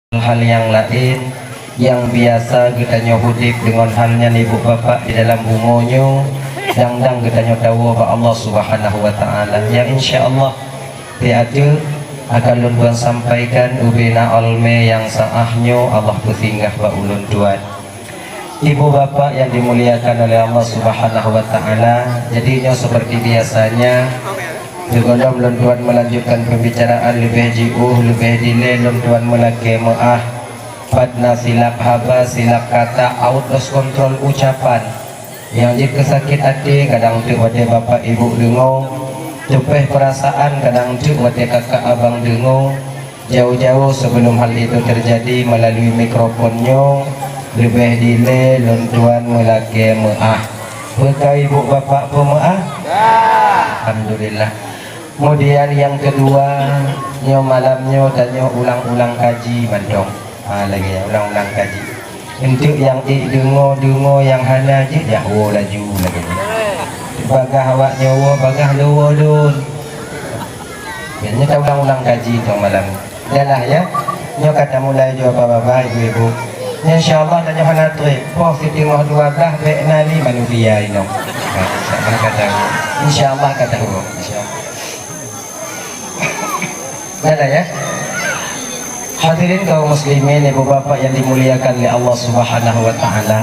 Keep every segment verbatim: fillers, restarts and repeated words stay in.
hal-hal nyang laén nyang biasa geutanyoe udeb deungon hal nyan, ibu bapak, di dalam bumoe nyoe, dang-dang geutanyoe tawoe bak Allah Subhanahu wa Taala. Nyang insya Allah, di ateueh akan lôn tuan sampaikan ubena almé nyang sa'ah nyoe Allah peusinggah bak ulôn tuan. Ibu bapak yang dimuliakan oleh Allah Subhanahu wa Taala, jadi nyoe seperti biasanya, sigohlom lôn tuan melanjutkan pembicaraan leubeh jiôh, leubeh dilée lôn tuan meulakée meuáh, pat na silap haba, silap kata, out of control ucapan. Nyang jeuet keu sakét até, kadang teuk watée bapak ibu deungoe, teupeh peurasaan, kadang teuk watée kakak abang deungoe. Jauh-jauh sebelum hal itu terjadi, melalui mikrofon nyoe, leubeh dilée lôn tuan meulakée meuáh. Peu ka ibu bapak peumeuáh? Alhamdulillah. Kemudian yang kedua, nyoe malam nyoe tanyoe ulang-ulang kaji mantong. Ha, lagée nyan, ulang-ulang kaji. Enteuk nyang ék deungoe, deungoe, nyang hana jeuet jak woe laju lagée nyan. Bagaih awak nyoe woe, bagaih lôn woe lôn. Nyoe ta ulang-ulang kaji nyoe malam. Yalah ya. Nyoe ka tamulai jih bapak-bapak, ibu-ibu. Insya Allah tanyoe hana treb. Poh siteungoh dua blaih bék na lé manusia inoe. Ha, insya Allah ka tahu. Insya Allah ka tahu. Insya Allah. Yalah ya. Hadirin kaum muslimin, ibu bapak yang dimuliakan oleh Allah Subhanahu wa Taala.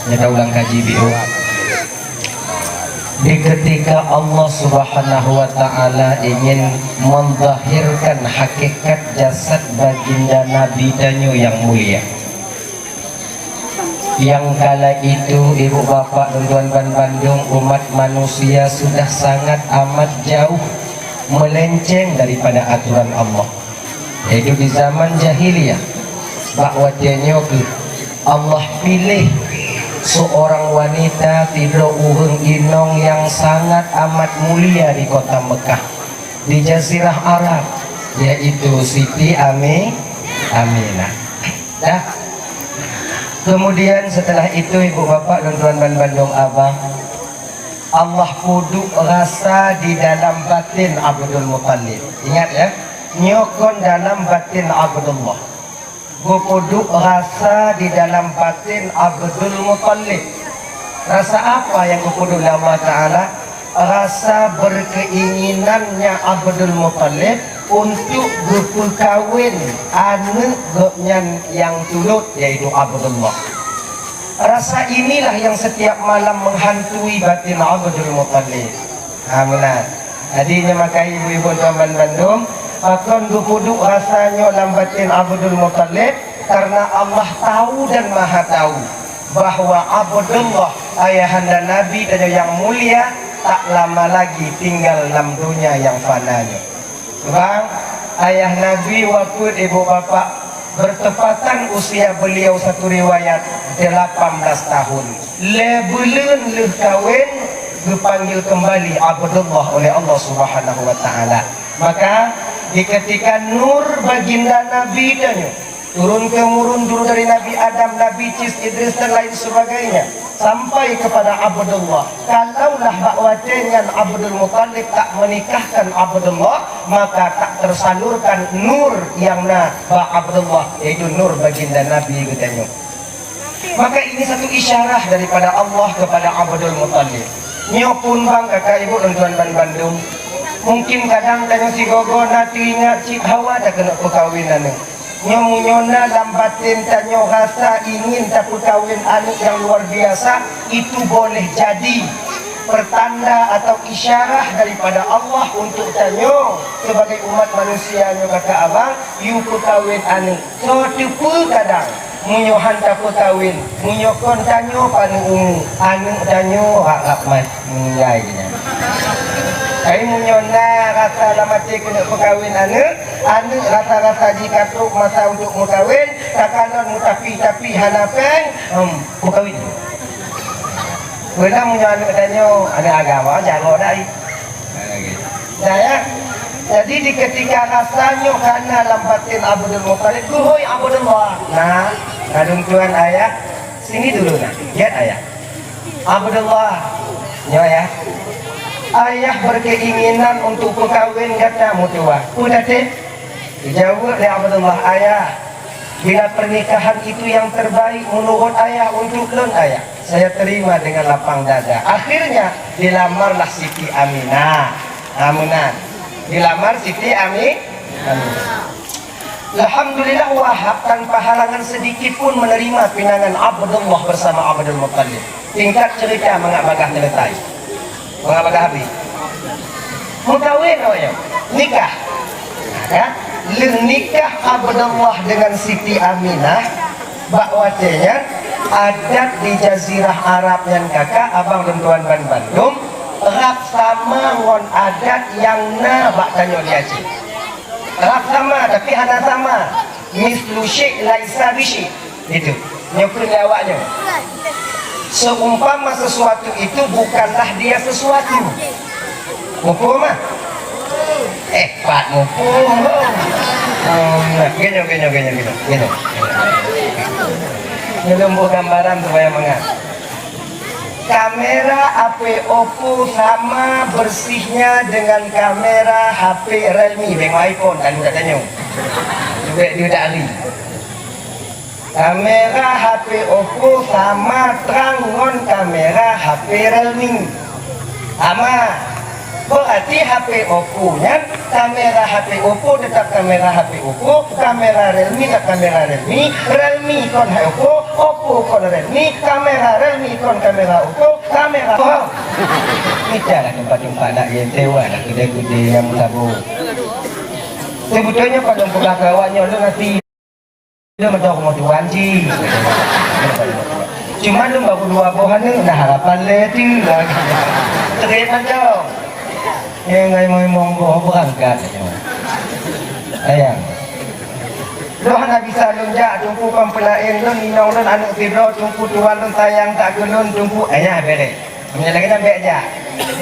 Nyoe ta ulang kaji biôh. Di ketika Allah Subhanahu wa Taala ingin menzahirkan hakikat jasad baginda Nabi tanyoe yang mulia, yang kala itu, ibu bapak dan tuan-tuan bandum, umat manusia sudah sangat amat jauh melenceng daripada aturan Allah. Yaitu di zaman jahiliyah, bak watée nyoe keuh Allah piléh seorang wanita sidroe ureuëng inong nyang sangat amat mulia di kota Mekah, di Jazirah Arab, yaitu Siti Ami-, Aminah. Dah. Kemudian setelah itu, ibu bapak dan tuan-tuan bandum abang, Allah peuduek rasa di dalam batin Abdul Muttalib. Ingat ya, nyoe kon dalam batin Abdullah. Geupeuduek rasa di dalam batin Abdul Muttalib. Rasa apa nyang geupeuduek lé Allah Taala? Rasa berkeinginannya Abdul Muttalib untuk geupeukawen aneuëk gobnyan nyang tulot, yaitu Abdullah. Rasa inilah yang setiap malam menghantui batin Abdul Muttalib. Ha, meunan. Jadi, nyoe maka ibu-ibu tuan bandum, pakon geupeuduek rasa nyoe lam batin Abdul Muttalib? Karena Allah tahu dan Maha tahu bahwa Abdullah, ayahanda Nabi tanyoe nyang mulia, tak lama lagi tinggal lam donya nyang fana nyoe. Bang, ayah Nabi wafeuet, ibu bapak, bertepatan usia beliau, satu riwayat, delapan belas tahun. Lhée buleuen lheueh kawen, geupanggil kembali Abdullah oleh Allah Subhanahu wa Taala. Maka, di ketika nur baginda Nabi tanyoe turun temurun dulu dari Nabi Adam, Nabi Cis, Idris, dan lain sebagainya, sampai kepada Abdullah. Kalaulah bak watée nyan Abdul Muttalib tak menikahkan Abdullah, maka tak tersalurkan nur yang na bak Abdullah, yaitu nur baginda Nabi geutanyoe. Maka ini satu isyarah daripada Allah kepada Abdul Muttalib. Nyoe pun bang, kakak ibu dan tuan bandum, mungkin kadang tanyoe sigoe-goe na teuingat cit hawa takeuneuk peukawen aneuëk. Nyoe meunyoe na lam batin tanyoe rasa ingin tapeukawen aneuëk nyang luar biasa, itu boleh jadi pertanda atau isyarah daripada Allah untuk tanyoe sebagai umat manusia nyoe, kakak abang, yue peukawen aneuëk. Soe teupeu kadang, meunyoe han tapeukawen, meunyoe kon tanyoe paneuk umu, aneuëk tanyoe rap-rap mat meuninggai nyan. Tapi meunyoe na rasa lam até keuneuk peukawen aneuëk, aneuëk rasa-rasa jih ka trok masa untuk meukawen, takalon meutapi-tapi hana péng, hmm, meukawen. Beuna meunyoe aneuëk tanyoe, aneuëk agam, oh, jago dai. Nah, ya. Jadi, di ketika rasa nyoe kana lam batin Abdul Muttalib, "Duhôi Abdullah." Nah, ladum tuan ayah, sini dulu, nah. Lihat ayah. "Abdullah, nyoe ya. Ayah berkeinginan untuk peukawen gata meutuwah. Peue tatem?" Dijaweueb lé Abdullah, "Ayah, Bila pernikahan itu yang terbaik menurut ayah untuk lôn ayah, saya terima dengan lapang dada. Akhirnya dilamarlah Siti Aminah. Aminah. Dilamar Siti Ami-, Aminah. Alhamdulillah, Wahab tanpa halangan sedikit pun menerima pinangan Abdullah bersama Abdul Muttalib. Singkat cerita, mangat bagah selesai. Mangat bagah habis. Meukawen awaknyan. Nikah. Ya. Lheueh nikah Abdullah dengan Siti Aminah, bak watée nyan, adat di Jazirah Arab nyan, kakak, abang, lôn tuan ban bandum, rab sama ngon adat nyang na bak tanyoe di Aceh. Rab sama, tapi hana sama. Mislu syai' laisa bi syai'. Itu. Nyoe keuh lé awaknyoe. Seumpama sesuatu itu bukanlah dia sesuatu. Muphom, ah? Eh, pat muphom. Oh, nah, geuh nyoe, geuh nyoe, geuh nyoe, geuh nyoe, geuh nyoe. Nyoe lôn buet gambaran supaya mangat. Kamera H P Oppo sama bersihnya dengan kamera H P Realme, bengok iPhone, kan kata nyoe. Cuba dia tak hari. Kamera H P Oppo sama trang ngon kamera H P Realme. Sama. Berarti H P Oppo nyan, kamera H P Oppo tetap kamera H P Oppo, kamera Realme tetap kamera Realme, Realme kon Oppo, Oppo kon Realme, kamera Realme kon kamera Oppo, kamera Oppo. Mita lah tempat-tempat nak yang sewa lah kedai-kedai yang meutabung. Sebetulnya pada peugah keu awaknyoe lôn hati. Lôn meudoh rumoh tuan cit. Cuma lôn baru dua boh aneuk, na harapan lé tu. Trép mantong. Nyang ngai monggo beurangkat. Sayang. Lôn hana bisa lôn jak, Teungku, kon peulaén lôn, inong lôn, aneuk sidroe, Teungku, tuan lôn sayang that keu lôn, Teungku. Ayah béré. Meunyoe lagée nyan bék jak.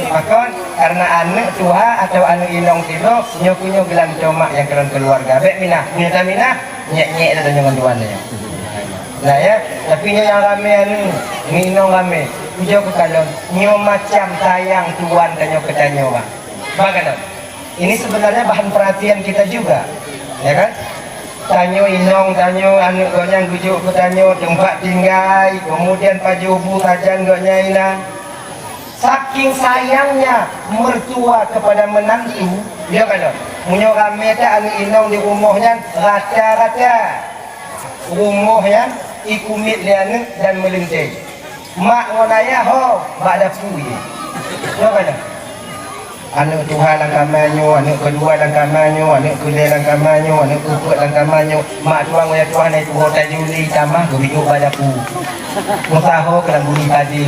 Pakon? Karena aneuk tuha atawa aneuk inong sidroe, nyoe keuh nyoe geulantoe mak nyang kalon keuluwarga. Bék minah. Meunyoe taminah, nyék-nyék dah tanyoe ngon tuan nyoe. Nah, ya, tapi nyoe nyang ramé aneuk, ngon inong ramé. Ujoe keu kalon, nyoe macam sayang tuan tanyoe keu tanyoe, bah. Bah kalon. Ini sebenarnya bahan perhatian kita juga, ya kan? Tanyoe inong, tanyoe aneuk gobnyan geujok keu tanyoe teumpat tinggai, kemudian pajoh bu sajan gobnyan inan. Saking sayangnya mertua kepada menantu, ya kan? Meunyoe ramé that aneuk inong di rumoh nyan, rata-rata rumoh nyan ikumiet lé aneuk dan meuleunteng. Mak ngon ayah ho bak dapu jih. Nyoe ka nyoe. Aneuk tuha lam kama nyoe, aneuk keudua lam kama nyoe, aneuk keulhèe lam kama nyoe, aneuk keupeuet lam kama nyoe. Mak tuha ngon ayah tuha na tuho tajuli tamah geubiduek bak dapu. Meusaho keu lam guli padi.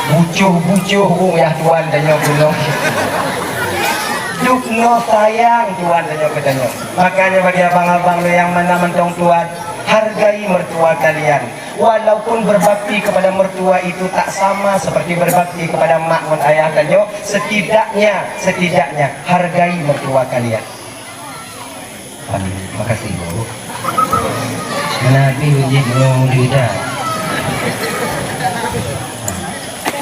Bucoh-bucoh ureueng yah tuan tanyoe keunoe. Dub noe sayang tuan tanyoe keu tanyoe. Makanya bagi abang-abang nyang mana mantong tuan, hargai mertua kalian. Walaupun berbakti kepada mertua itu tak sama seperti berbakti kepada mak ngon ayah tanyoe, setidaknya, setidaknya hargai mertua kalian. Amin. Makasih, Bu. Nabi uji mau diudah.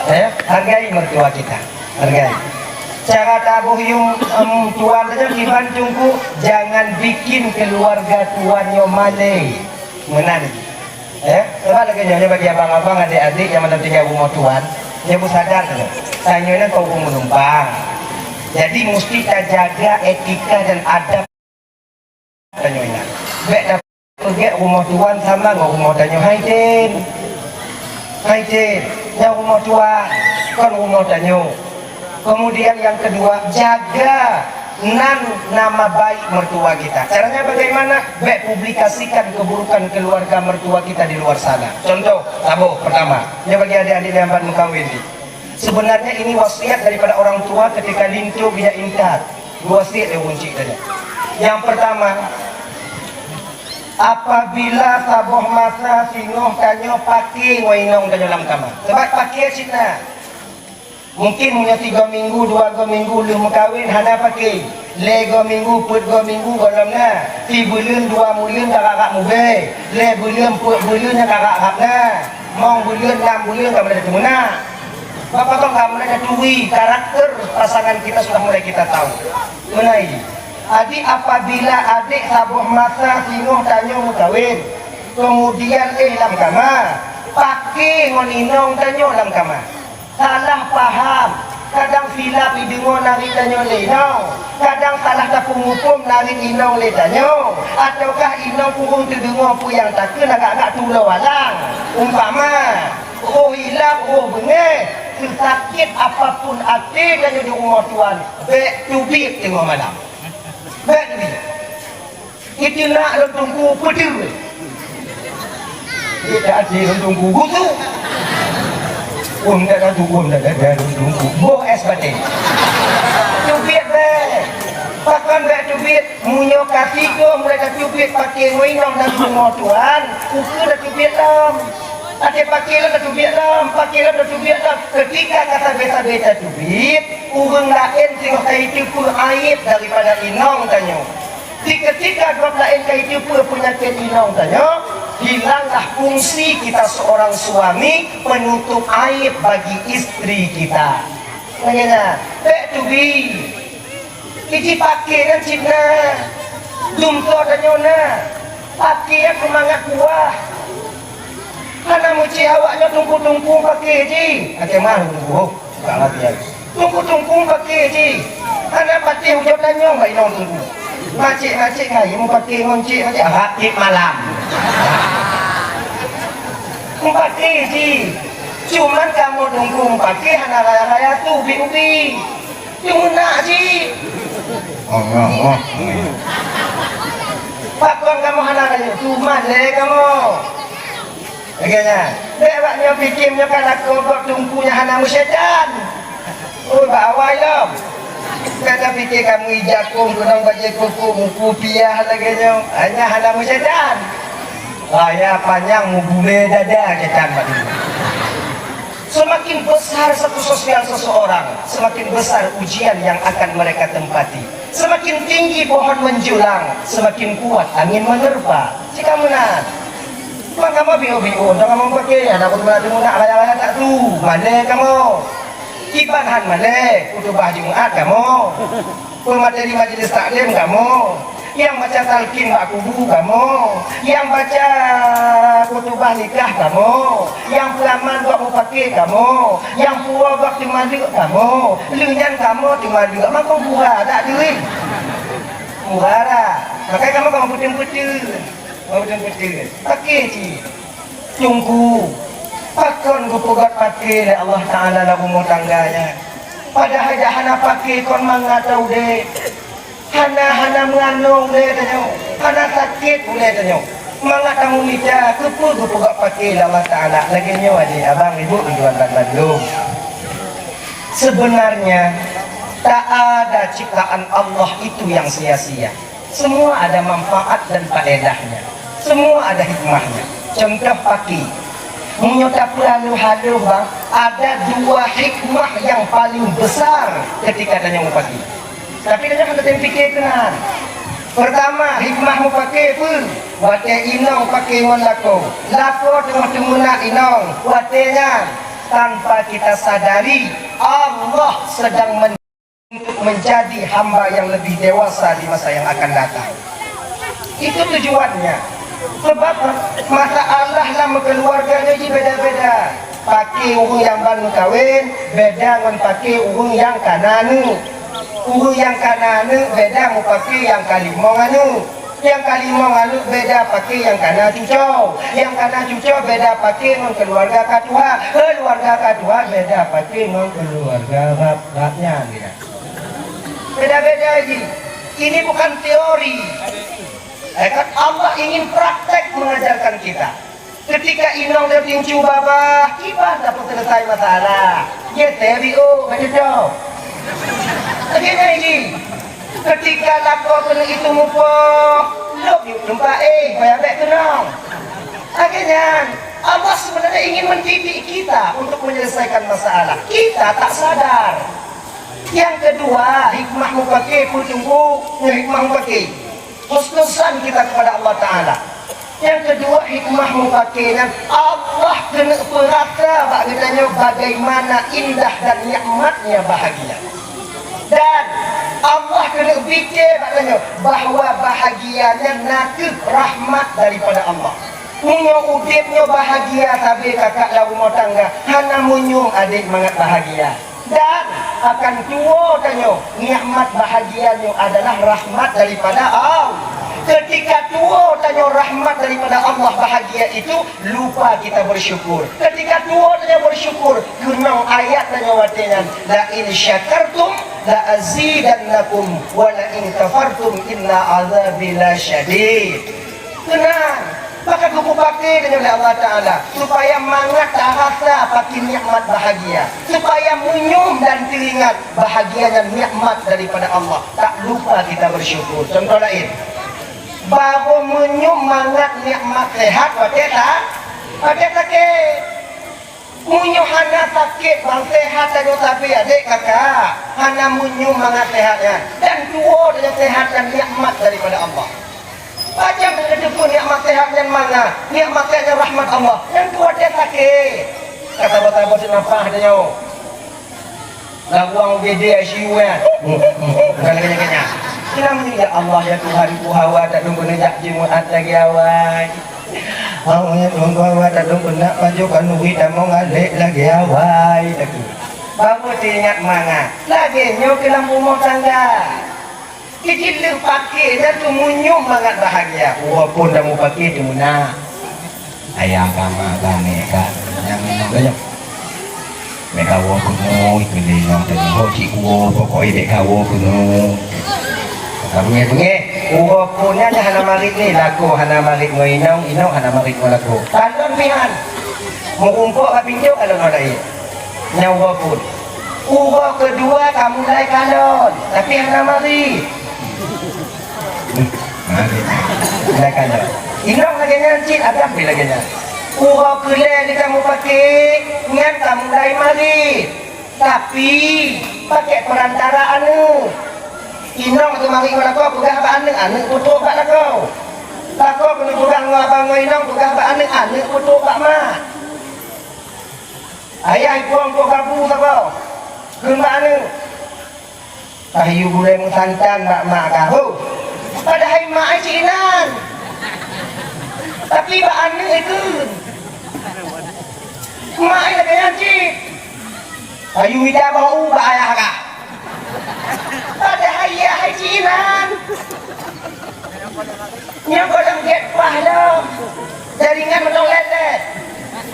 Eh, hargai mertua kita. Hargai. Cara taboh yum, em, tuan saja kiban tungku, jangan bikin keluarga tuan nyoe malèe. Meunan. Eh, coba lagèe nyoe bagi abang-abang, adik-adik nyang mantong tinggai rumoh tuan, nyoe beusadar nyoe. Tanyoe nyan kon ureueng meunumpang. Jadi, musti tajaga etika dan adab tanyoe nyan. Bèk tapeugèt rumoh tuan sama ngon rumoh tanyoe. Hai tem. Hai tem. Nyan rumoh tuan, kon rumoh tanyoe. Kemudian yang kedua, jaga nan nama baik mertua kita. Caranya bagaimana? Bèk publikasikan keburukan keluarga mertua kita di luar sana. Contoh, taboh pertama, nyoe bagi adik-adik nyang ban meukawen ni. Sebenarnya ini wasiat daripada orang tua ketika linto bijak intat. Wasiat nyang kunci tadi. Yang pertama, apabila saboh masa singoh tanyoe paké ngon inong tanyoe lam kama. Sebab paké cit na. Mungkin meunyoe tiga minggu, dua go minggu lheueh meukawen hana paké. Lhèe go minggu, peuet go minggu gohlom na. Sibuleuen, dua buleuen ka rab-rab mubèe. Lhèe buleuen, peuet buleuen nyang ka rab-rab na. Mong buleuen, nam buleuen ka mulai teumeunak. Bak pakon ka mulai taturi, karakter pasangan kita sudah mulai kita tahu. Meunai. Jadi, apabila adék saboh masa singoh tanyoe meukawen, kemudian éh lam kama, paké ngon inong tanyoe lam kama. Salah paham, kadang silap jideungoe narit tanyoe lé inong, kadang salah tapeumuphom narit inong lé tanyoe, ataukah inong kureueng teudeungoe peue nyang takheun agak-agak tuloe walang. Umpama, roh ilap, roh beungéh, seusakét apapun até tanyoe di rumoh tuan, bék teubiet teungoh malam. Bék teubiet. Iteunak lôn teungku peudeuh. Dia tak ada lôn teungku gusuk. Wah, tak ada, wah, tak ada lôn teungku. Boh es batèe. Teubiet bék. Pakon bék teubiet? Meunyoe ka sigoe mulai tateubiet paké ngon inong lam rumoh tuan, ukeue tateubiet lom. Até paké lom tateubiet lom, paké lom tateubiet lom. Ketika ka sabé-sabé tateubiet, ureueng laén singoh ka jiteupeue aéb daripada inong tanyoe. Di ketika gob laén ka jiteupeue peunyakét inong tanyoe, hilanglah fungsi kita seorang suami penutup aib bagi istri kita. Lagèe nyan, bék teubiet. Iji paké nyan cit na, dumtô tanyoe na, paké nyan keumangat kuah. Hana meucit awak nyoe tungku-tungku paké jih. Até mah tungku, oh, tak lagi. Tungku-tungku paké jih. Hana patéh ujoe tanyong bak inong tungku. Macik-macik ngai meupaké ngon cik macik, ah, tiep malam. Meupaké jih. Cuman kamoe tungku meupaké hana raya-raya tu ubi-ubi. Nyang meunak cit. Allah, Allah. Pakon kamoe hana rayeuk tumat lé kamoe? Lagèe nyan. Bèk awak nyoe pike nyoe ka lakoe gob tungku nyang hana meusyaitan. Oi, bak awai lom. Ka tapike kamoe ija kông keunong bajèe koko muku piah lagèe nyoe. Hanya hana meusyaitan. Raya panyang meugulèe dada syaitan bak diri. Semakin besar satu sosial seseorang, semakin besar ujian yang akan mereka tempati. Semakin tinggi pohon menjulang, semakin kuat angin menerpa. Cit ka meunan. Maka kamoe biôh-biôh, kamoe paké, adak kuteumeunak raya-raya tak tu, malèe kamoe. Kiban han malèe, khutubah Jumat kamoe. Peumateri majelis taklim kamoe, nyang baca talkin bak kubu kamoe, nyang baca khutubah nikah kamoe, nyang peuramal gob meupaké kamoe, nyang puwoe gob teumaleuek kamoe, lheueh nyan kamoe teumaleuek, makon pura dak deuh. Pura dak. Makai kamoe, kamoe peuteun-peuteun. Kamoe peuteun-peuteun. Paké cit. Teungku, pakon geupeugöt paké lé Allah Taala lam rumoh tangga nyan? Padahai dak hana paké kon mangat taudép. Hana, hana meuanoe ulèe tanyoe, hana sakét ulèe tanyoe. Mangat tameumita, keupeue geupeugöt paké lé Allah Taala? Lagèe nyoe adik, abang, ibu, tuan-tuan bandum. Sebenarnya, tak ada ciptaan Allah itu yang sia-sia. Semua ada manfaat dan faedahnya. Semua ada hikmahnya. Contoh paké. Meunyoe tapeuhaloh-haloh, bang, ada dua hikmah yang paling besar ketika tanyoe meupaké. Tapi tanyoe hana tem pike keunan. Pertama, hikmah meupaké peue? Watèe inong paké ngon lakoe. Lakoe teungoh teumeunak inong. Watèe nyan, tanpa kita sadari, Allah sedang men- untuk menjadi hamba yang lebih dewasa di masa yang akan datang. Itu tujuannya. Sebab masalah lam keuluwarga nyoe jih beda-beda. Paké ureueng nyang ban meukawen beda ngon paké ureueng nyang ka na aneuk. Ureueng nyang ka na aneuk beda meupaké nyang ka limong aneuk. Nyang ka limong aneuk beda paké nyang ka na cucoe. Nyang ka na cucoe beda paké ngon keuluwarga ka tuha. Keuluwarga ka tuha beda paké ngon keuluwarga bab-bab nyan. Beda-beda jih. Ini bukan teori. Eh, kan Allah ingin praktek mengajarkan kita. Ketika inong teutincu babah, kiban tapeuselesai masalah. Ye, teori, oh, betul. Lagèe nyan jih. Ketika lakoe keuneuk itu mupoh, lôp yue teumpat, eh, payah bèk keunong. Lagèe nyan, Allah sebenarnya ingin mendidik kita untuk menyelesaikan masalah. Kita tak sadar. Yang kedua, hikmah meupaké peue teungku? Hikmah meupaké. Husnuzan kita kepada Allah Taala. Yang kedua, hikmah meupaké nyan Allah keuneuk peurasa bak geutanyoe bagaimana indah dan nikmatnya bahagia. Dan Allah keuneuk bicé bak tanyoe bahwa bahagia nyan nakeuh rahmat daripada Allah. Meunyoe udeb nyoe bahagia sabe kakak lam rumoh tangga, hana meunyoe adek mangat bahagia. Dan akan tuwo tanyoe, nikmat bahagia nyoe adalah rahmat daripada Allah. Ketika tuwo tanyoe rahmat daripada Allah, bahagia itu, lupa kita bersyukur. Ketika tuwo tanyoe bersyukur, keunong ayat tanyoe watée nyan, "La in syakartum la azidannakum wa la in kafartum inna azabi lasyadid." Keunong, maka geupeupaké tanyoe lé Allah Taala supaya mangat tarasa pakri nikmat bahagia, supaya meunyum dan teuingat bahagia nyan nikmat daripada Allah. Tak lupa kita bersyukur. Contoh lain, barô meunyum mangat nikmat sehat watée sa-, watée sakét. Meunyoe hana sakét bang, sehat tanyoe sabe adek kakak, hana meunyum mangat sehat nyan, dan tuwo tanyoe sehat nyan nikmat daripada Allah. Pajan keuneuk teupeue nikmat sehat nyan mangat, nikmat sehat nyan rahmat Allah, nyan tuwo watée sakét. Ka saboh-saboh seunafah tanyoe. Laguang U G D I C U nyan. Bukan lagée nyan. Kenapa, ya Allah, ya Tuhanku, hawa that lôn keuneuk jak Jumaat lagée awai. Awai, Tuhan, bahwa tateupeue nak pajoh khanuri tamong alek lagée awai teuku. Baru teuingat mangat. Lagée nyoe keu lam rumoh tangga. Keu jih lheueh paké, dan teuh meunyum mangat bahagia. Uroe phon tamupaké teuh meunan. Ayah kama bang neka. Nyang memang banyak. Bèk kawoe peungeut, keuneuk inong teuh. Ho cit kuwoe, pokok jih bèk kawoe peungeut. Ka beungéh-beungéh. Uroe phon nyan hana marit ni, lakoe hana marit ngon inong, inong hana marit ngon lakoe. Kalon pih han. Meurumpok bak pintoe kalon ho laén. Nyan uroe phon. Uroe keudua ka mulai kalon, tapi hana marit. Marit. Mulai kalon. Inong lagèe nyan cit, Adam pih lagèe nyan. Uroe keulhèe lé kamoe paké, nyan ka mulai marit. Tapi, pakai perantara aneuk. Inong teuh marit ngon lakoe peugah bak aneuk, aneuk peutrok bak lakoe. Lakoe keuneuk peugah ngon abang ngon inong peugah bak aneuk, aneuk peutrok bak mak. Ayah ipong trok gabu saboh. Kheun bak aneuk. Tahayeu gulèe meusantan bak mak kah, ho. Padahai mak ai cit inan. Tapi bak aneuk ai kheun. Mak ai lagèe nyan cit. Tahayeu mita bak u bak ayah kah. Padahai yah ai cit inan. Nyoe gohlom gèt paih lom. Jaringan mantong lét-lét.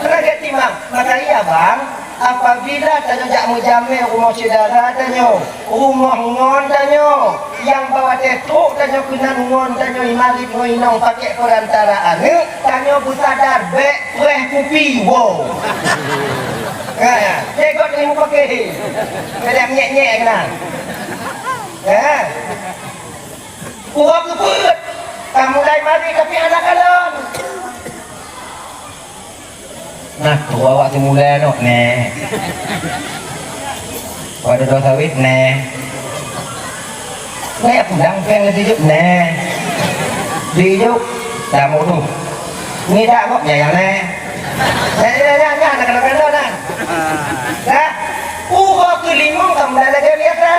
Hana gèt timang. Maka iya, bang, apabila tanyoe jak meujamè rumoh syedara tanyoe, rumoh ngon tanyoe, nyang bak watèe trok tanyoe keunan ngon tanyoe, marit ngon inong pakai perantara aneuk, tanyoe beusadar bèk preh kupi, wow. Ha, ya. Cèk got ilmu pakai. Kadang nyèk-nyèk keunan. Ha. Uroe keupeuet, ka mulai marit tapi hana kalon. Nah, uroe awak teumulai nyoe, neh. Wak dudoe sawét, neh. Neh, peudang pèng lé sijuek, neh. Sijuek, tamu tu. Ngidak kok, ya, ya, neh. Neh, neh, neh, neh, neh, neh, neh, neh. Dah, uroe keulimong ka mulai lagèe biasa.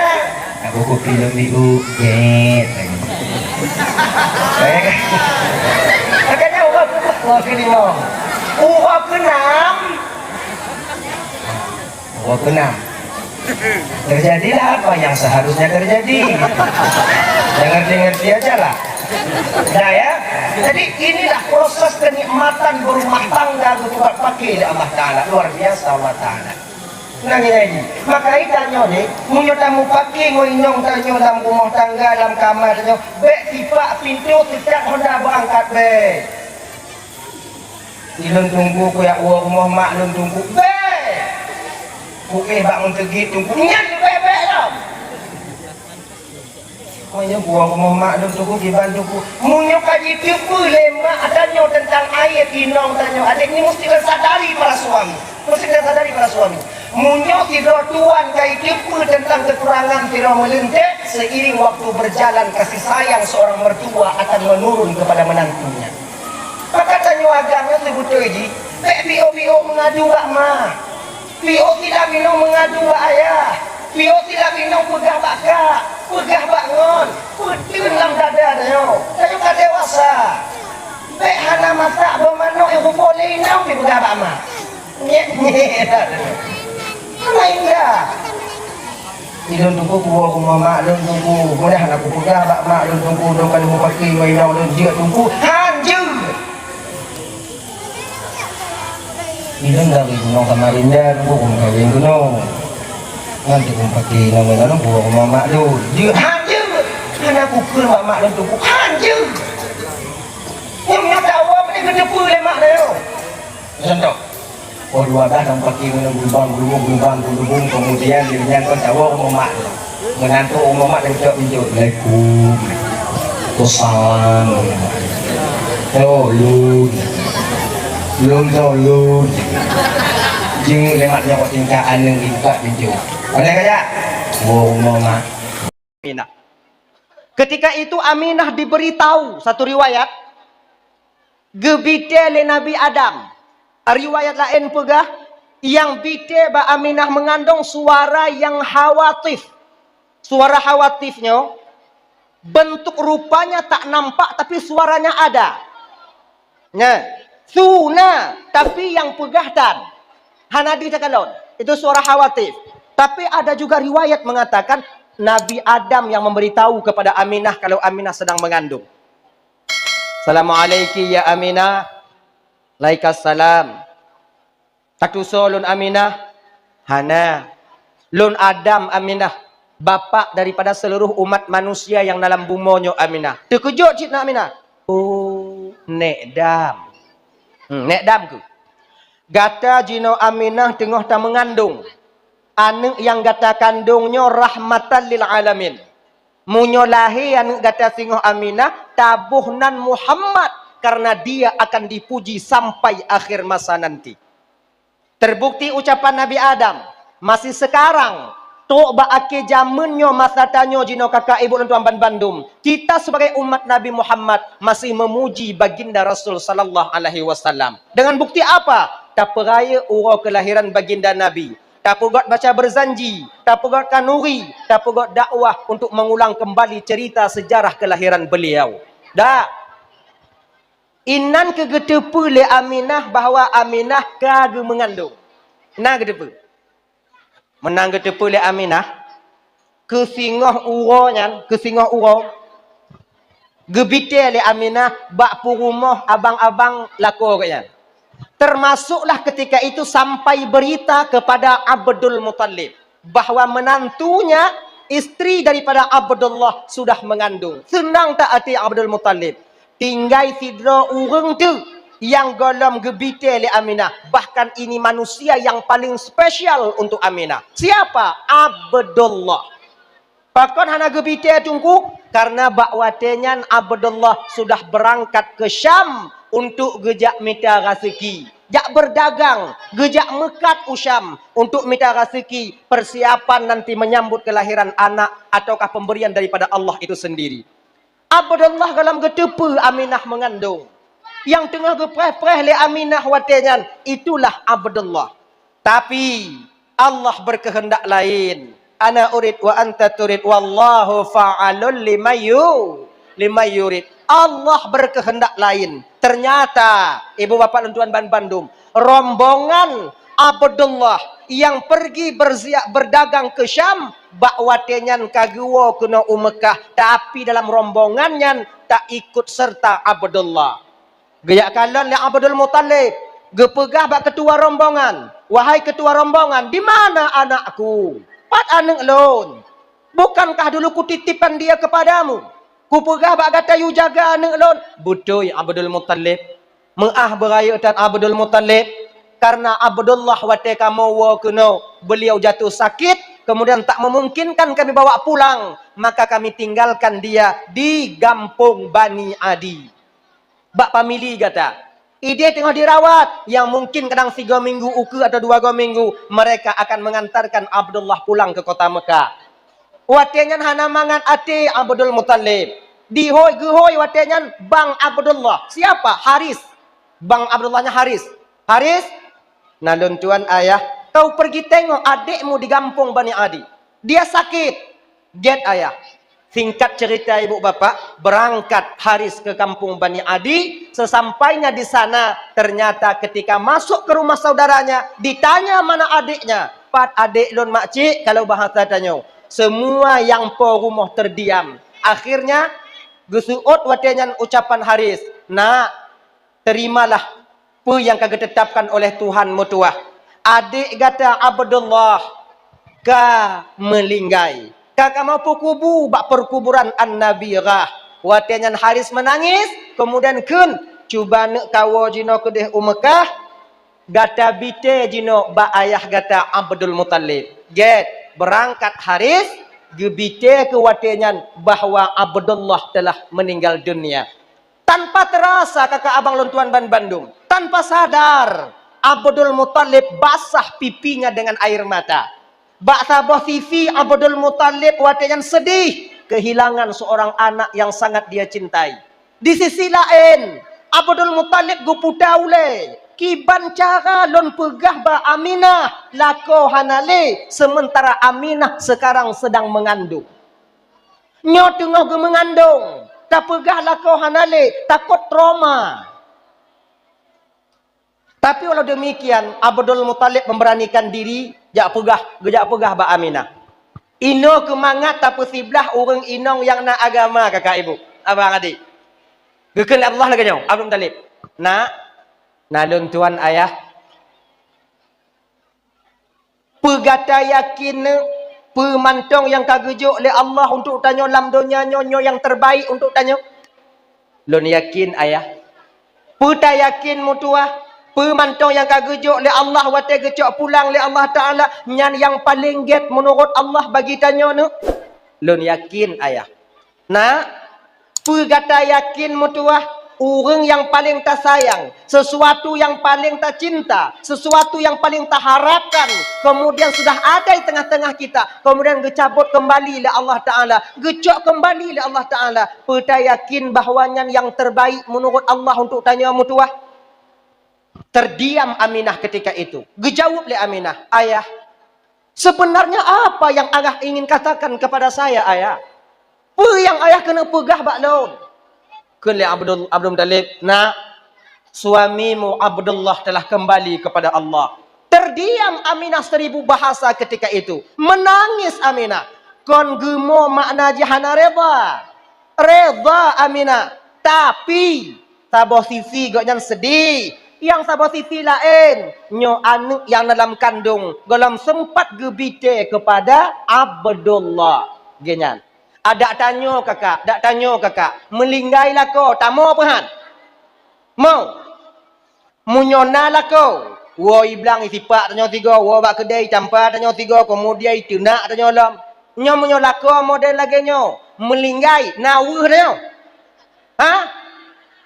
Aku kupi lom di U G. Makanya uroe, uroe keulimong. Uroe keunam. Uroe keunam. Terjadilah apa yang seharusnya terjadi. Jangan ngerti-ngerti aja lah. Dah ya. Jadi inilah proses kenikmatan berumah tangga, betul pakai oleh Allah Taala. Luar biasa Allah Taala. Nah, nyan jih. Maka tanyoe ni, meunyoe tamupaké ngon inong tanyoe lam rumoh tangga, lam kama tanyoe, bèk tipak pintoe teutab honda beuangkat bèk. Ilôn teungku kujak woe rumoh mak lôn teungku, bèk. Kuéh bak meuteugét teungku, nyan leubeh bèk lom. Oh, nyoe buang rumoh mak lôn teungku, kiban teungku. Meunyoe ka jiteupeue lé mak tanyoe teuntang aéb inong tanyoe, adék, nyoe musti tasadari para suami. Musti tasadari para suami. Meunyoe sidroe tuan ka jiteupeue teuntang keukurangan sidroe meuleuntèe, seiring waktu berjalan, kasih sayang seorang mertua akan menurun kepada menantunya. Maka tanyoe agam nyoe seubeutôi jih, bèk piôh-piôh meungadu bak mak. Piôh silam inong meungadu bak ayah. Piôh silam inong peugah bak kak. Peugah bak ngon, peuteun lam dada tanyoe. Tanyoe ka dewasa. Bèk hana masak beumanok nyang peuboh lé inong dipeugah bak mak. Nyet, nyet. Hana indah. Ilôn teungku kuwoe rumoh mak lôn teungku. Mudah hana kupeugah bak mak lôn teungku, lôn ka lheueh mupaki ngon inong lôn jeuet teungku. Han jeuet. Ilôn dari Gunong Samarinda, teungku, kumeukawen keunoe. Ngon teungku paké inong lôn, kuwoe rumoh mak lôn. Jeuet, han jeuet. Hana kukheun bak mak lôn teungku, han jeuet. Nyang meudawa meunan geuteupeue lé mak lôn. Contoh. Poh dua blah dan pagi ngon geulubang-geulubong, geulubang-geulubong, kemudian di nyan kon tawoe rumoh mak. Meunan tu rumoh mak dan cok pinjot. Assalamualaikum. Wassalam. Oh, lôn. Lôn, lôn, lôn. Jeuet lé mak nyoe tingkat aneuk ikat pinjot. Pandai kajak? Woe rumoh mak. Aminah. Ketika itu Aminah diberitahu, satu riwayat, geubitée lé Nabi Adam. Riwayat laén peugah, nyang bitée bak Aminah meungandong suara nyang hawatif. Suara hawatif nyoe, bentuk rupanya tak nampak, tapi suaranya ada. Nah, su na, tapi nyang peugah tan. Hana di takalon. Itu suara hawatif. Tapi ada juga riwayat mengatakan Nabi Adam yang memberitahu kepada Aminah kalau Aminah sedang mengandung. "Assalamualaikum ya Aminah." "Waalaikumsalam." "Ka tusoe lôn Aminah?" "Hana. Lôn Adam Aminah, bapak daripada seluruh umat manusia yang dalam bumoe nyoe Aminah." Teukeujot cit na Aminah. "Oh, Nek Dam." "Hmm, Nek Dam keuh?" "Gata jinoe Aminah teungoh tameungandong. Aneuk nyang gata kandong nyoe rahmatan lil alamin. Meunyoe lahé aneuk gata singoh Aminah, taboh nan Muhammad, karena dia akan dipuji sampai akhir masa nanti." Terbukti ucapan Nabi Adam, masih sekarang, trok bak akhé jameun nyoe masa tanyoe jinoe kakak ibu lôn tuan banbandum, kita sebagai umat Nabi Muhammad masih memuji Baginda Rasul sallallahu alaihi wasallam. Dengan bukti apa? Tapeurayeuk uroe kelahiran Baginda Nabi. Tapeugöt baca berzanji, tapeugöt kanuri, tapeugöt dakwah untuk mengulang kembali cerita sejarah kelahiran beliau. Dak. Inan keuh geuteupeue lé Aminah bahwa Aminah ka geumeungandong. Na geuteupeue. Meunan geuteupeue lé Aminah, keu singoh uroe nyan, keu singoh uroe, geubitée lé Aminah bak peurumoh abang-abang lakoe geuh nyan. Termasuklah ketika itu sampai berita kepada Abdul Muttalib bahwa menantunya, istri daripada Abdullah, sudah mengandung. Seunang that até Abdul Muttalib. Tinggai sidroe ureuëng teuk nyang gohlom geubitée lé Aminah. Bahkan ini manusia yang paling spesial untuk Aminah. Siapa? Abdullah. Pakon hana geubitée teungku? Karena bak watée nyan Abdullah sudah berangkat ke Syam untuk geujak mita raseuki. Jak berdagang, geujak meukat u Syam untuk mita raseuki, persiapan nanti menyambut kelahiran anak ataukah pemberian daripada Allah itu sendiri. Abdullah gohlom geuteupeue Aminah meungandong. Nyang teungoh geupreh-preh lé Aminah watée nyan, itulah Abdullah. Tapi, Allah berkehendak lain. Ana urid wa anta turid, wallahu fa'alul limayyu-, limayyurid. Allah berkehendak lain. Ternyata, ibu bapak lôn tuan banbandum, rombongan Abdullah yang pergi berzia-, berdagang ke Syam, bak watée nyan ka geuwoe keunoe u Meukah, tapi dalam rombongan nyan tak ikut serta Abdullah. Geujak kalon lé Abdul Muttalib, geupeugah bak keutua rombongan, "Wahai keutua rombongan, di mana anakku? Pat aneuëk lôn? Bukankah dulu kutitipkan dia kepadamu? Kupeugah bak gata yue jaga aneuëk lôn." "Beutôi, Abdul Muttalib." Meuáh beurayeuk that Abdul Muttalib, karena Abdullah watée kamoe woe keunoe, beliau jatuh sakit, kemudian tak memungkinkan kami bawa pulang, maka kami tinggalkan dia di gampông Bani Adi. Bak famili gata. Idéh teungoh dirawat, nyang mungkin kadang sigoe minggu ukeue atau dua goe minggu, mereka akan mengantarkan Abdullah pulang ke kota Mekah. Watée nyan hana mangat até Abdul Muttalib. Dihôi geuhôi watée nyan bang Abdullah. Siapa? Haris. Bang Abdullah nyan Haris. "Haris, na lôn tuan ayah, kau pergi tengok adikmu di gampông Bani Adi. Dia sakit." "Gét ayah." Singkat cerita, ibu bapak, berangkat Haris ke kampung Bani Adi. Sesampainya di sana, ternyata ketika masuk ke rumah saudaranya, ditanya mana adiknya. "Pat adek lôn, makcik," kalau bahasa tanyoe. Semua nyang po rumoh terdiam. Akhirnya, geuseuôt watée nyan ucapan Haris, "Nak, terimalah peue nyang ka geutetapkan oleh Tuhan meutuwah. Adek gata Abdullah ka meulinggai. Ka kamoe peukubu bak peukuburan An-Nabirah." Watée nyan Haris meunangis, kemudian kheun, "Cuba neuk kawoe jinoe keudeh u Meukah, gata bite jinoe bak ayah gata Abdul Muthalib." Gét, beurangkat Haris, geubite keu watée nyan bahwa Abdullah telah meninggal dunia. Tanpa terasa, kakak abang lôn tuan ban bandum, tanpa sadar, Abdul Muthalib basah pipinya dengan air mata. Bak saboh sisi, Abdul Muthalib watée nyan sedih kehilangan seorang anak yang sangat dia cintai. Di sisi laén, Abdul Muthalib geuputa ulée, "Kiban cara lôn peugah bak Aminah lakoe hana lé, sementara Aminah sekarang sedang mengandung. Nyoe teungoh geumeungandong, tapeugah lakoe hana lé, takot trauma." Tapi walau demikian, Abdul Muthalib memberanikan diri, jak peugah, geujak peugah bak Aminah. Inoe keumangat tapeusiblah ureuëng inong nyang na agama, kakak ibu, abang adik. Geukheun lé Abdullah lagée nyoe, Abdul Muthalib, "Nak, na lôn tuan ayah. Peue gata yakin, peue mantong nyang ka geujok lé Allah untuk tanyoe lam donya nyoe, nyoe nyang terbaik untuk tanyoe?" "Lôn yakin, ayah." "Peue tayakin, meutuwah? Peue mantong nyang ka geujok lé Allah watée geucok pulang lé Allah Taala, nyan nyang paleng gét meunurot Allah bagi tanyoe nyoe?" "Lôn yakin, ayah." "Nak, peue gata yakin, meutuwah? Ureuëng nyang paleng tasayang, sesuatu nyang paleng tacinta, sesuatu nyang paleng taharapkan, kemudian sudah ada di tengah-tengah kita, kemudian geucabot keumbali lé Allah Taala, geucok keumbali lé Allah Taala, peue tayakin bahwa nyan nyang terbaik meunurot Allah untuk tanyoe, meutuwah?" Terdiam Aminah ketika itu. Geujaweueb lé Aminah, "Ayah, sebenarnya apa yang ayah ingin katakan kepada saya, ayah? Peue nyang ayah keuneuk peugah bak lôn?" Kheun lé Abdul, Abdul Muthalib, "Nak, suamimu Abdullah telah kembali kepada Allah." Terdiam Aminah seribu bahasa ketika itu. Menangis Aminah. Kon geumo makna jih hana reda. Reda Aminah. Tapi, saboh sisi gobnyan sedih. Nyang saboh sisi laén, nyoe aneuëk nyang na lam kandong, gohlom sempat geubite kepada Abdullah. Gobnyan. "Adak tanyoe, kakak, dak tanyoe, kakak. Meulinggai lakoe, tamoe peuhan?" "Mo." "Meunyoe na lakoe, woe i blang isipak tanyoe sigoe, woe bak keudè itampa tanyoe sigoe, keumudian iteunak tanyoe lom. Nyoe meunyoe lakoe model lagée nyoe, meulinggai, na weueh tanyoe. Ha?"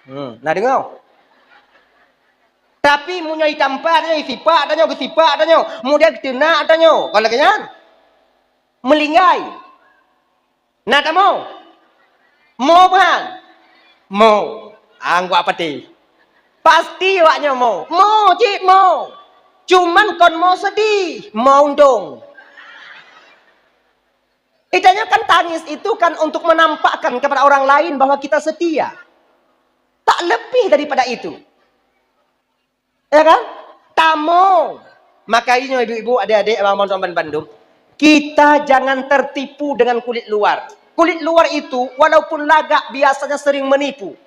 Hmm, na deungoe. "Tapi meunyoe itampa tanyoe, isipak tanyoe, geusipak tanyoe, keumudian geuteunak tanyoe, kon lagée nyan, meulinggai, na tamoe?" "Mo peuhan?" "Mo." Anggok patéh. Pasti awak nyoe mo. Mo, cit mo. Cuman kon mo sedih, mo untông. Itanyoe kan tangis itu kan untuk menampakkan kepada orang lain bahwa kita setia. Tak lebih daripada itu. Ya kan? Tamoe. Maka inyoe ibu-ibu, adik-adik, abang-abang, tuan bandum, kita jangan tertipu dengan kulit luar. Kulit luar itu walaupun lagak biasanya sering menipu.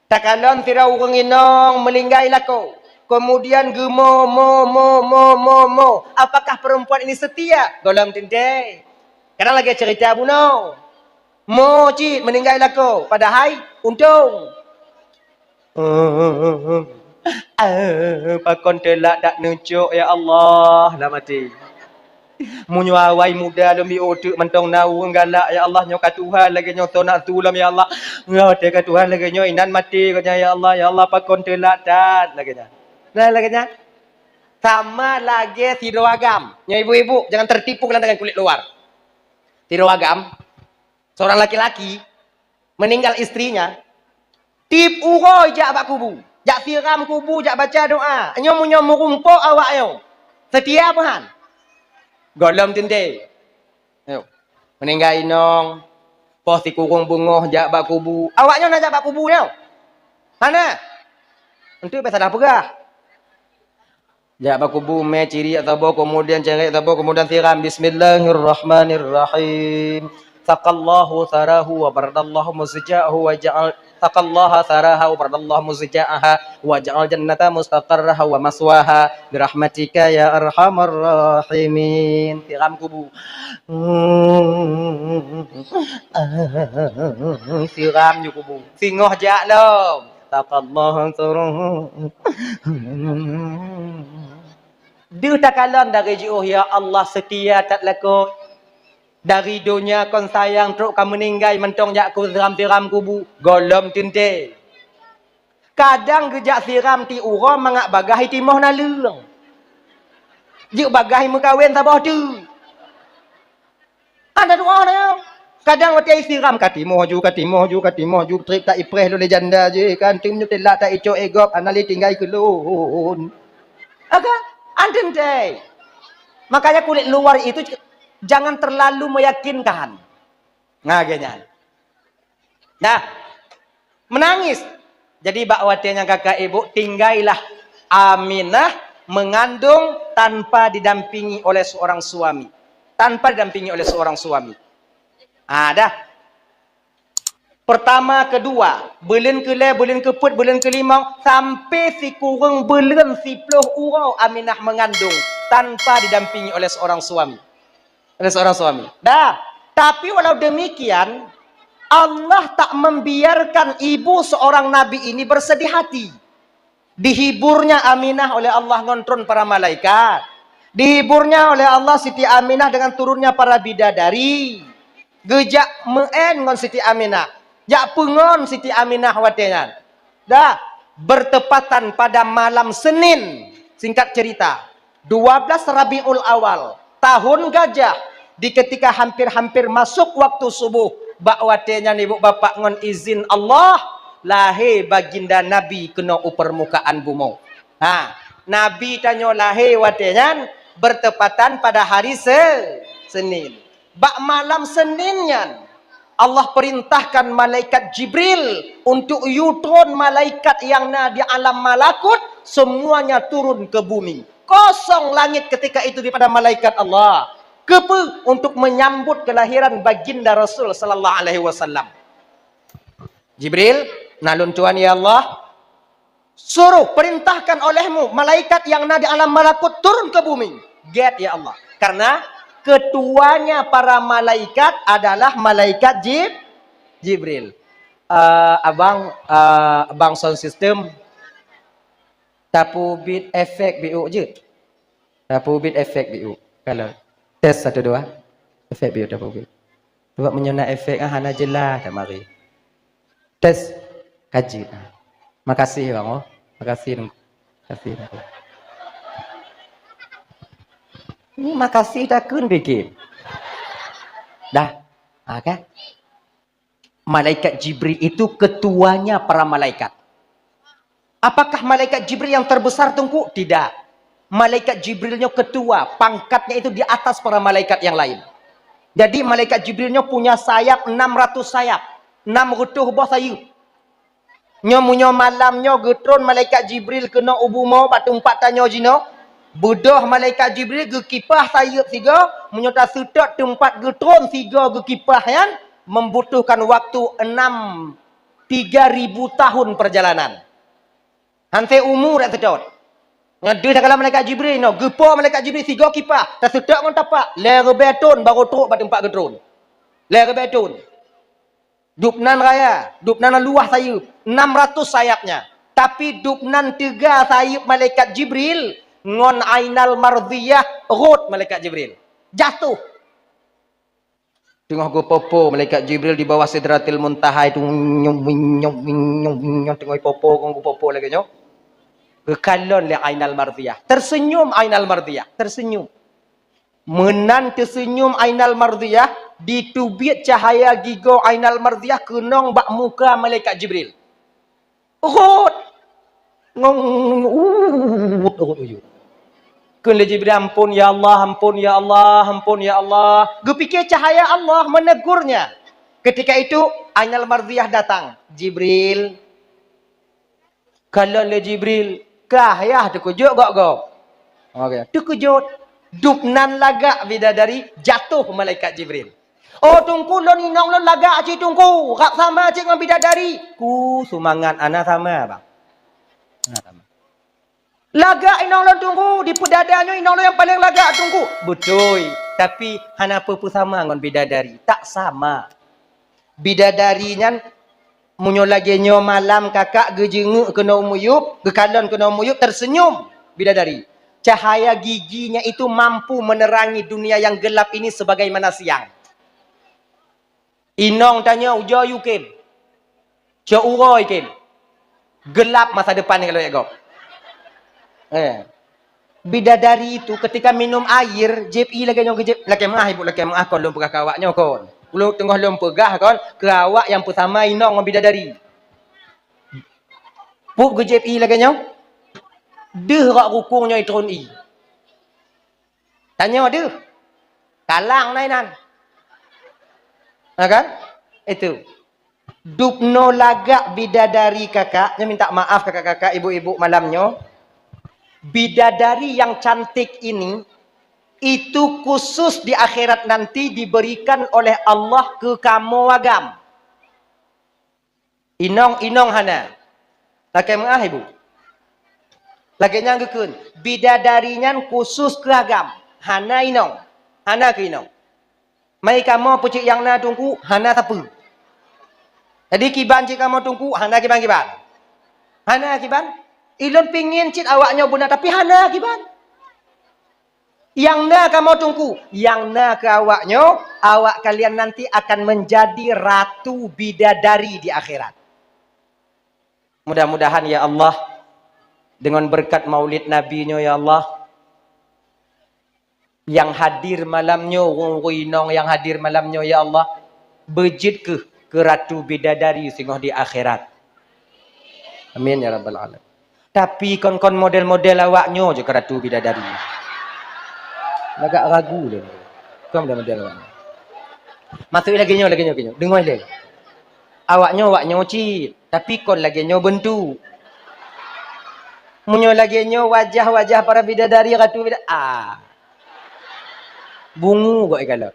Takalon sidroe ureuëng inong meulinggai lakoe, keumudian geumo, mo, mo, mo, mo, mo. Apakah perempuan ini setia? Gohlom teuntée. Kadang lagée cerita bunoe. Mo cit meuninggai lakoe, padahai untông. "Eh, pakon teulak dak neucok, ya Allah," lam até. "Meunyoe awai muda lôn bi uteuk mantong na ureuëng galak, ya Allah, nyoe ka tuha lagée nyoe, soe na su lom, ya Allah. Nyoe watée ka tuha lagée nyoe, inan maté gobnyan, ya Allah, ya Allah, pakon teulak that," lagée nyan. Nah, lagée nyan. Sama lagée sidroe agam. Nyoe ibu-ibu, jangan tertipu kalian dengan kulit luar. Sidroe agam, seorang laki-laki meninggal istrinya, tiep uroe jak bak kubu, jak siram kubu, jak baca doa. Nyoe meunyoe meurumpok awak nyoe, setia peuhan? Gohlom teuntée. Nyoe. Meuninggai inong, poh sikureueng beungoh jak bak kubu. Awaknyan na jak bak kubu nyoe? Hana. Enteuk bèk salah peugah. Jak bak kubu, mè ciriek saboh, kemudian cèrèk saboh, kemudian siram. Bismillahirrahmanirrahim. Saqallahu tharahu wa baradallahu muzja'ahu wa ja'al, saqallaha tharaha wa baradallahu muzja'aha wa ja'al jannata mustaqarraha wa maswaha birahmatika ya arhamar rahimin. Siram kubu. Siram ju kubu. Singoh jak lom. Saqallahu tharahu. Deuh takalon dari jiôh, ya Allah, seutia that lakoe. Dari donya kon sayang trok ka meuninggai mantong jak kusiram-siram kubu, gohlom teuntèe. Kadang geujak siram ti uroe mangat bagaih timoh naleueng. Jeuet bagaih meukawen saboh teuk. Hana doa na. Kadang watèe siram ka timoh ju, ka timoh ju, ka timoh ju, trép ta ipreh lôn lé janda jih kan, teungoh nyoe teulak ta icok éh gob, hana lé tinggai keu lôn. Aga, anteun teuntèe. Makanya kulit luar itu jangan terlalu meyakinkan. Nah, geuh nyan. Nah, menangis. Jadi bak watèe nyan kakak ibu, tinggailah Aminah mengandung tanpa didampingi oleh seorang suami. Tanpa didampingi oleh seorang suami. Ah, dah. Pertama, kedua, buleuen keulhèe, buleuen keupeuet, buleuen keulimong, sampai sikureueng buleuen siplôh uroe Aminah mengandung tanpa didampingi oleh seorang suami. Oleh seorang suami. Dah. Tapi walau demikian, Allah tak membiarkan ibu seorang nabi ini bersedih hati. Dihiburnya Aminah oleh Allah ngon tron para malaikat. Dihiburnya oleh Allah Siti Aminah dengan turunnya para bidadari. Geujak meu'en ngon Siti Aminah. Jak peungon Siti Aminah watèe nyan. Dah, bertepatan pada malam Senin, singkat cerita, dua belas Rabiul Awal, tahun gajah, di ketika hampir-hampir masuk waktu subuh, bak watèe nyan ibu bapak ngon izin Allah, lahé baginda Nabi keunoe u peurmukaan bumoe. Ha, Nabi tanyoe lahé watèe nyan bertepatan pada hari Se-, Senin. Bak malam Senin nyan, Allah perintahkan malaikat Jibril untuk yue tron malaikat nyang na di alam malakut, semuanya turun ke bumi. Kosong langit ketika itu daripada malaikat Allah. Keupeue? Untuk menyambut kelahiran baginda Rasul sallallahu alaihi wasallam. Jibril, na lôn tuan ya Allah, suruh, perintahkan olehmu malaikat yang na di alam malakut turun ke bumi. Gét ya Allah. Karena ketuanya para malaikat adalah malaikat Jib-, Jibril. Eh, abang, eh, abang sound system, tapeubiet efek biuk jeuet. Tapeubiet efek biuk. Kalau tes satu dua, efek biuk tapeubiet. Sebab meunyoe na efek, ah, hana jelas dah mari. Tes, ka jeuet. Makasih bang, oh. Makasih Teungku. Makasih Teungku. Ni makasih takheun bikin. Dah. Ah, kan? Malaikat Jibril itu ketuanya para malaikat. Apakah malaikat Jibril yang terbesar, Teungku? Tidak. Malaikat Jibril nyoe ketua, pangkatnya itu di atas para malaikat yang lain. Jadi malaikat Jibril nyoe punya sayap enam ratus sayap, enam reutôh boh sayeup. Nyoe meunyoe malam nyoe geutron malaikat Jibril keunoe u bumoe bak teumpat tanyoe jinoe, beudôh malaikat Jibril geukipah sayeup sigoe, meunyoe taseutôt teumpat geutron sigoe geukipah nyan, membutuhkan waktu enam, tiga ribu tahun perjalanan. Hana umu dak seutôt. Ngon deuh takalon malaikat Jibril nyoe, geupo malaikat Jibril sigoe kipah, taseutôt ngon tapak, lhèe ribèe thon baru trok bak teumpat geutron. Lhèe ribèe thon. Dubnan raya, dubnan luwah sayeup, enam ratus sayapnya. Tapi dubnan teuga sayeup malaikat Jibril ngon Ainal Mardhiyah rhot malaikat Jibril. Jatuh. Teungoh geupopo malaikat Jibril di bawah Sidratil Muntaha itu, nyum, nyum, nyum, nyum, nyum, teungoh popo, ngon geupopo lagèe nyoe. Geukalon lé Ainal Mardhiyah. Tersenyum Ainal Mardhiyah, tersenyum. Meunan teuseunyum Ainal Mardhiyah, diteubiet cahaya gigoe Ainal Mardhiyah keunong bak muka malaikat Jibril. Rhot! Ngong, ut, rhot uju. Kheun lé Jibril, "Ampôn ya Allah, ampôn ya Allah, ampôn ya Allah." Geupike cahaya Allah menegurnya. Ketika itu Ainal Marziah datang. "Jibril," kalon lé Jibril, "Kah yah teukeujot gok-gok?" Oke, teukeujot. Dubnan lagak bidadari, jatoh malaikat Jibril. "Oh Teungku, lôn inong lôn lagak cit Teungku, rab sama cit ngon bidadari." "Ku seumangat, hana sama, bang. Hana sama." "Lagak inong lôn Teungku, di peudada nyoe inong lôn nyang paleng lagak Teungku." "Beutôi, tapi hana peue-peue sama ngon bidadari, tak sama. Bidadari nyan, meunyoe lagée nyoe malam kakak geujeungeuk keunoe u miyueb, geukalon keunoe u miyueb, terseunyum bidadari. Cahaya giginya itu mampu menerangi dunia yang gelap ini sebagaimana siang." Inong tanyoe ujoe yue khem. Cok uroe khem. Gelap masa depan kalau jak gob. Eh. Bidadari itu ketika minum air, jieb ie lagée nyoe geujép, lakée meu'ah ibu, lakée meu'ah kon lôn peugah keu awak nyoe kon. Ulôn teungoh lôn peugah kon, keu awak nyang peusama inong ngon bidadari. Pup geujép ie lagée nyoe. Deuh rot rukung nyoe itron ie. Tanyoe deuh. Kalang na inan. Na kan? Itu. Dubnoe lagak bidadari kakak, nyoe minta maaf kakak-kakak, ibu-ibu malam nyoe. Bidadari yang cantik ini, itu khusus di akhirat nanti diberikan oleh Allah keu kamoe agam. Inong-inong hana. Lakée meu'ah ibu. Lagée nyan geukheun, bidadari nyan khusus keu agam. Hana inong. Hana keu inong. Mai kamoe peucit nyang na Teungku, hana sapeue. Jadi kiban cit kamoe Teungku, hana kiban-kiban. Hana kiban. Ilôn pingin cit awak nyoe beuna, tapi hana kiban. Nyang na kamoe Teungku, nyang na keu awak nyoe, awak kalian nanti akan menjadi ratu bidadari di akhirat. Mudah-mudahan ya Allah, dengan berkat Maulid Nabi nyoe ya Allah, nyang hadir malam nyoe, ureuëng-ureuëng inong nyang hadir malam nyoe ya Allah, beujeuet kheueh keu ratu bidadari singoh di akhirat. Amin ya rabbal alamin. Tapi kon-kon model-model awak nyoe jeuet keu ratu bidadari. Lagak ragu lé. Kon model-model awak nyoe. Maksud lagée nyoe, lagée nyoe, lagée nyoe. Deungoe lé. Awak nyoe, awak nyoe cit, tapi kon lagée nyoe beuntuk. Meunyoe lagée nyoe wajah-wajah para bidadari, ratu bida-, ah. Bungu gok ikalon.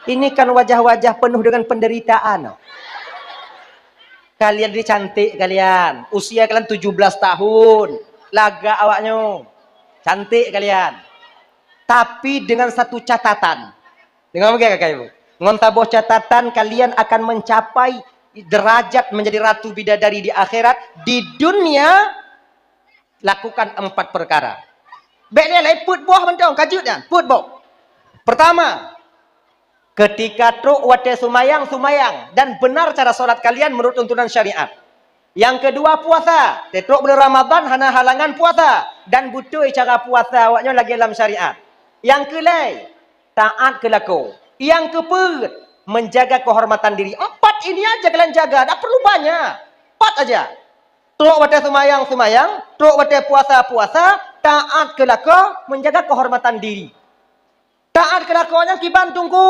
Ini kan wajah-wajah penuh dengan penderitaan. Kalian ni cantik kalian. Usia kalian tujuh belas tahun. Lagak awak nyoe. Cantik kalian. Tapi dengan satu catatan. Dengan apa, kakak ibu? Ngon saboh catatan, kalian akan mencapai derajat menjadi ratu bidadari di akhirat. Di dunia, lakukan empat perkara. Bék lé, lé, peuet boh mantong, ka jeuet nyan, peuet boh. Pertama, ketika trok watée sumayang, sumayang dan benar cara salat kalian menurut tuntunan syariat. Yang kedua, puasa. Tetrok bulan Ramadan hana halangan puasa. Dan beutôi cara puasa awak nyoe lagée lam syariat. Yang keulhée, taat keu lakoe. Yang keupeuet, menjaga kehormatan diri. Empat ini aja kalian jaga, tak perlu banyak. Empat aja. Trok watée sumayang, sumayang. Trok watée puasa, puasa. Taat keu lakoe, menjaga kehormatan diri. Taat keu lakoe nyan kiban Teungku?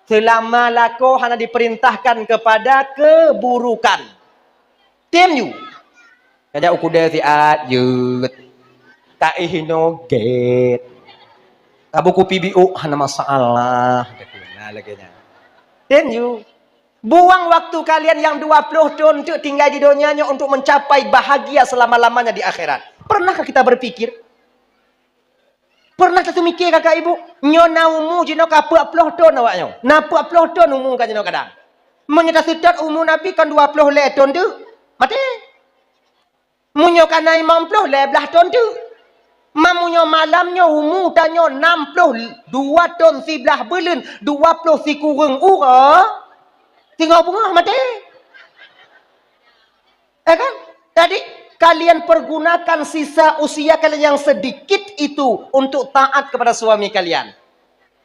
Seulama lakoe hana diperintahkan kepada keburukan. Tem yue. Kajak u keudè siat, jeuet. Ka éh inoe gét. Ka beukupi biôk hana masalah. Nah, lagée nyan. Tem yue. Buang waktu kalian yang dua puluh thon teuk tinggai di donya nyoe untuk mencapai bahagia selama-lamanya di akhirat. Pernahkah kita berpikir? Pernah taseumiké kakak ibu? Nyoe na umu jinoe ka peuet ploh thon awak nyoe. Na peuet ploh thon umu ka jinoe kadang. Meunyoe taseutôt umu Nabi kon dua ploh lhée thon teuk, maté. Meunyoe ka na limong ploh lhée blaih thon teuk. Ma meunyoe malam nyoe umu tanyoe nam ploh dua thon siblaih buleuen, dua ploh sikureueng uroe, singoh beungoh maté. Ya kan? Jadi, kalian pergunakan sisa usia kalian yang sedikit itu untuk taat kepada suami kalian.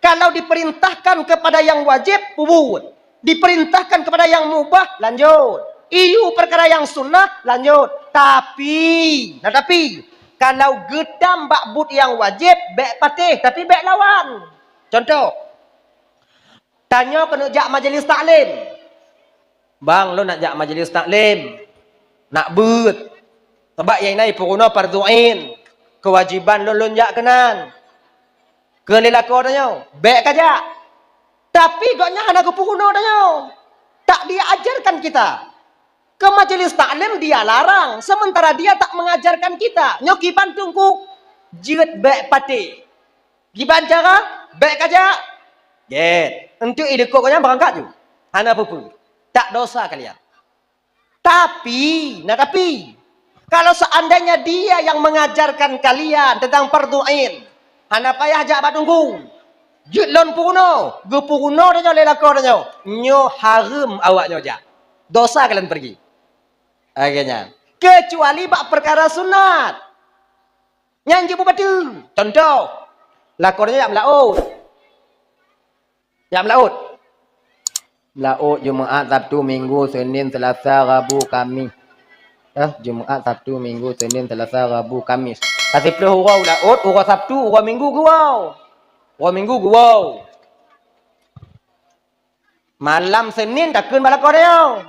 Kalau diperintahkan kepada yang wajib, peubuet. Diperintahkan kepada yang mubah, lanjut. Iyu perkara yang sunnah, lanjut. Tapi, nah tapi, Kalau geutam bak buet nyang wajéb, bék patéh, tapi bék lawan. Contoh, tanyoe keuneuk jak majelis taklim. "Bang, lôn nak jak majelis taklim. Nak beuet. Sabab nyang na peurunoe fardhu ain. Keuwajéban lôn, lôn jak keunan." Kheun lé lakoe tanyoe, "Bék kajak." Tapi gobnyan hana geupeurunoe tanyoe. Tak diajarkan kita. Ke majelis taklim dia larang, sementara dia tak mengajarkan kita. Nyoe kiban teungku, jeuet bék patéh. Kiban cara, bék kajak. Gét. Enteuk idikot gobnyan beurangkat ju. Hana peue-peue. Tak dosa kalian. Tapi, nah tapi, kalau seandainya dia yang mengajarkan kalian tentang fardhu ain, hana payah jak bak teungku. Jeuet lôn peurunoe, geupeurunoe tanyoe lé lakoe tanyoe. Nyoe hareuem awaknyoe jak. Dosa kalian pergi. Lagée nyan. Kecuali bak peukara sunat. Nyan jeuet beubateue. Contoh, lakoe tanyoe jak meulaôt. Jak meulaôt. Meulaôt Jumaat, Sabtu, Minggu, Senin, Selasa, Rabu, Kamis. Eh, Jumaat, Sabtu, Minggu, Senin, Selasa, Rabu, Kamis. Ka siplôh uroe laôt, uroe Sabtu, uroe Minggu geuwoe. Uroe Minggu geuwoe. Malam Senin takheun bak lakoe tanyoe,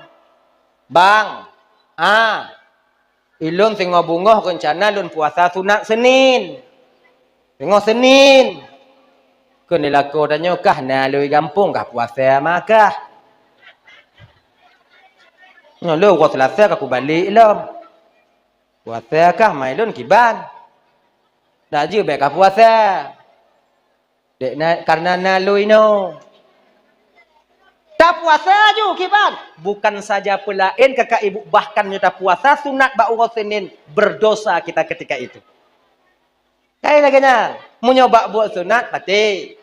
"Bang, ah, ilôn singoh beungoh reuncana lôn puasa sunat Senin." Singoh Senin. Kheun lé lakoe tanyoe, "Kah na lôn i gampông kah puasa ma kah? Nyoe lôn uroe Selasa ka kubalek lom. Puasa kah ma ilôn kiban? Dak jeuet bék kah puasa." Dek na, karena na lôn inoe. Tapuasa ju kiban. Bukan saja peulaén kakak ibu, bahkan nyoe tapuasa sunat bak uroe Senin, berdosa kita ketika itu. Hai lagée nyan, meunyoe bak buet sunat, patéh.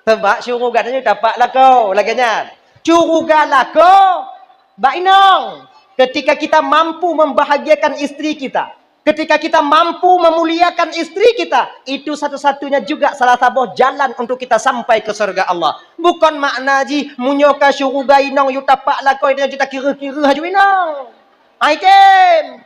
Sebab syuruga tanyoe tapak lakoe, lagée nyan. Syuruga lakoe bak inong. Ketika kita mampu membahagiakan istri kita, ketika kita mampu memuliakan istri kita, itu satu-satunya juga salah saboh jalan untuk kita sampai ke surga Allah. Bukon makna jih, meunyoe ka syuruga inong yue tapak lakoe, yue takireuh-kireuh aju inong. Ai tem.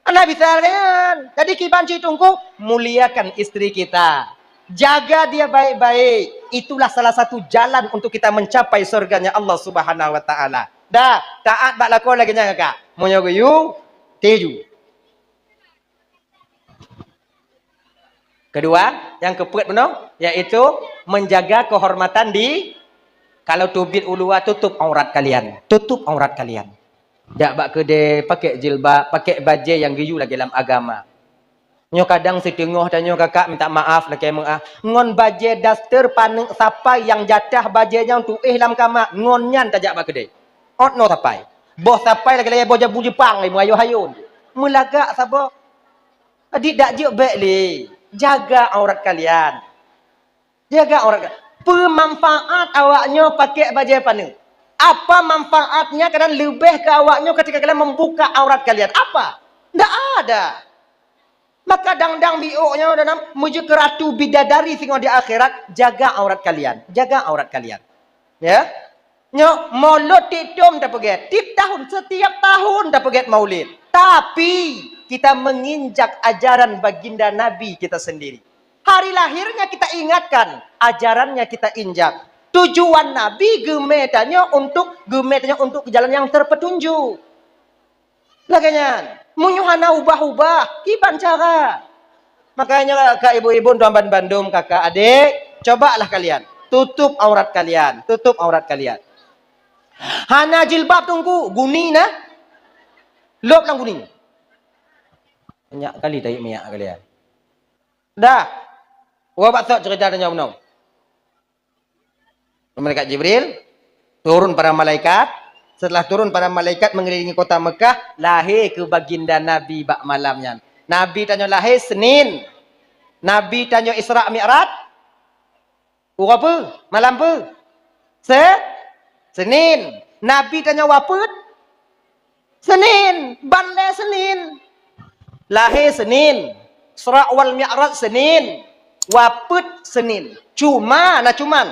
Hana bisa lagée nyan. Jadi kiban cit teungku, muliakan istri kita. Jaga dia baik-baik. Itulah salah satu jalan untuk kita mencapai surganya Allah Subhanahu wa Ta'ala. Dah, taat bak lakoe lagée nyan kakak. Meunyoe geuyue, teju. Kedua, nyang keupeuet bunoe, yaitu menjaga kehormatan di, kalau teubiet u luwa, tutup aurat kalian. Tutup aurat kalian. Jak bak keudè, pakai jilbab, pakai bajèe nyang geuyue lagèe lam agama. Nyoe kadang siteungoh tanyoe kakak minta maaf lakèe meu'ah, ngon bajèe daster paneuk sapai nyang jatah bajèe nyang tu'oh lam kama, ngon nyan tajak bak keudè. Ôt noe sapai. Boh sapai lagèe-lagèe boh jabu Jepang, lé meurayoh hayôn. Meulagak saboh. Adik dak jeuet bèk lé. Jaga aurat kalian. Jaga aurat kalian. Peue manfaat awaknyoe pakèk bajèe paneuk? Apa manfaatnya kalian leubeh keu awaknyoe ketika kalian membuka aurat kalian? Apa? Ndak ada. Maka dang-dang biôk nyoe dalam meujeuet keu ratu bidadari singoh di akhirat, jaga aurat kalian. Jaga aurat kalian. Ya. Nyoe, mulod tiep thôn tapeugèt, tiep tahun, setiap tahun tapeugèt maulid. Tapi, kita menginjak ajaran baginda Nabi kita sendiri. Hari lahirnya kita ingatkan, ajarannya kita injak. Tujuan Nabi geumè tanyoe untuk, geumè tanyoe untuk jalan yang terpetunjuk. Lagèe nyan, meunyoe hana ubah-ubah, kiban cara? Makanya, kak ibu-ibu, tuan ban bandum, kakak, adik, cobalah kalian. Tutup aurat kalian, tutup aurat kalian. Hana jilbab teungku, guni na. Lôb lam guni. Banyak kali tahi minyak kalian. Dah. Uroe bak sôk cerita tanyoe bunoe. Malaikat Jibril, turun para malaikat. Setelah turun para malaikat mengelilingi kota Mekah, lahé keu baginda Nabi bak malam nyan. Nabi tanyoe lahé Senin. Nabi tanyoe Isra Mi'raj uroe peue? Malam peue? Se-, Senin. Nabi tanyoe wafeuet Senin, ban lé Senin. Lahé Senin, Isra wal Mi'raj Senin, wafeuet Senin. Cuma, na cuman,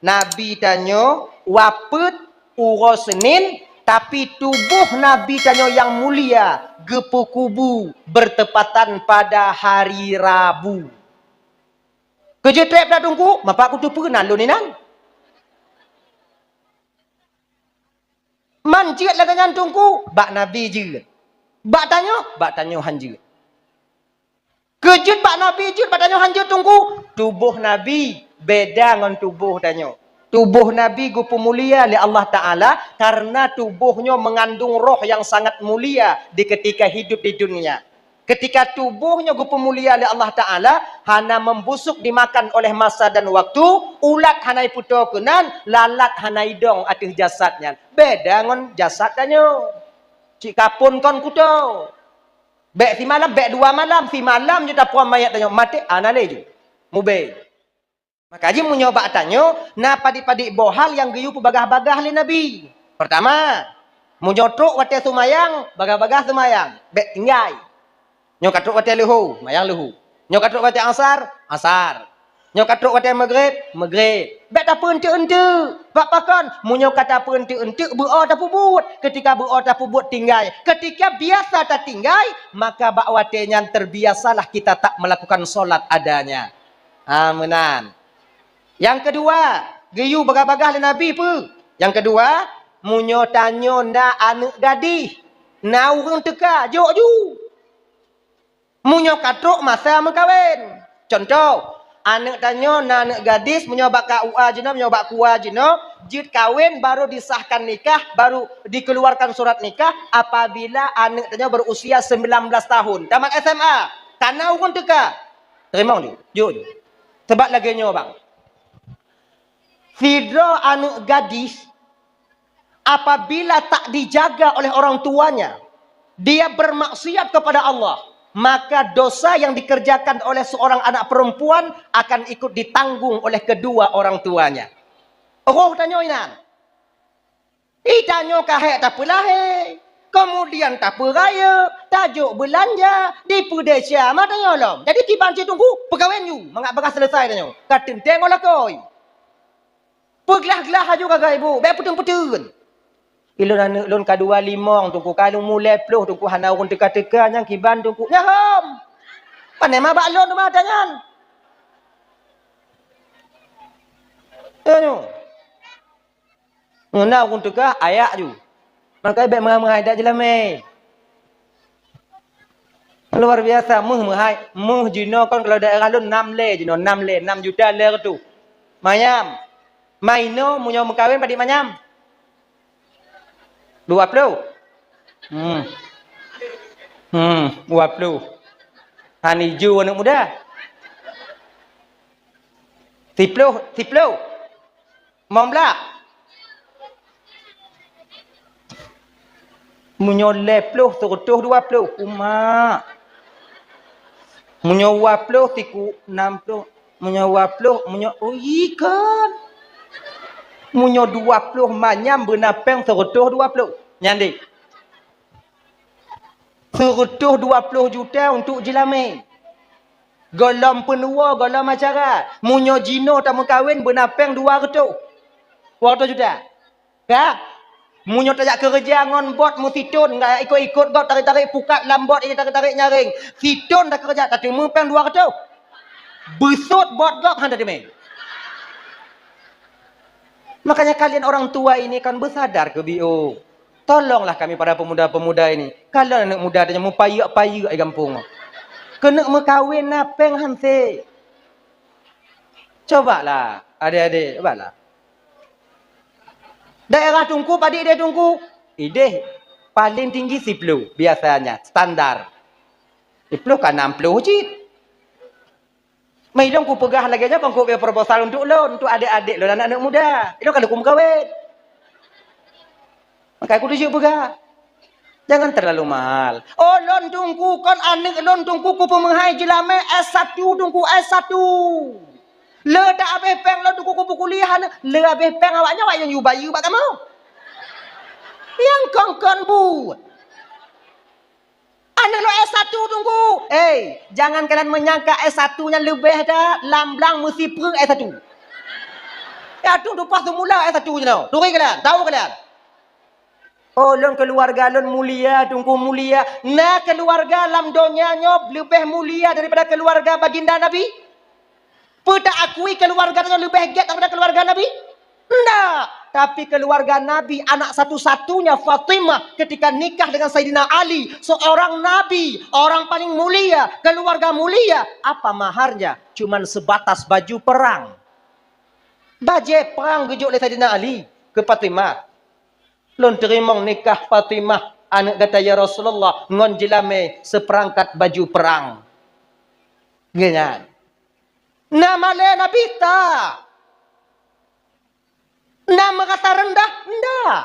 Nabi tanyoe wafeuet uroe Senin, Tapi tuboh Nabi tanyoe nyang mulia geupeukubu beurtepatan pada hari Rabu. Keu jeuet treb that Teungku, mapa kuteupeue na lôn inan. Man jeuet lagée nyan Teungku, bak Nabi jeuet. Bak tanyoe, bak tanyoe han jeuet. Keu jeuet bak Nabi jeuet, bak tanyoe han jeuet Teungku. Tuboh Nabi beda ngon tuboh tanyoe. Tuboh Nabi geupeumulia lé Allah Taala karena tuboh nyoe meungandong roh nyang sangat mulia di ketika hidup di dunia. Ketika tuboh nyoe geupeumulia lé Allah Taala, hana membusuk dimakan oleh masa dan waktu, ulat hana ipeutoe keunan, lalat hana idong ateueh jasad nyan. Beda ngon jasad tanyoe. Cit kapon kon kuto. Bék simalam, bék dua malam, simalam ju tapuan manyét tanyoe, maté, hana lé ju. Mubé. Maka jih meunyoe bak tanyoe, na padit-padit boh hal nyang geuyue peubagah-bagah lé Nabi. Peurtama, meunyoe trok watée seumayang, bagah-bagah seumayang, bék tinggai. Nyoe ka trok watée leuhô, mayang leuhô. Nyoe ka trok watée asar, asar. Nyoe ka trok watée maghrib, maghrib. Bék tapeueunteuk-eunteuk. Bak pakon? Meunyoe ka tapeueunteuk-eunteuk, beuo tapeubuet. Ketika beuo tapeubuet, tinggai. Ketika biasa tatinggai, maka bak watée nyan terbiasalah kita tak melakukan solat adanya. Ha, meunan. Nyang keudua, geuyue bagah-bagah lé Nabi peue? Nyang keudua, meunyoe tanyoe na aneuëk gadih, na ureuëng teuka, jok ju. Meunyoe ka trok masa meukawen. Contoh, aneuëk tanyoe na aneuëk gadis, meunyoe bak K U A jinoe, meunyoe bak K U A jinoe, jeuet kawen, baru disahkan nikah, baru dikeluarkan surat nikah apabila aneuëk tanyoe berusia sembilan belas tahun, tamat S M A. Ka na ureuëng teuka. Teurimong ju, jok ju. Sabab lagée nyoe, bang. Sidroe aneuëk gadis apabila tak dijaga oleh orang tuanya, dia bermaksiat kepada Allah, maka dosa yang dikerjakan oleh seorang anak perempuan akan ikut ditanggung oleh kedua orang tuanya. Roh tanyoe inan. Ih, tanyoe ka hék tapeulahé, kemudian tapeurayeuk, tajok beulanja, dipeudesya ma tanyoe lom. Jadi kiban cit Teungku, peukawen ju, mangat bagah seuleusoe tanyoe. Ka teuntée ngon lakoe. Peuglah-glah laju gagai bu, bék peuteun-peuteun. Ilôn aneuëk lôn ka dua limong Teungku, ka lôn mulai ploh Teungku, hana ureuëng teuka-teuka nyang kiban Teungku. Nyan hom. Pane ma bak lôn teuma ata nyan. Nyoe. Ngon na ureuëng teuka, ayak ju. Makajih bék meuhai-meuhai dak jeulamé. Luar biasa, meuh meuhai, meuh jinoe kon kalau daerah lôn nam lé jinoe, nam lé, nam juta lé reutôh. Manyam. Mainoe meunyoe meukawen padit manyam? Dua ploh. Hmm. Hmm, dua ploh. Han iju aneuëk muda. Siploh, siploh. Limong blah. Meunyoe lhée ploh, seureutôh dua ploh, umak. Meunyoe dua ploh, siku nam ploh. Meunyoe dua ploh, meunyoe, oh, ikan. Meunyoe dua ploh manyam beuna péng seureutôh dua ploh. Nyan deh. Seureutôh dua ploh juta untuk jeulamé. Gohlom peunuwoe, gohlom acara. Meunyoe jinoe tameukawen beuna péng dua reutôh. Dua reutôh juta. Ka? Meunyoe tajak keureuja ngon bot meusithon, nggak ikot-ikot gob, tarék-tarék pukat lam bot, tarék-tarék nyaréng. Sithon takeureuja, tateumé péng dua reutôh. Beusôt bot gob han tateumé. Makanya kalian orang tua ini kan bersadar ke biôh. Tolonglah kami para pemuda-pemuda ini. Kalon aneuëk muda tanyoe meupayeuk-payeuk di gampông. Keuneuk meukawen na péng han sép. Cobalah, adek-adek, cobalah. Daerah Teungku, padit ideh Teungku? Ideh paling tinggi siploh biasanya, standar. Siploh ka nam ploh cit. Meuilong kupeugah lagée nyoe kon kupeugah proposal untuk lôn, untuk adek-adek lôn, aneuëk-aneuëk muda. Ilôn ka lheueh kumeukawen. Maka kuteujeuet peugah, jangan terlalu mahal. Oh, lôn Teungku, kon aneuëk lôn Teungku kupeumeuhai jeulamé S satu Teungku, S satu. Le dak abéh péng lôn Teungku kupeukuliah aneuëk, le abéh péng awaknyan, awaknyan yue bayeue bak kamoe. Nyang kon-kon buet. Aneuëk lôn S satu Teungku. Hei, jangan kalian menyangka S satu nyan leubeh that, lam blang meusipreueng S satu. Ya tu, tumpah semula S satu jinoe. Turi kalian, tahu kalian. Oh, lôn keuluwarga lôn mulia, Teungku, mulia. Na keuluwarga lam donya nyoe leubeh mulia daripada keuluwarga baginda Nabi? Peue ta akui keuluwarga tanyoe leubeh gét daripada keuluwarga Nabi? Ndak. Tapi keuluwarga Nabi, anak satu-satunya Fatimah, ketika nikah dengan Saidina Ali, seorang nabi, orang paling mulia, keuluwarga mulia, apa maharnya? Cuman sebatas baju perang. Bajée prang geujok lé Saidina Ali keu Fatimah. Lôn teurimong nikah Fatimah, aneuëk gata, ya Rasulullah, ngon jeulamé seupeurangkat baju prang. Geuh nyan. Na malée Nabi ta. Na meurasa reundah? Ndak.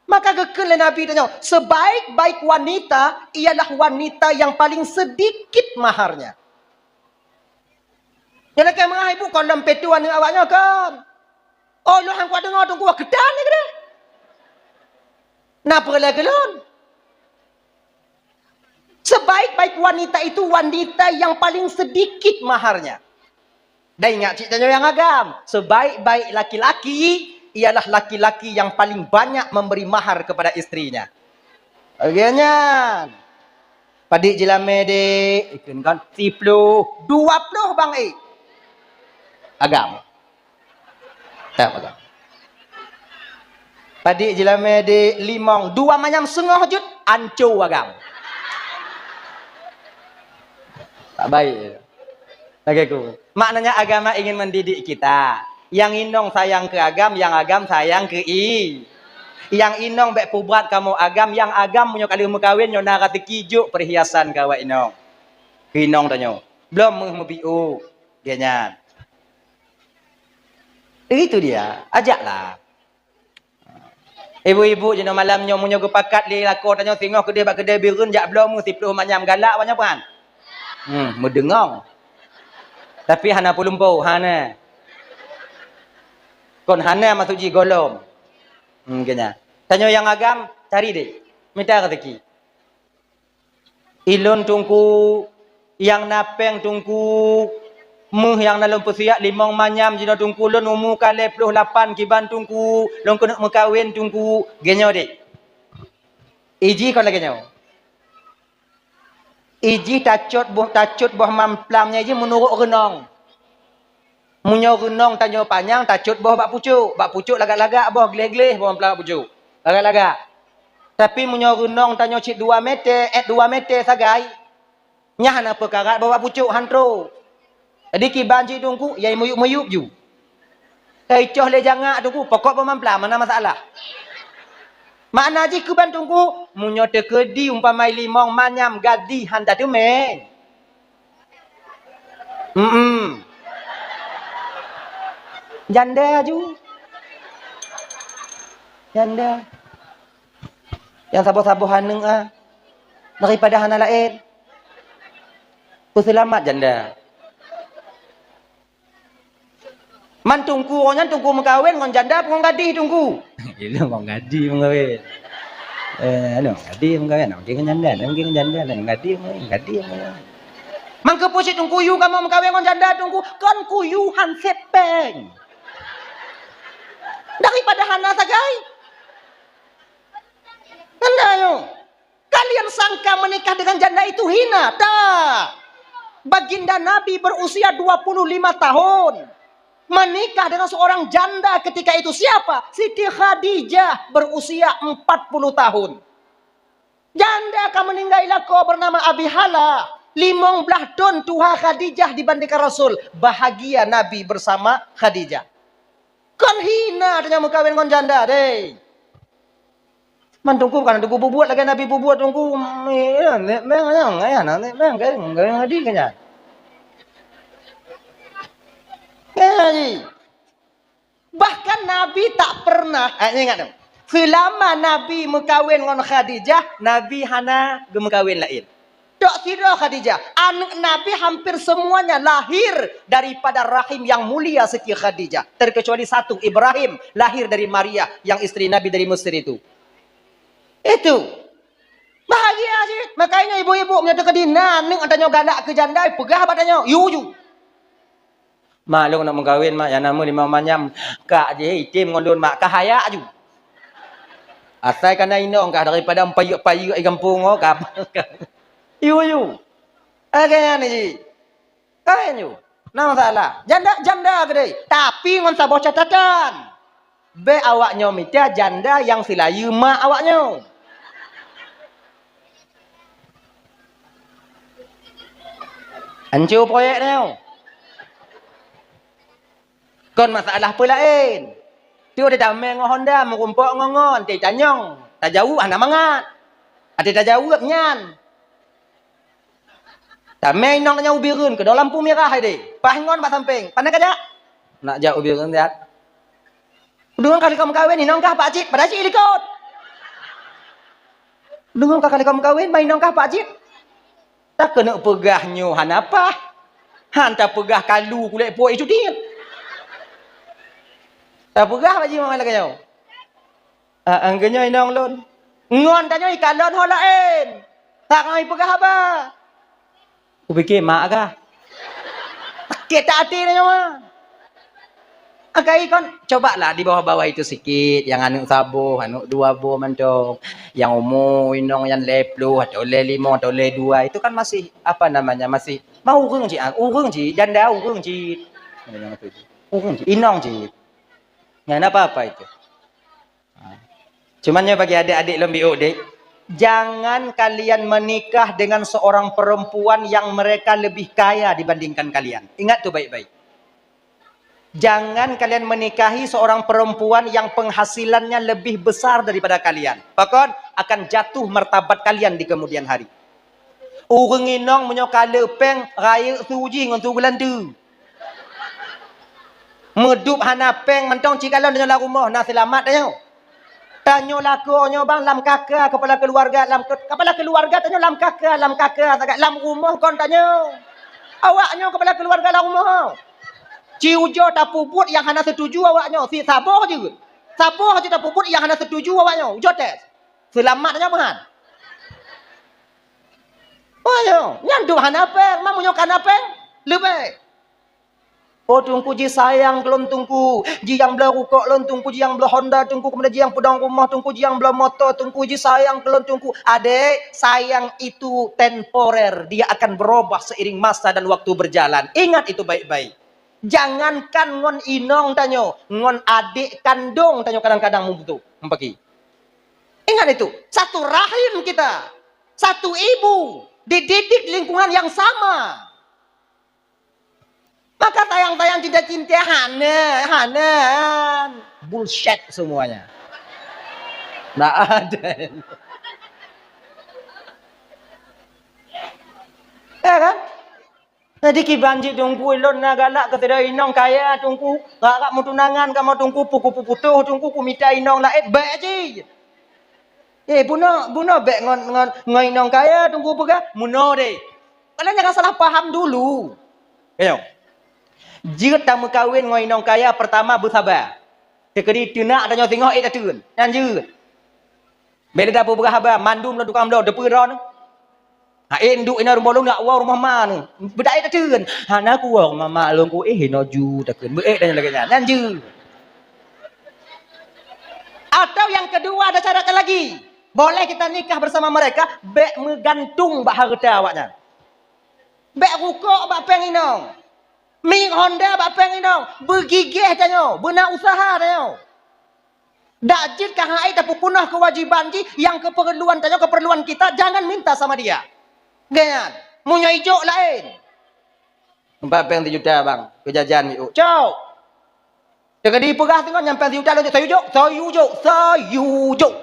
Maka geukheun lé Nabi tanyoe, sebaik-baik wanita ialah wanita yang paling sedikit maharnya. Nyang lakée meurah ibu kon lom peue tu aneuëk awak nyoe kon. Oh, lôn han kuat deungoe Teungku, wah, keudan ni keudeh. Na peureulée keu lôn. Sebaik-baik wanita itu wanita yang paling sedikit maharnya. Dan ingat cit tanyoe nyang agam, sebaik-baik laki-laki ialah laki-laki yang paling banyak memberi mahar kepada istrinya. Lagée nyan. Padit jeulamé, Dek? Ikheun kan, siploh, dua ploh bang, eh. Agam. Tak agam. Padit jeulamé, Dek? Limong, dua manyam seungoh jeuet, anco agam. Tak baik. Lagée ku. Maknanya agama ingin mendidik kita. Nyang inong sayang keu agam, nyang agam sayang keu i. Nyang inong bék peubrat kamoe agam, nyang agam meunyoe ka lheueh meukawen nyoe na raseuki jok peurhiasan keu awak inong. Keu inong tanyoe. Blom meuh meubiôk. Geuh nyan. Itu dia, ajaklah. Ibu-ibu jinoe malam nyoe meunyoe geupakat lé lakoe tanyoe singoh keudeh bak keudè Bireuen jak bloe meuh siploh manyam galak awak nyoe peuhan. Hmm, meudeungong. Tapi hana peulumpo, hana. Kon hana maksud jih gohlom. Hmm, keu nyan. Tanyoe nyang agam, cari deh. Mita rezeki. Ilôn Teungku, nyang na péng Teungku, meuh nyang na lôn peusiak limong manyam jinoe Teungku, lôn umu ka lhèe ploh lapan kiban Teungku, lôn keuneuk meukawen Teungku, geuh nyoe deh. Ijih kon lagèe nyoe. Ijih tacot boh, tacot boh mamplam nyan ijih meunurot reunong. Meunyoe reunong tanyoe panyang, tacot boh bak pucôk. Bak pucôk lagak-lagak boh, gleh-gleh boh mamplam bak pucôk. Lagak-lagak. Tapi meunyoe reunong tanyoe cit dua meter, èt dua meter sagai, nyan hana peukarat boh bak pucôk, han trôk. Jadi kiban cit Teungku, ya meuyup-meuyup ju. Taicoh lé jangak Teungku, pokok boh mamplam, hana masalah. Makna jih kiban Teungku, meunyoe teukeudi umpama limong manyam gadi han tateumèe. Mm-mm. Janda ju. Janda. Nyang saboh-saboh aneuk ah. Daripada hana laén. Peuseulamat janda. Man Teungku nyan Teungku meukawen ngon janda peue ngon gadih Teungku? Ilôn ngon gadih meukawen. Eh, anu, gadih meukawen, mungkin ngon janda, mungkin ngon janda, ngon gadih meukawen, gadih meukawen. Man keupeue cit Teungku yue kamoe meukawen ngon janda Teungku? Kon kuyue han sép péng. Daripada hana sagai. Janda nyoe. Kalian sangka menikah dengan janda itu hina? Tak. Baginda Nabi berusia dua puluh lima tahun. Menikah dengan seorang janda ketika itu siapa? Siti Khadijah berusia empat puluh tahun. Janda ka meninggai lakoe bernama Abi Hala. Limong blah thon tuha Khadijah dibandingkan Rasul. Bahagia Nabi bersama Khadijah. Kon hina tanyoe meukawen ngon janda deh. Man Teungku, bukan Teungku bubuet lagèe Nabi bubuet Teungku. Hmm, ya, nek meng, ya, ya, nek meng, kan, kan, kan, kan, kan. Ya, ji. Bahkan Nabi tak pernah, eh, ingat tu. Selama Nabi meukawen ngon Khadijah, Nabi hana geumeukawen laén. Tok sidroe Khadijah, aneuk Nabi hampir semuanya lahir daripada rahim yang mulia Siti Khadijah. Terkecuali satu, Ibrahim, lahir dari Maria yang istri Nabi dari Mesir itu. Itu. Bahagia cit. Makanya ibu-ibu meunyoe teukeudi na aneuk tanyoe galak keu janda, peugah bak tanyoe, "Yue ju." "Mak, lôn nak meukawen, Mak, nyang na meuh limong manyam." "Kak jih item ngon lôn, Mak, ka hayak ju." Asai ka na inong kah daripada payek-payek di gampông oh, kah. Yu, yu. Agak nyan ji. Kan yu. Na masalah. Janda, janda keudeh. Tapi ngon saboh catatan. Bèk awak nyoe mita janda nyang silayeue mak awak nyoe. Hanco proyek nyoe. Kon masalah peue laén. Tiep-tiep tamè ngon Honda, meurumpok ngon-ngon, até tanyong, tajaweueb hana mangat. Até tajaweueb nyan. Tamè inong nyan u Bireuen, keudroe lampu mirah deh. Paih ngon bak sampéng, "Pane kajak?" "Nak jak u Bireuen siat." Deungon ka likot meukawen, inong kah pak cit, padahai cit likot. Deungon ka likot meukawen, ma inong kah pak cit. Takeuneuk peugah nyoe hana paih. Han tapeugah kalu kulét puet icu tiep. Tapeugah bak jih lagèe nyoe. Ah, anggeunyoe inong lôn. Ngon tanyoe ikalon ho laén. Tak ngai peugah haba. Kupike mak kah. Sakét até tanyoe. Akai kon, cobalah di bawah-bawah itu sikit, nyang aneuk saboh, aneuk dua boh mantong, nyang umu inong nyan lhèe ploh atau lhèe limong atau lhèe dua, itu kan masih, apa namanya, masih mau ureueng cit, ah, ureueng cit, janda ureueng cit. Ureueng cit, inong cit. Nyan apa-apa itu. Ha. Cuman nyoe bagi adék-adék lôn biôk deh, jangan kalian menikah dengan seorang perempuan yang mereka lebih kaya dibandingkan kalian. Ingat tu baik-baik. Jangan kalian menikahi seorang perempuan yang penghasilannya lebih besar daripada kalian. Pakon? Akan jatuh martabat kalian di kemudian hari. Ureueng inong meunyoe ka le péng, rayeuk su jih ngon su geulanteue. Meudup hana péng mantong, ci kalon tanyoe lam rumoh, na seulamat tanyoe. Tanyoe lakoe nyoe bang lam kaka kepala keluarga, lam ke-, kepala keluarga tanyoe lam kaka, lam kaka sagai, lam rumoh kon tanyoe. Awak nyoe kepala keluarga lam rumoh. Ci ujoe tapeubuet nyang hana setuju awak nyoe, si saboh jeuet. Saboh jeuet tapeubuet nyang hana setuju awak nyoe, ujoe tes. Seulamat tanyoe meuhan. Oh, nyoe, nyan dum hana péng, ma meunyoe ka na péng, leubeh. Oh, Teungku jisayang keu lôn, Teungku. Jiyang bloe rukok lôn, Teungku, jiyang bloe Honda, Teungku, kemudian jiyang peudong rumoh, Teungku, jiyang bloe moto, Teungku, jisayang keu lôn, Teungku. Adék, sayang itu temporer, dia akan berubah seiring masa dan waktu berjalan. Ingat itu baik-baik. Jangankan ngon inong tanyoe, ngon adék kandong tanyoe kadang-kadang meubutoh, meupaké. Ingat itu, satu rahim kita, satu ibu, dididik di lingkungan yang sama. Maka sayang-sayang, cinta-cinta, hana, hana. Bullshit semuanya. Ndak ada. Ya kan? Jadi kiban cit Teungku, lôn na galak keu sidroe inong kaya Teungku, rab-rab meutunangan kamoe Teungku, peue kupeuputoh Teungku, kumita inong laén, bèk cit. Eh, bunoe, bunoe bèk ngon, ngon, ngon inong kaya Teungku peugah, meunoe deh. Kalian jangan salah paham dulu. Ayo. Jeuet tameukawen ngon inong kaya, pertama beusaba. Teukeudi teunak tanyoe singoh ék tateun. Nyan jeuet. Bèk lé tapeupeugah haba, mandum lôn tukang bloe, teupeue droeneuh. Ha, ék duek inoe rumoh lôn, nak woe rumoh ma neuh. Beudak ék tateun. Hana kuwoe rumoh ma lôn ku, éh, inoe ju tateun. Beuék dan lagèe nyan. Nyan jeuet. Atau yang kedua, ada syarat lagi. Boleh kita nikah bersama mereka, bèk meugantung bak hareuta awaknyan. Bèk rukok bak péng inong. Mi Honda bak péng inong. Beugigeh tanyoe, beuna useuha tanyoe. Dak jeuet ka hai tapeupunoh keuwajéban jih nyang keupeurluan tanyoe, keupeurluan kita, jangan minta sama dia. Nyan, meunyoe ijok laén. Empat péng sijuta, Bang, keu jajan miôk. Cok. Teukeudi peugah teungoh nyan péng sijuta, lôn jok, sayujok, sayujok, sayujok.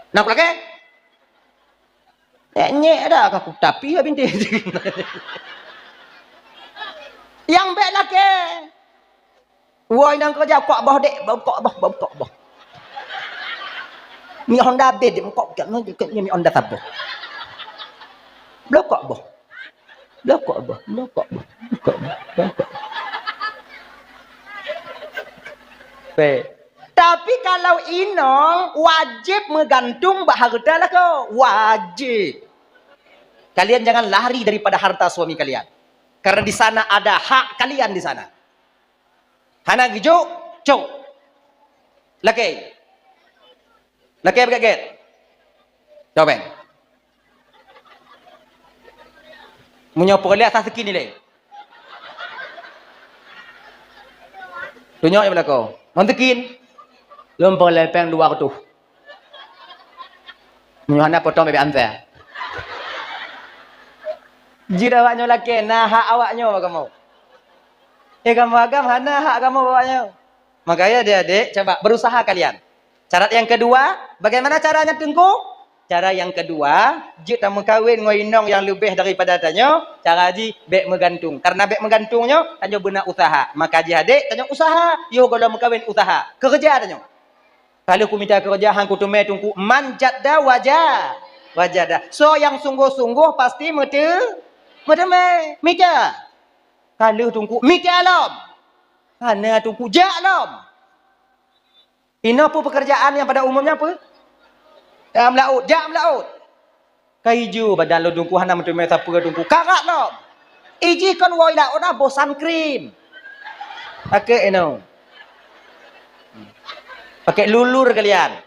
Nak lagèe? Nyek-nyek dak ka kutapi lah bintéh. Nyang bèk lakèe. Woe inong keureuja, kok boh dek, boh kok boh, boh kok boh. Mi Honda bèk dek, kok, kok, kok, mi Honda saboh. Bloe kok boh. Bloe kok boh, bloe kok boh, bloe kok boh, bloe kok boh. Bèk. Tapi kalau inong wajéb meugantung bak hareuta lakoe, wajéb. Kalian jangan lari daripada harta suami kalian. Karena di sana ada hak kalian di sana. Hana geujok, cok. Lakèe. Lakèe beugèt-gèt. Coba. Meunyoe peureulèe asai sekin ilèe. Tunyok nyang beulakoe. Ngon sekin. Lôn peureulèe pèng dua reutôh. Meunyoe hana potong bèbèk ansa. Jeuet awaknyoe lakèe, na hak awaknyoe bak kamoe. Eh, kamoe agam hana hak kamoe bak awaknyoe. Makanya adék-adék, coba berusaha kalian. Syarat yang kedua, bagaimana caranya, Teungku? Cara yang kedua, jeuet tameukawen ngon inong nyang leubeh daripada tanyoe, cara jih bèk meugantung. Karena bèk meugantung nyoe, tanyoe beuna usaha. Maka jih adék, tanyoe usaha, yoh gohlom meukawen usaha. Keureuja tanyoe. Ka lheueh kumita keureuja, han kuteumé, Teungku, man jadda waja-, wajada. Soe nyang sunggoh-sunggoh pasti meute-, meuteumé. Mita. Ka lheueh, Teungku, mita lom. Hana, Teungku, jak lom. Inoe peue pekerjaan nyang pada umumnya peue? Meulaôt, jak meulaôt. Ka ijo badan lôn, Teungku, hana meuteumé sapeue, Teungku. Karat lom. Ijih kon woe laôt na boh sun cream. Pakai inoe. Pakai lulur kalian.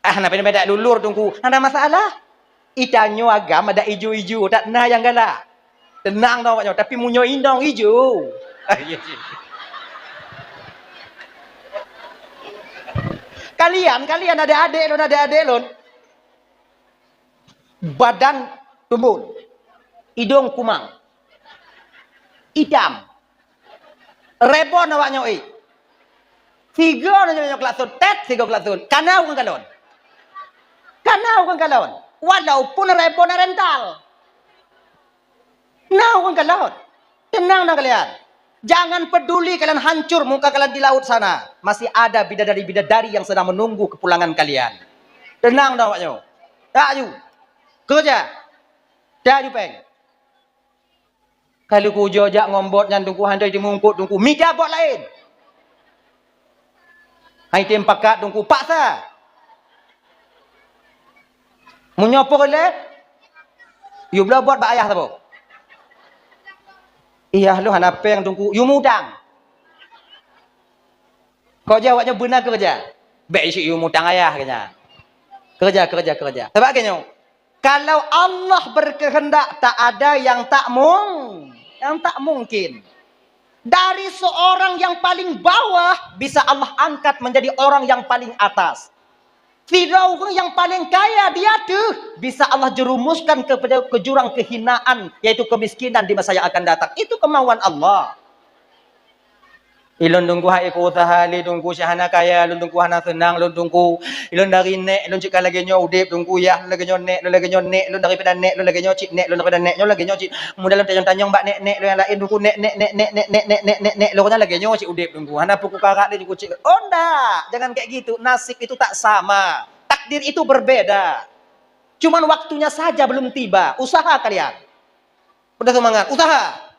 Ah, na pih beda lulur, Teungku. Hana masalah. Itanyoe agam ada ijo-ijo, tak na nyang galak. Teunang dong awaknyoe, tapi meunyoe inong ijo. Kalian, kalian adék-adék lôn, adék-adék lôn. Badan tumbul, idong kumang, itam, rebon awaknyoe, eh. Sigoe nyoe, nyoe keulaksôn, tet, sigoe keulaksôn. Kana ureueng kalon. Kana ureueng kalon. Walaupun rebon rental. Na ureueng kalon. Teunang na kalian. Jangan peduli kalian hancur muka kalian di laut sana. Masih ada bidadari-bidadari yang sedang menunggu kepulangan kalian. Teunang na awaknyoe. Tak aju. Keureuja. Tak aju pèng. Ka lheueh kuujoe jak ngon bot nyan, Teungku, han teumé eungkôt, Teungku. Mita bot laén. Han item pakat, Teungku, paksa. Meunyoe peureulèe, yue bloe bot bak ayah saboh. Ayah lôn hana pèng, Teungku, yue mutang. Kok jih awaknyoe beuna keureuja. Bèk cit yue mutang ayah, keu nyan. Keureuja, keureuja, keureuja. Sabab keu nyoe, kalau Allah berkehendak, tak ada yang tak mung-, yang tak mungkin. Dari seorang yang paling bawah, bisa Allah angkat menjadi orang yang paling atas. Sidroe ureueng nyang paleng kaya di ateueh, bisa Allah jerumuskan kepada, ke jurang kehinaan, yaitu kemiskinan di masa yang akan datang. Itu kemauan Allah. Ilôn Teungku hai keu useuha lé Teungku, cit hana kaya lôn Teungku, hana seunang lôn Teungku. Ilôn dari nèk lôn cit ka lagèe nyoe udép Teungku, yah lôn lagèe nyoe nèk lôn, lagèe nyoe nèk lôn daripada nèk lôn lagèe nyoe cit, nèk lôn daripada nèk nyoe lagèe nyoe cit. Mudah lôn tanyong-tanyong bak nèk-nèk lôn nyang laén Teungku, nèk, nèk, nèk lôn nyan lagèe nyoe cit udép Teungku. Hana peue kukarat lé Teungku cit. Oh ndak, jangan kayak gitu. Nasib itu tak sama. Takdir itu berbeda. Cuman waktunya saja belum tiba. Usaha kalian. Udah semangat, usaha.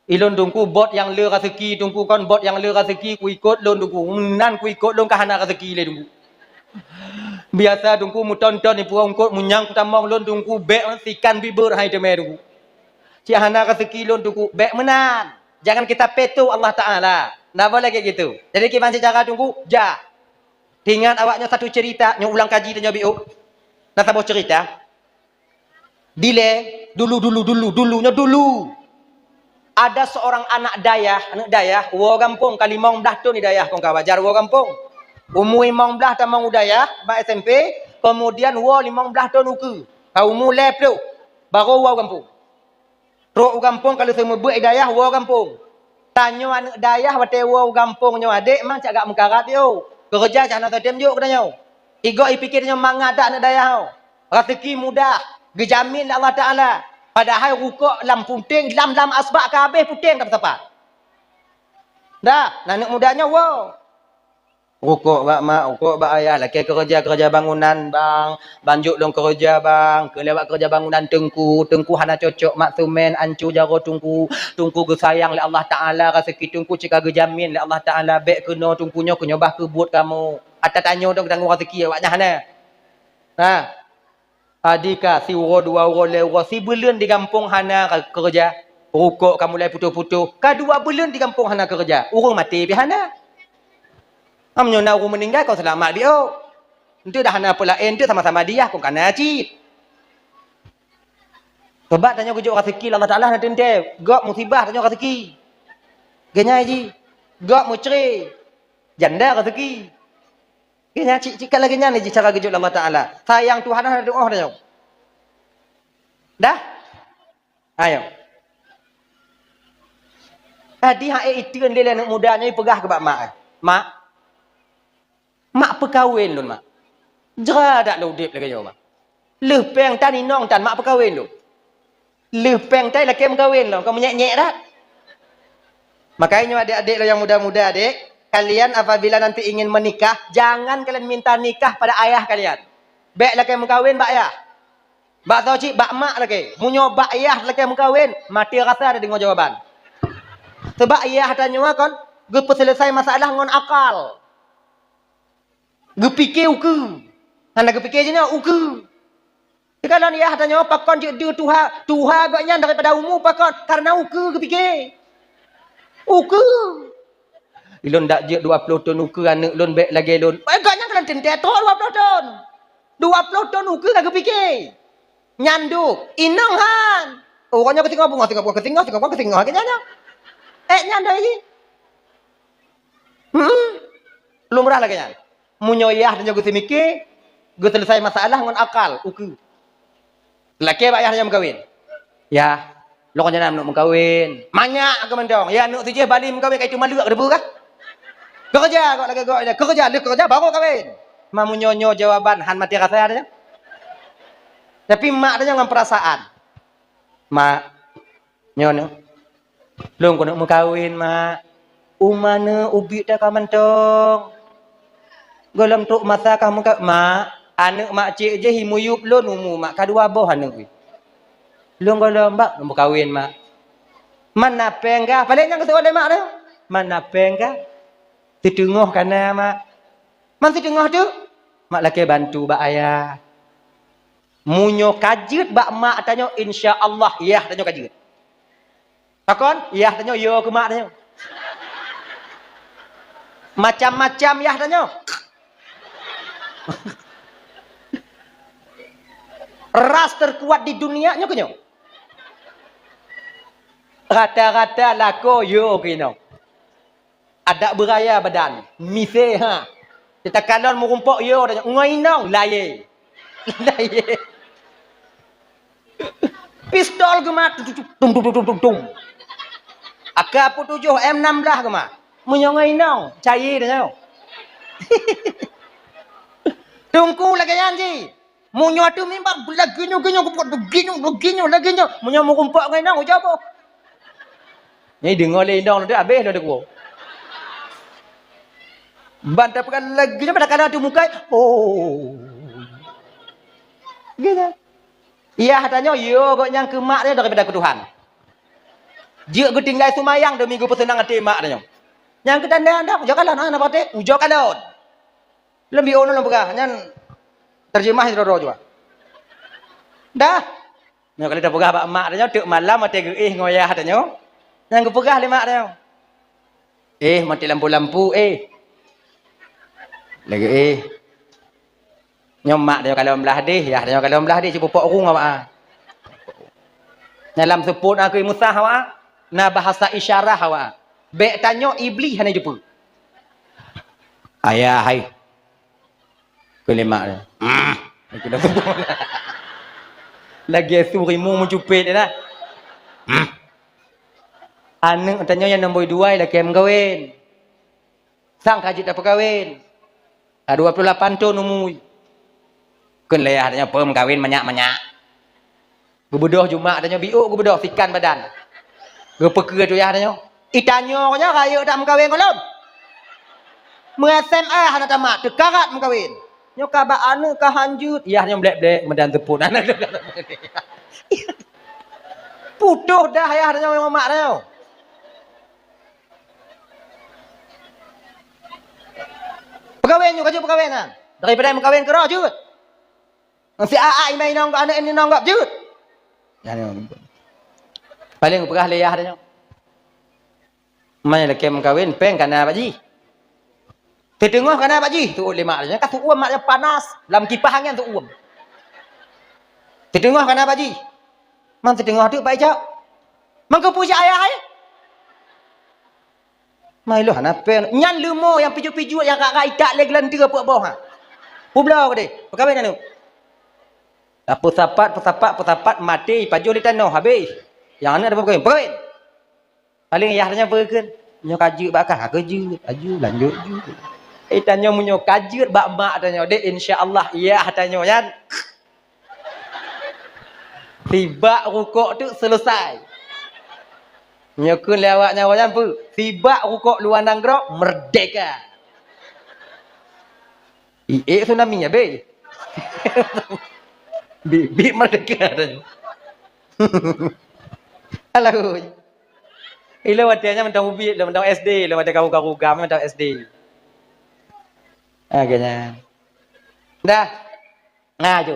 Ilôn Teungku bot nyang le raseuki Teungku, kon bot nyang le raseuki kuikôt lôn Teungku. Meunan kuikôt lôn ka hana raseuki lé Teungku. Biasa Teungku meuton-ton ipuwoe eungkôt, meunyan kutamong lôn Teungku bèk sikan bibeuet hai teumé Teungku. Cit hana raseuki lôn Teungku, bèk meunan. Jangan kita peto Allah Taala. Ndak boleh kayak gitu. Jadi kiban cara Teungku, jak. Teuingat awak nyoe satu cerita, nyoe ulang kaji tanyoe biôh. Na saboh cerita. Dilèe, dulu, dulu, dulu, dulu, nyoe dulu. Ada seorang anak dayah, aneuk dayah, woe gampông ka limong blaih thôn di dayah kon ka wajar woe gampông. Umu limong blaih tamong u dayah, bak S M P, kemudian woe limong blaih thôn ukeue. Ka umu lhèe plôh, barô woe gampông. Trôk u gampông ka lheueh seumeubeuet i dayah woe gampông. Tanyoe aneuk dayah watèe woe u gampông nyoe adék mang cak gak meukarat yoh. Keureuja cak hana teutem jok keu tanyoe. Igoe ipike tanyoe mangat that aneuk dayah nyoe. Raseuki mudah, geujamin lé Allah Taala. Padahai rukok lam puténg, lam, lam asbak ka habéh puténg ka teusapat. Dah, aneuk muda nyoe woe. Rukok bak mak, rukok bak ayah, lakèe keureuja-keureuja bangunan, bang. Bang jok lôn keureuja, bang. Keu lewat keureuja bangunan, Teungku. Teungku hana cocok, mak seumén, anco jaroe Teungku. Teungku geusayang lé Allah Taala, raseuki Teungku cit ka geujamin lé Allah Taala. Bèk keunoe Teungku nyoe, keu nyoe bah keu buet kamoe. Ata tanyoe dong tanggong raseuki awak nyan hana. Ha. Adi ka siuroe, dua uroe, lhèe uroe, sibuleuen di gampông hana keureuja. Rukok ka mulai putôh-putôh. Ka dua buleuen di gampông hana keureuja. Ureueng maté pih hana. Meunyoe na ureuëng meuninggai, kon seulamat biôh. Enteuk dah hana peulaén, enteuk sama-sama diah, kon kana cit. Sabab tanyoe geujok raseuki lé Allah Taala na teuntée. Gob musibah tanyoe raseuki. Geunyai jih. Gob meucre. Janda raseuki. Geunyai cit-cit ka lagée nyan jih cara geujok lé Allah Taala. Sayang Tuhan hana teuoh tanyoe. Dah? Ayo. Tadi hai iteun lé aneuëk muda nyoe peugah keu bak mak, "Mak, mak peukawen lôn, mak. Jra that lôn udeb lagée nyoe, mak. Lheueh péng tan inong tan mak peukawen lôn. Lheueh péng tan lakée meukawen lôn, kon meunyék-nyék that." Makanya nyoe adik-adik lôn nyang muda-muda, dek, kalian apabila nanti ingin menikah, jangan kalian minta nikah pada ayah kalian. Bék lakée meukawen bak ayah. Bak soe cit, bak mak lakée. Meunyoe bak yah lakée meukawen, maté rasa tadeungoe jawaban. Sabab yah tanyoe kon geupeuseuleusoe masalah ngon akal. Geupike ukeue. Hana geupike jinoe ukeue. Dikalon yah tanyoe pakon jeuet deuh tuha, tuha gobnyan daripada umu pakon, karena ukeue geupike. Ukeue. Ilôn dak jeuet dua ploh thon ukeue aneuëk lôn bék lagée lôn. Bék gobnyan kalon teuntée trok dua ploh thon. Dua ploh thon ukeue ka geupike. Nyan duek, inong han. Oh, uroe nyoe geusingoh beungoh, singoh beungoh, geusingoh, singoh beungoh, geusingoh lagée nyan nyoe. Ék nyan doi jih. Hmm. Lumrah lagée nyan. Meunyoe yah tanyoe geuseumike, geuseuleusai masalah ngon akal, ukeue. Lakée bak yah tanyoe meukawen. Yah, lôn nyan na aneuëk meukawen. Manyak keu mantong. Ya aneuëk sijih bali meukawen ka itu maleuek debu kah? Keureuja kok lagée gok, keureuja, lheueh keureuja baru kawen. Ma meunyoe nyoe jawaban han maté rasa tanyoe. Tapi mak tanyoe ngon perasaan. Mak, nyoe, nyoe. Lôn keuneuk meukawen, mak. Uma neuëk ubit that ka mantong. Gohlom trok masa ka meuka-, mak, aneuëk mak cék jih imuyup lôn umu mak ka dua boh aneuëk. Lôn gohlom bak meukawen, mak. Man na péng kah? Paléng nyang geuseuôt lé mak teuh. Man na péng kah? Siteungoh kana, mak. Man siteungoh teuk? Mak lakée bantu bak ayah. Meunyoe ka jeuet bak mak tanyoe, insya Allah yah tanyoe ka jeuet. Pakon? Yah tanyoe yo keu mak tanyoe. Macam-macam yah tanyoe. Ras terkuat di dunia nyoe keu nyoe. Rata-rata lakoe yo keu inong. Adak beuraya badan, misé ha. Teuka lôn meurumpok yo, ngon inong, layé. Layé. Pistol geumat, tum, tum, tum. A K empat puluh tujuh M enam belas geumat. Meunyoe ngon inong, cayé tanyoe. Teungku lagée nyan jih. Meunyoe ateueh mimbar, lagée nyoe, lagée nyoe, lagée nyoe, lagée nyoe. Meunyoe meurumpok ngon inong, ujoe boh. Nyan deungoe lé inong lôn, habéh lôn deuh kuwoe. Ban tapeugah lagée nyoe, ban takalon ateueh muka, oh. Gitu. Yah tanyoe, yo gobnyan keu mak tanyoe daripada keu Tuhan. Jeuet geutinggai seumayang demi geupeuseunang até mak tanyoe. Nyang keu tanda-tanda, ujoe kalon, hana patéh, ujoe kalon. Lom biôh nyoe lôn peugah, nyan terjemah sidroe-droe jua. Dah. Nyoe kali tapeugah bak mak tanyoe, teuk malam watée geuéh ngon yah tanyoe. Nyang geupeugah lé mak tanyoe. Eh, mati lampu-lampu, eh. Lagée, eh. Nyoe mak tanyoe kalon blah deh, yah tanyoe kalon blah deh, cipupok rung awak. Dalam seupôt akui musah awak, na bahasa isyarah awak. Bék tanyoe Iblih hana jeupeue. Ayah hai. Keu lé mak dia. Hmm. Lagée su rimu meucupet dia dah. Hmm. Aneuëk tanyoe nyang nombor dua lakée meukawen. Sang ka jeuet tapeukawen. Ka dua puluh lapan thon umu. Kheun lé yah tanyoe peue meukawen manyak-manyak. Geubeudôh jumak tanyoe biôk geubeudôh sikan badan. Geupeukeu ateueh yah tanyoe. Itanyoe nyoe rayeuk that meukawen gohlom. Meu-S M A hana tamat, teukarat meukawen. Nyoe ka bak aneuëk ka hanjeuet, yah nyoe blek-blek meudan teupot. Putôh dah yah tanyoe ngon mak tanyoe. Peukawen nyoe ka jeuet peukawen nyan. Daripada meukawen keudroe jeuet. Si aa imai inong gob, aneuëk inong gob jeuet. Nyan nyoe. Paléng peugah lé yah tanyoe. Mai lakée meukawen péng kana bak jih. Siteungoh ka na bak jih, seuôt lé mak nyan. Ka seuôt mak nyan panas, lam kipah angén seuôt. Siteungoh ka na bak jih. Man siteungoh teuk bak ijak. Man keupeue jak ayah, eh? Mai lôn hana péng. Nyan leumo nyang pijuet-pijuet nyang rak-rak itak lé geulanteue peuet boh, ha. Peubloe keudeh. Peukawen aneuk. Tapeusapat, peusapat, peusapat, maté, ipajoh di tanoh, habéh. Nyang aneuk dapeukawen. Peukawen. Paléng yah tanyoe peue kheun? Nyoe ka jeuet bak kah, ka jeuet, aju, lanjut jeuet. Eh, tanyoe meunyoe ka jeuet bak mak tanyoe, dek, insya Allah, yah tanyoe nyan. Sibak rukok tu selesai. Nyoe kheun lé awak nyan, awak nyan peue? Sibak rukok luwa nanggroe, merdeka. Iék tsunami habéh. Bit-bit merdeka tanyoe. Alah, ui. Ilôn watèe nyan mantong ubit, lôn mantong S D, lôn watèe karu-karu gam mantong S D. Ah, keu nyan. Dah. Nah, tu.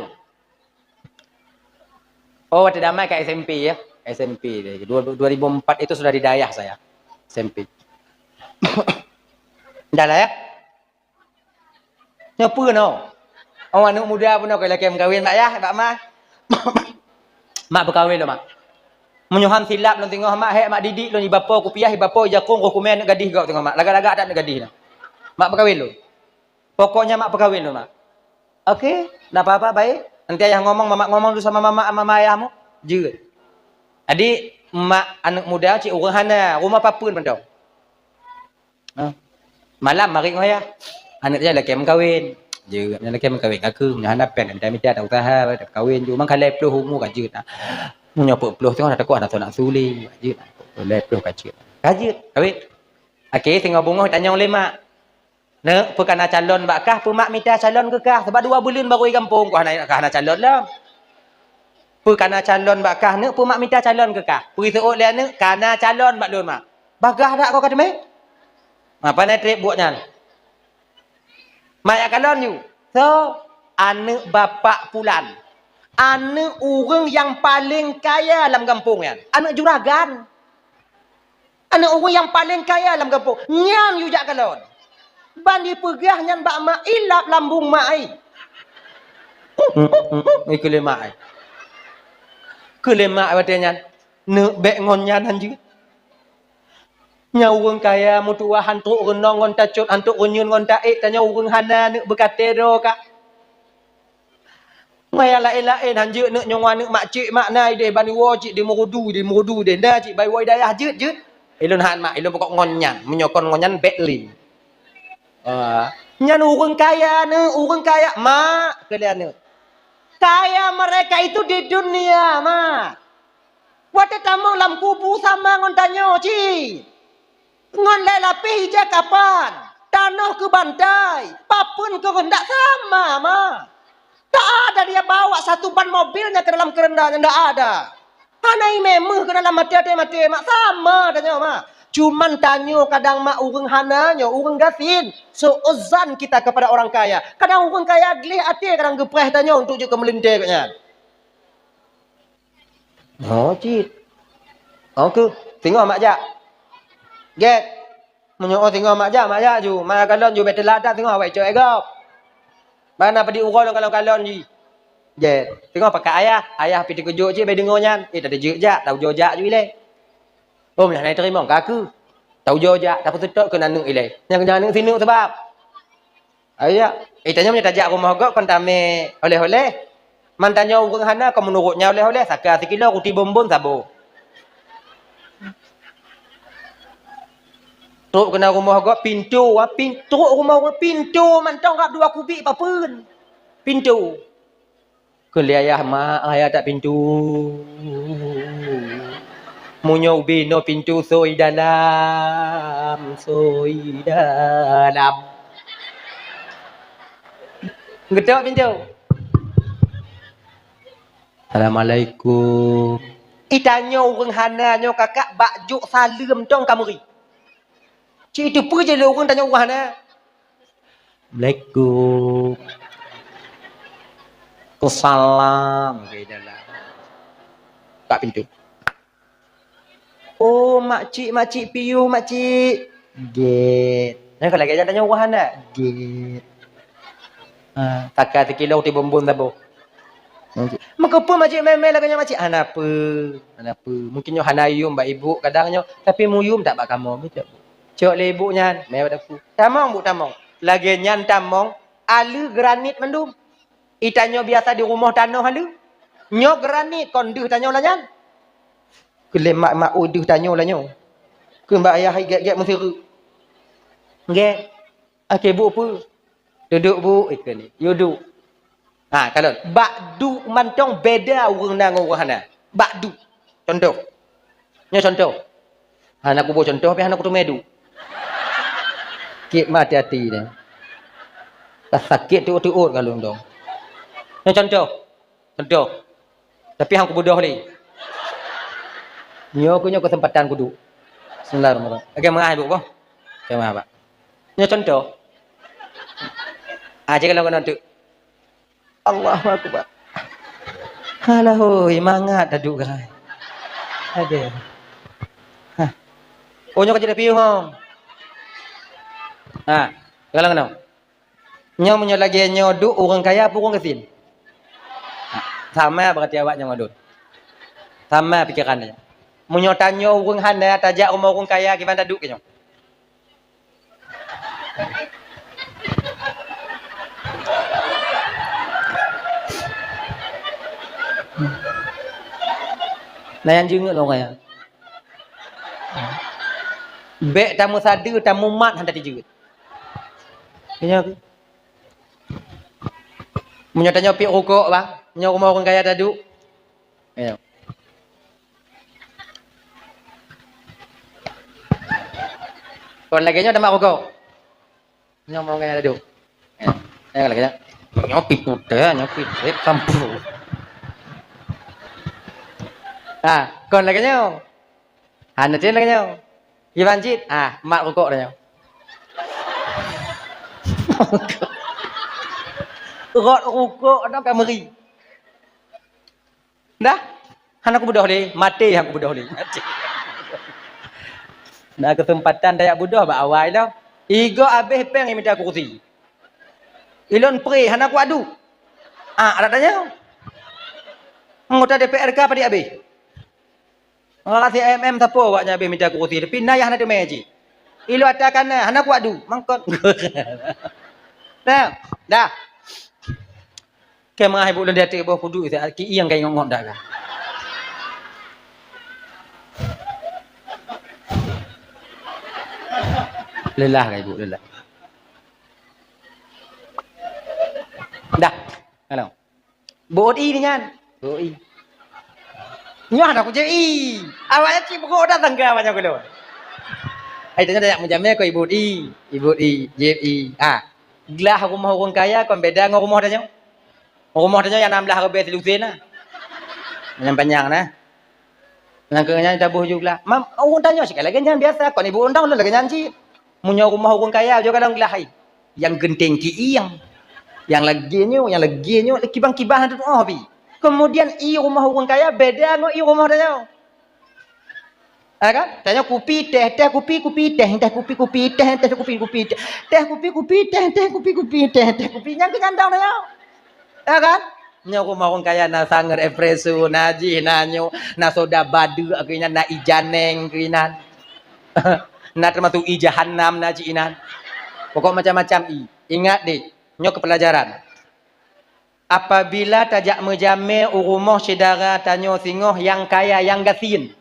Oh, watèe damai ka S M P ya. S M P deh. Dua, dua ribu empat itu sudah di dayah saya. S M P. Dah lah ya. Nyoe peue nyoe? Oh, aneuk muda pun nyoe ka lakèe meukawen bak yah, bak ma. Mak peukawen lôn, Mak. Meunyoe han silap lôn teungoh, Mak, hék, Mak didik lôn, iba po kupiah, iba po jakong, roh kumè aneuk gadih gob teungoh, Mak. Lagak-lagak that aneuk gadih nyoe. Mak peukawen lôn. Pokoknya Mak peukawen lôn, Mak. Oke, ndak apa-apa, baik. Nanti ayah ngomong, mamak ngomong dulu sama mamak, sama ayahmu. Jeuet. Jadi, mak aneuk muda cit ureueng hana, rumoh papeuen mantong. Ha. Malam marit ngon ayah. Aneuk nyan lakèe meukawen. Jeuet, nyan lakèe meukawen. Ka keuh, nyan hana péng, mita-mita, tak usah, tak kawen ju. Mang ka lhèe ploh umu ka jeuet. Meunyoe peuet ploh teungoh, takot hana soe nak suli. Jeuet. Lhèe ploh ka jeuet. Ka jeuet, kawen. Akhé singoh beungoh tanyong lé mak. Neuk, peue ka na calon bak kah, peue mak mita calon keu kah? Sabab dua buleuen barô i gampông, kah hana, kah hana calon lom. Peue ka na calon bak kah, neuk, peue mak mita calon keu kah? Peue seuôt lé aneuk, ka na calon bak lôn, mak. Bagaih dak kau ka teumé? Apa na trép buet nyan? Mak jak kalon ju. So, aneuk bapak pulan. Aneuk ureueng nyang paleng kaya lam gampông nyan. Aneuk juragan. Aneuk ureueng nyang paleng kaya lam gampông, nyan yue jak kalon. Ban jipeugah nyan bak mak, ilap lambông mak ai. Ikeu lé mak ai. Keu lé mak ai watèe nyan, neuk bèk ngon nyan han jeuet. Nyan ureueng kaya meutuwah han trok reunong ngon tacot, han trok reunyeun ngon taék, tanyoe ureueng hana neuk beukatée droe ka. Ngon nyang laén-laén han jeuet neuk nyoe ngon aneuk mak cék mak na ideh ban iwoe cit di Meurudu, di Meurudu deh na cit ban iwoe i dayah jeuet, jeuet. Ilôn han mak, ilôn pokok ngon nyan, meunyoe kon ngon nyan bèk lé. Ah, nyan ureueng kaya neuk, ureueng kaya mak, keu lé aneuk. Kaya mereka itu di dunia, mak. Watée tamong lam kubu sama ngon tanyoe cit. Ngon lhée lapéh ija kapan, tanoh keu bantai, papeuen keu reundak sama, ma. Tak ada dia bawa satu ban mobilnya ke dalam kerendanya, ndak ada. Hana imé meuh keu dalam maté-maté, mak, sama tanyoe, ma. Cuman tanyoe kadang, mak, ureueng hana nyoe, ureueng gasien. Su'uzan kita kepada orang kaya. Kadang ureueng kaya gleh até kadang geupreh tanyoe untuk jeuet keu meulintée gobnyan. Oh, cit. Oh, keuh. Singoh mak jak. Gét. Meunyoe oh singoh mak jak, mak jak ju. Mak kalon ju, bèk teulat that singoh awai cok e gob. Bana padi uroe lôn kalon-kalon jih. Gét. Singoh pakat ayah. Ayah pi teukeujot cit bèk deungoe nyan. Eh, tateujeuet jak, taujoe jak ju ilée. Oh, meunan na teurimong ka keuh. Taujoe jak, tapeuseutôt keu aneuk ilée. Nyang, nyang aneuk sineuk sabab. Ayak, eh, tanyoe meunyoe tajak rumoh gob kon tamé oleh-oleh. Man tanyoe ureueng hana kon meunurot nyan oleh-oleh, saka sikilo, ruti bonbon, sabo. Trok keunan rumoh gob, pintoe, ah, pin-, trok rumoh gob, pintoe mantong rab dua kubik papeuen. Pintoe. Kheun lé ayah, "Mak, ayah that pintoe. Meunyoe ubé noe pintoe, soi dalam, soi dalam." Geutok pintoe. "Assalamualaikum." Itanyoe ureueng hana nyoe kakak bak jok saleuem tong ka meuri. Cit itu peue jih lé ureueng tanyoe ureueng hana. "Assalamualaikum." "Salam." Oke, dalam. Buka pintu. "Oh, makcik, makcik piôh, makcik." "Gét." Nyan ka lagèe nyan tanyoe wah aneuk. Gèt. Ha, taka sikilo tibombon saboh. Meukeupeu macik mè-mè lagèe nyan macik? Hana peue, hana peue. Mungkin nyoe hana yum bak ibu kadang nyoe, tapi meuyum that bak kamoe, beutôi. Cok lé ibu nyan, mè bak dapu. Tamong, Bu, tamong. Lagèe nyan tamong, aleuh granit mandum. I tanyoe biasa di rumoh tanoh aleuh. Nyoe granit kon deuh tanyoe lagèe nyan. Keu lé mak-mak, "Oi, deuh tanyoe lagèe nyoe." Keu bak ayah gèt-gèt meusireuk. Gèt. Akhé, "Bu, peue?" "Duek, Bu," ikheun. "Yue duek." Ha, kalon. Bak duek mantong beda ureueng na ngon ureueng hana. Bak duek. Contoh. Nyoe contoh. Hana kuboh contoh, tapi hana kuteumé duek. Kiek ma hati-hati nyan. Ka sakét teuôt-teuôt ka lôn dong. Nyoe contoh. Contoh. Tapi han kubeudôh lé. Nyoe keuh nyoe keuseumpatan kuduek. Bismillahirrahmanirrahim. Oke, meu'ah ibu boh. Oke, meu'ah, Pak. Nyoe contoh. Ah, cek kalau kena tu. Allahu Akbar. Alah hoi, mangat taduek, guys. Ada. Hah. Oh, nyoe ka jadi piôh, hong. Ha, kalau kena. Nyoe meunyoe lagèe nyoe duek ureueng kaya peue ureueng gasien? Sama berarti awak nyoe ngon lôn. Sama pikeran nyoe. Meunyoe tanyoe ureueng hana tajak rumoh ureueng kaya, kiban taduek keu nyoe? Na nyang jeungeut lôn kaya. Bèk tameusadeue, tamumat hana tijeuet. Meunyoe, meunyoe tanyoe piep rukok, bang, nyoe rumoh ureueng kaya taduek. Nyoe. Kon lagèe nyoe tamat rukok. Nyoe rumoh ureueng kaya taduek. Nyoe. Nyoe lagèe nyoe. Nyoe pi putéh, nyoe pi trép kampung. Ha, kon lagèe nyoe. Hana teuh lagèe nyoe. Kiban cit, ah, mat rukok dah nyoe. Rot rukok dah ka meuri. Dah, hana kubeudôh lé, maté han kubeudôh lé. Maté. Na keuseumpatan tajak beudôh bak awai lom. Igoe abéh péng imita kurusi. Ilôn pré hana kuadu. Ah, adak tanyoe. Anggota D P R ka padit abéh. Orang si M M sapo awaknyan habéh mita kurusi, tapi na nyang hana teumé cit. Ilôn ata kana, hana kuat du, mangkot. Nah, dah. Keu meu'ah ibu lôn di ateueh boh kudu, ki ieng ka ingot-ngot dah ka. Lelah ka ibu, lelah. Dah. Halo. Buet ie nyan. Buet ie. Nyoe hana kujak ie. Awaknyan cit beugok dah tangga awaknyan keulôn. Ai, tanyoe tajak meujamé kon ibuet ie. Ibuet ie, jieb ie. Ha. Glah rumoh ureueng kaya kon beda ngon rumoh tanyoe. Rumoh tanyoe nyang nam blah ribèe silusén na. Nyang panyang na. Nyang keu nyan taboh ju glah. Mam, ureueng tanyoe cit ka lagèe nyan biasa. Kon ibuet ureueng tanyoe lagèe nyan cit. Meunyoe rumoh ureueng kaya, jok kalon glah ie. Nyang geunteng ki ieng. Nyang lagèe nyoe, nyang lagèe nyoe, kiban-kiban hana tutoh pi. Keumudian ie rumoh ureueng kaya beda ngon ie rumoh tanyoe. Ya kan? Tanyoe kupi, teh, teh kupi, kupi, teh, teh kupi, kupi, teh, teh kupi, kupi, teh, teh kupi, kupi, teh, teh kupi, kupi, teh, teh kupi. Nyang keu nyan dong tanyoe. Ya kan? Nyoe rumoh ureueng kaya na sangeut espresso, na jih, na nyoe, na soda badeuk keu inan, na ie janeng keu inan. Na teumasok ie jahannam na cit inan. Pokok macam-macam ie. Ingat deh, nyoe keu pelajaran. Apabila tajak meujamé u rumoh syedara tanyoe singoh nyang kaya, nyang gasien.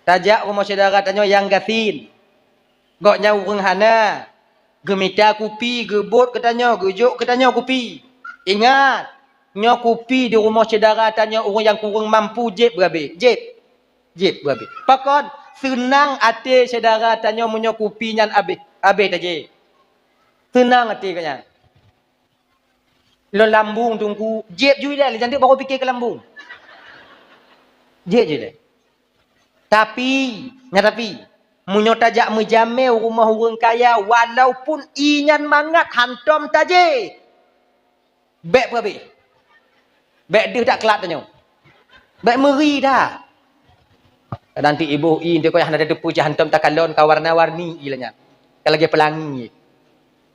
Tajak rumoh syedara tanyoe nyang gasien. Gobnyan ureueng hana, geumita kupi, geubot keu tanyoe, geujok keu tanyoe kupi. Ingat, nyoe kupi di rumoh syedara tanyoe ureueng nyang kureueng mampu jieb beurabé. Jieb. Jieb beurabé. Pakon? Seunang até syedara tanyoe meunyoe kupi nyan abéh, abéh tajieb. Seunang até gobnyan. Lôn lambung teungku, jieb ju ilèe, lé jan teuk barô pike keu lambung. Jieb ju ilèe. Tapi, nyan tapi, meunyoe tajak meujamé u rumoh ureueng kaya, walaupun ie nyan mangat hantom tajieb, bèk peurabé. Bèk deuh that keulat tanyoe. Bèk meuri that. Kadang ti iboh ie, teuka hana tateupeue cit hantom takalon ka warna-warni ie lagèe nyan. Ka lagèe peulangi.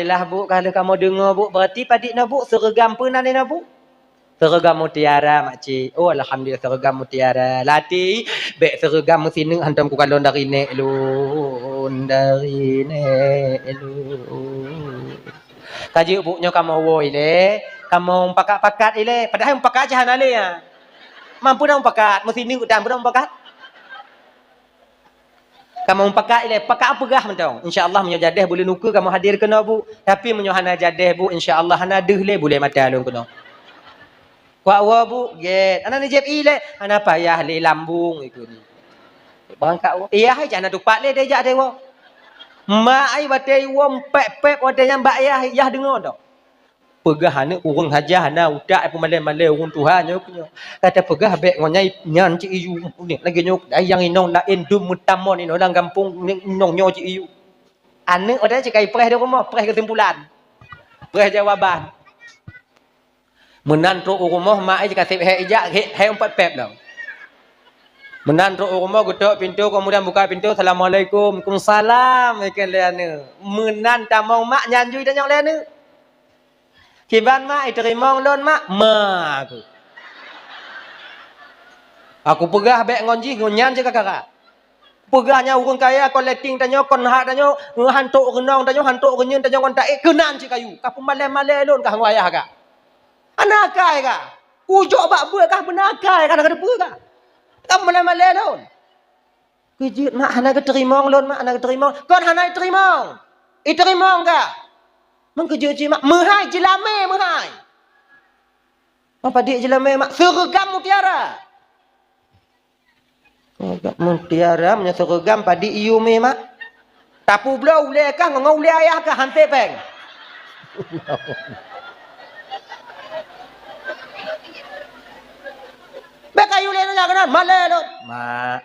Alhamdulillah, Bu, ka lheueh kamoe deungoe, Bu. Berarti padit nyoe, Bu, seureugam peue nan inoe, Bu? Seureugam mutiara, makcik. Oh, alhamdulillah, seureugam mutiara. Lati, bèk seureugam meusineuk hantom kukalon dari nèk lôn, dari nèk lôn. Ka jeuet, Bu, nyoe kamoe woe ilèe, kamoe pakat-pakat ilèe. Padahai pakat cit hana lé, ya. Mampu dah pakat, meusineuk dan peue dah pakat. Kamoe pakat ilèe, pakat peugah mantong. Insya Allah, meunyoe jadèh buleuen ukeue kamoe hadir keunoe, Bu. Tapi meunyoe hana jadèh, Bu, insya Allah hana deuh lé bulèe mata lôn keunoe. Kuak woe, Bu, gèt. Hana neujieb ilèe, hana payah lé lambông ikôt ni. Beurangkat woe. Yah ai hana tupat lé dijak dèh woe. Mak ai watèe iwoe pèp-pèp watèe nyan bak yah, yah deungoe teuh. Peugah aneuk ureueng hajah hana utak, peumalèe-malèe ureueng tuha nyoe keu nyoe. Ka tapeugah bèk ngon nyan, nyan cit iyue. Lagèe nyoe, dayang inong laén dum meutamong inong lam gampông, inong nyoe cit iyue. Aneuk watèe nyan cit ka ipreh di rumoh, preh keusimpulan. Preh jawaban. Meunan trok u rumoh, mak ai cit ka sép hèk ijak, hèk, hèk umpet pèp lom. Meunan trok u rumoh geutok pintoe, keumudian buka pintoe, "Assalamualaikum." "Waalaikumsalam," ikheun lé aneuk. Meunan tamong mak, nyan ju itanyong lé aneuk. "Kiban mak, iteurimong lôn mak?" "Ma," aku. Aku peugah bék ngon jih, ngon nyan cit ka karap. Peugah nyan ureuëng kaya, kon leteng tanyoe, kon hak tanyoe, hantok reunong tanyoe, hantok reunyeun tanyoe ngon taék, keunan cit kayu. Ka peumalée-malée lôn kah ngon ayah kah. Hana akai kah. Kujok bak beuet kah beuna akai kah, na kateupeue kah. Ka peumalée-malée lôn. Keujeuet mak, hana geuteurimong lôn mak, hana geuteurimong. Kon hana iteurimong. Iteurimong kah. Meukeujeuet cit mak, meuhai jeulamé meuhai. Mak padit jeulamé mak, seureugam mutiara. Mutiara meunyoe seureugam padit iyue mé mak. Tapubloe ulée kah ngon ulée ayah kah han sép péng. Bék kayu lé nyan keunan, malée lôn. Mak.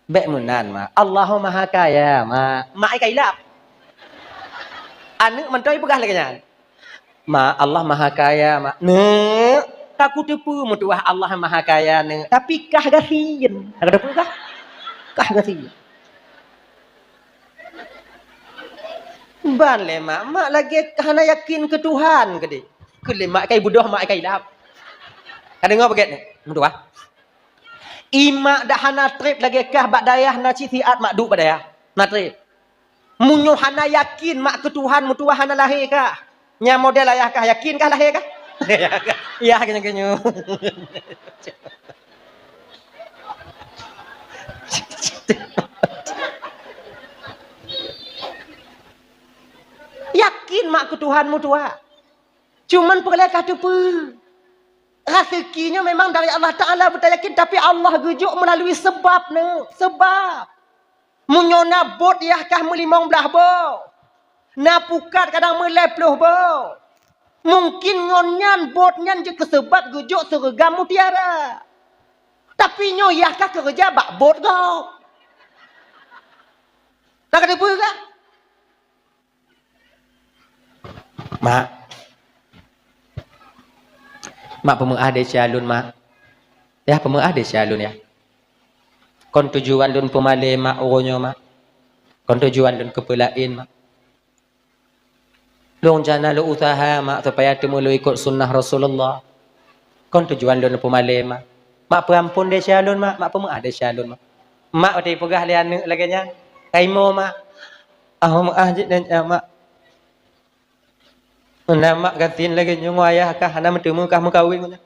Bék meunan mak. Allahu Maha Kaya mak. Mak ai ka ilab. Aneuk mantong ipeugah lagée nyan. "Ma, Allah Maha Kaya, ma." "Neuk, ka kuteupeue meutuwah Allah Maha Kaya, neuk, tapi kah gasien." Ka kuteupeue kah? Kah gasien. Ban lé mak, mak lagée hana yakin keu Tuhan keudeh. Keu lé mak kai beudoh, mak kai lab. Ka deungoe beugét ni, meutuwah. Imak dak hana treb lagée kah bak dayah na cit siat mak duek bak dayah. Na treb. Meunyoe hana yakin mak keu Tuhan meutuwah hana lahé kah. Nyan model ayah kah yakin kah lahé kah? Yah keunyoe-keunyoe. Yakin mak keu Tuhan meutuwah. Cuman peureulée kah teupeue. Raseuki nyoe memang dari Allah Taala beutayakin, tapi Allah geujok meulalui seubab nyoe, seubab. Meunyoe na bot yah kah meulimong blaih boh, na pukat kadang meulhèe ploh boh, mungkin ngon nyan bot nyan jeuet keu seubab geujok seureugam mutiara. Tapi nyoe yah kah keureuja bak bot gob. Ka teupeue kah? Mak. Mak, peumeu'ah desya lôn, Mak. Yah, peumeu'ah desya lôn, yah. Kon tujuan lôn peumalée, Mak, uroe nyoe, Mak. Kon tujuan lôn keu peulaén, Mak. Lôn jana lôn useuha, Mak, supaya teuma lôn ikot sunnah Rasulullah. Kon tujuan lôn peumalée, Mak. Mak, peuampon desya lôn, Mak. Mak, peumeu'ah desya lôn, Mak. Mak watée peugah lé aneuk lagée nyan, ka imoe, Mak. Ah, meu'ah jih desya, Mak. Meunan mak gasien lagée nyoe ngon ayah kah hana meuteumé kah meukawen ngon nyan.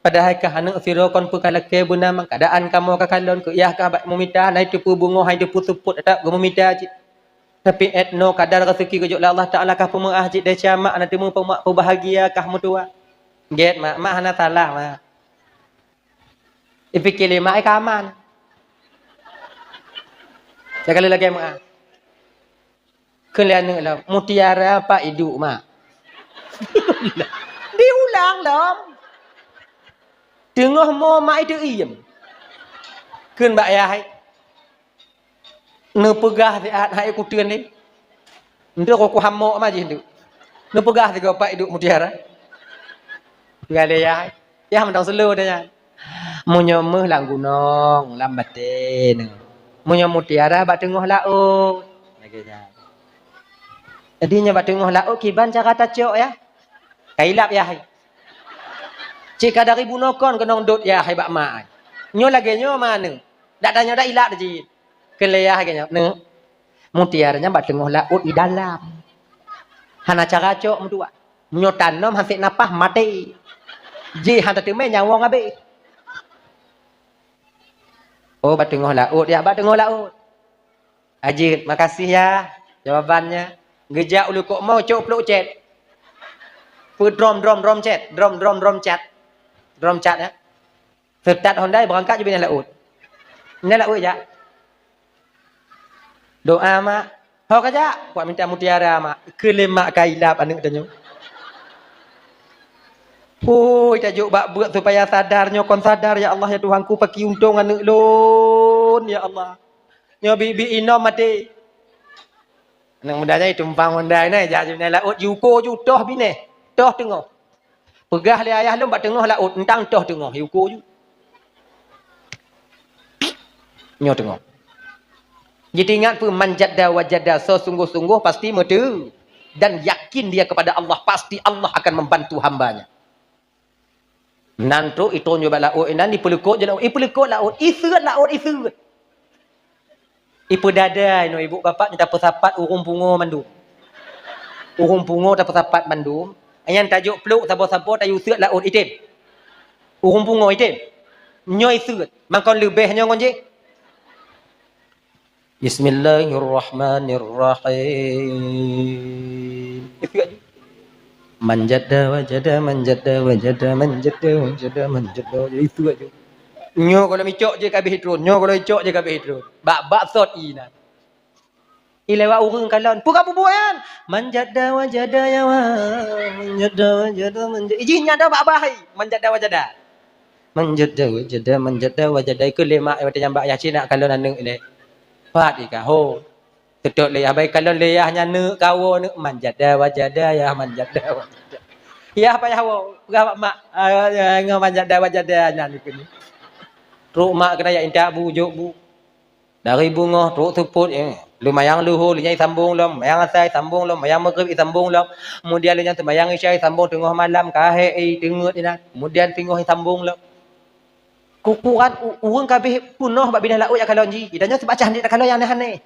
Padahai kah aneuk sidroe kon peu ka lakée beuna mak, keuadaan kamoe ka kalon keu yah kah bak meumita, hana jiteupeue beungoh, hana jiteupeue seupôt, teutap geumeumita cit. Tapi 'et noe kadar raseuki geujok lé Allah Taala kah peumeu'ah cit desya mak, hana teumé peumak peubahgia kah meutuwah. Gét mak, mak hana salah mak. Ipike lé mak ai ka aman. Cakap lé lagée mak. Kheun lé aneuk lom, "Mutiara pat iduek, Mak?" Diulang lom. Teungoh mo mak iteuiem. Kheun bak yah hai, "Neupeugah siat hai kuteun lé. Nteuk ku hamok ma jih nteuk. Neupeugah sigoe pat iduek mutiara." Peugah lé yah hai. Yah mantong seuleu teuh nyan. Meunyoe méuh lam gunong, lam batée neuh. Meunyoe mutiara bak teungoh laôt. Lagée nyan. Jadi nyoe bak teungoh laôt kiban cara tacok yah. Ka ilab yah hai. Cit ka dari bunoe kon keunong dot yah hai bak mak hai. Nyoe lagée nyoe ma neuh. Dak tanyoe dak ilab jih. Kheun lé yah hai nyoe, "Neuk, mutiara nyan bak teungoh laôt i dalam. Hana cara cok meutuwah. Meunyoe tanom han sép napah maté. Jih han tateumé nyawöng habéh." "Oh, bak teungoh laôt, yah, bak teungoh laôt." "Jeuet, makasih yah jawabannya." Geujak u likot mo cok plôk cét. Peue drom, drom, drom cét, drom, drom, drom cat. Drom cat ya. Seutat Honda beurangkat jih binéh laôt. Binéh laôt jak. Doa mak, "Ho ka jak, kuat minta mutiara mak." Kheun lé mak ka ilab aneuk tanyoe. Pui tajok bak beuet supaya sadar nyoe kon sadar, "Ya Allah, ya Tuhanku, pakri untông aneuk lôn, ya Allah. Nyoe biet-biet inom maté." Aneuk muda nyan itumpang Honda nyan, jak jih binéh laôt, jiuko ju toh binéh, toh teungoh. Peugah lé ayah lôn bak teungoh laôt, "Eunteuk toh teungoh," jiuko ju. Nyoe teungoh. Jiteuingat peue, man jadda wajada, sesungguh-sungguh pasti meuteu. Dan yakin dia kepada Allah, pasti Allah akan membantu hambanya. Nan trok itron jih bak laôt inan, ipeuleukot jih laôt, ipeuleukot laôt, iseuet laôt, iseuet. Ipeudada inoe ibu bapak nyoe tapeusapat ureuëng pungo mandum. Ureuëng pungo tapeusapat mandum, nyan tajok pluek saboh-saboh tayue seuet laôt, item. Ureuëng pungo item. Nyoe iseuet, mangkon leubeh nyoe ngon jih. Bismillahirrahmanirrahim. Itu aja. Man jadda wajada, man jadda wajada, man jadda wajada, man jadda wajada. Itu aja. Nyoe kalau micok je kabeh itron, nyoe kalau micok je kabeh itron. Bak bak sot inan. Ilewat ureuëng kalon. Peue ka peubuet nyan? Man jadda wajada ya wa. Man jadda wajada, man jadda. Ijih nyan dah bak bahai. Man jadda wajada. Man jadda wajada, man jadda wajada. Ikeu lé mak watée nyang bak yah cina kalon aneuk ilée. Pat ika ho. Teutôt lé yah bai kalon lé yah nyan neuk kawo neuk man jadda wajada yah man jadda wajada. Yah payah wo, peugah bak mak, ah, ngon man jadda wajada nyan keunoe. Trok mak keunan jak intat bu, jok bu. Dari beungoh trok seupôt, eh, lumayang leuhô lé nyan sambong lom, mayang asai sambong lom, mayang maghrib sambong lom. Kemudian lé nyan seumayang isya sambong teungoh malam, ka hék, eh, teungeut inan. Kemudian singoh sambong lom. Kukuran u-, ureuëng kabeh peunoh bak binéh laôt jak kalon jih. Itanyoe sibacah nyan takalon nyang aneh-aneh.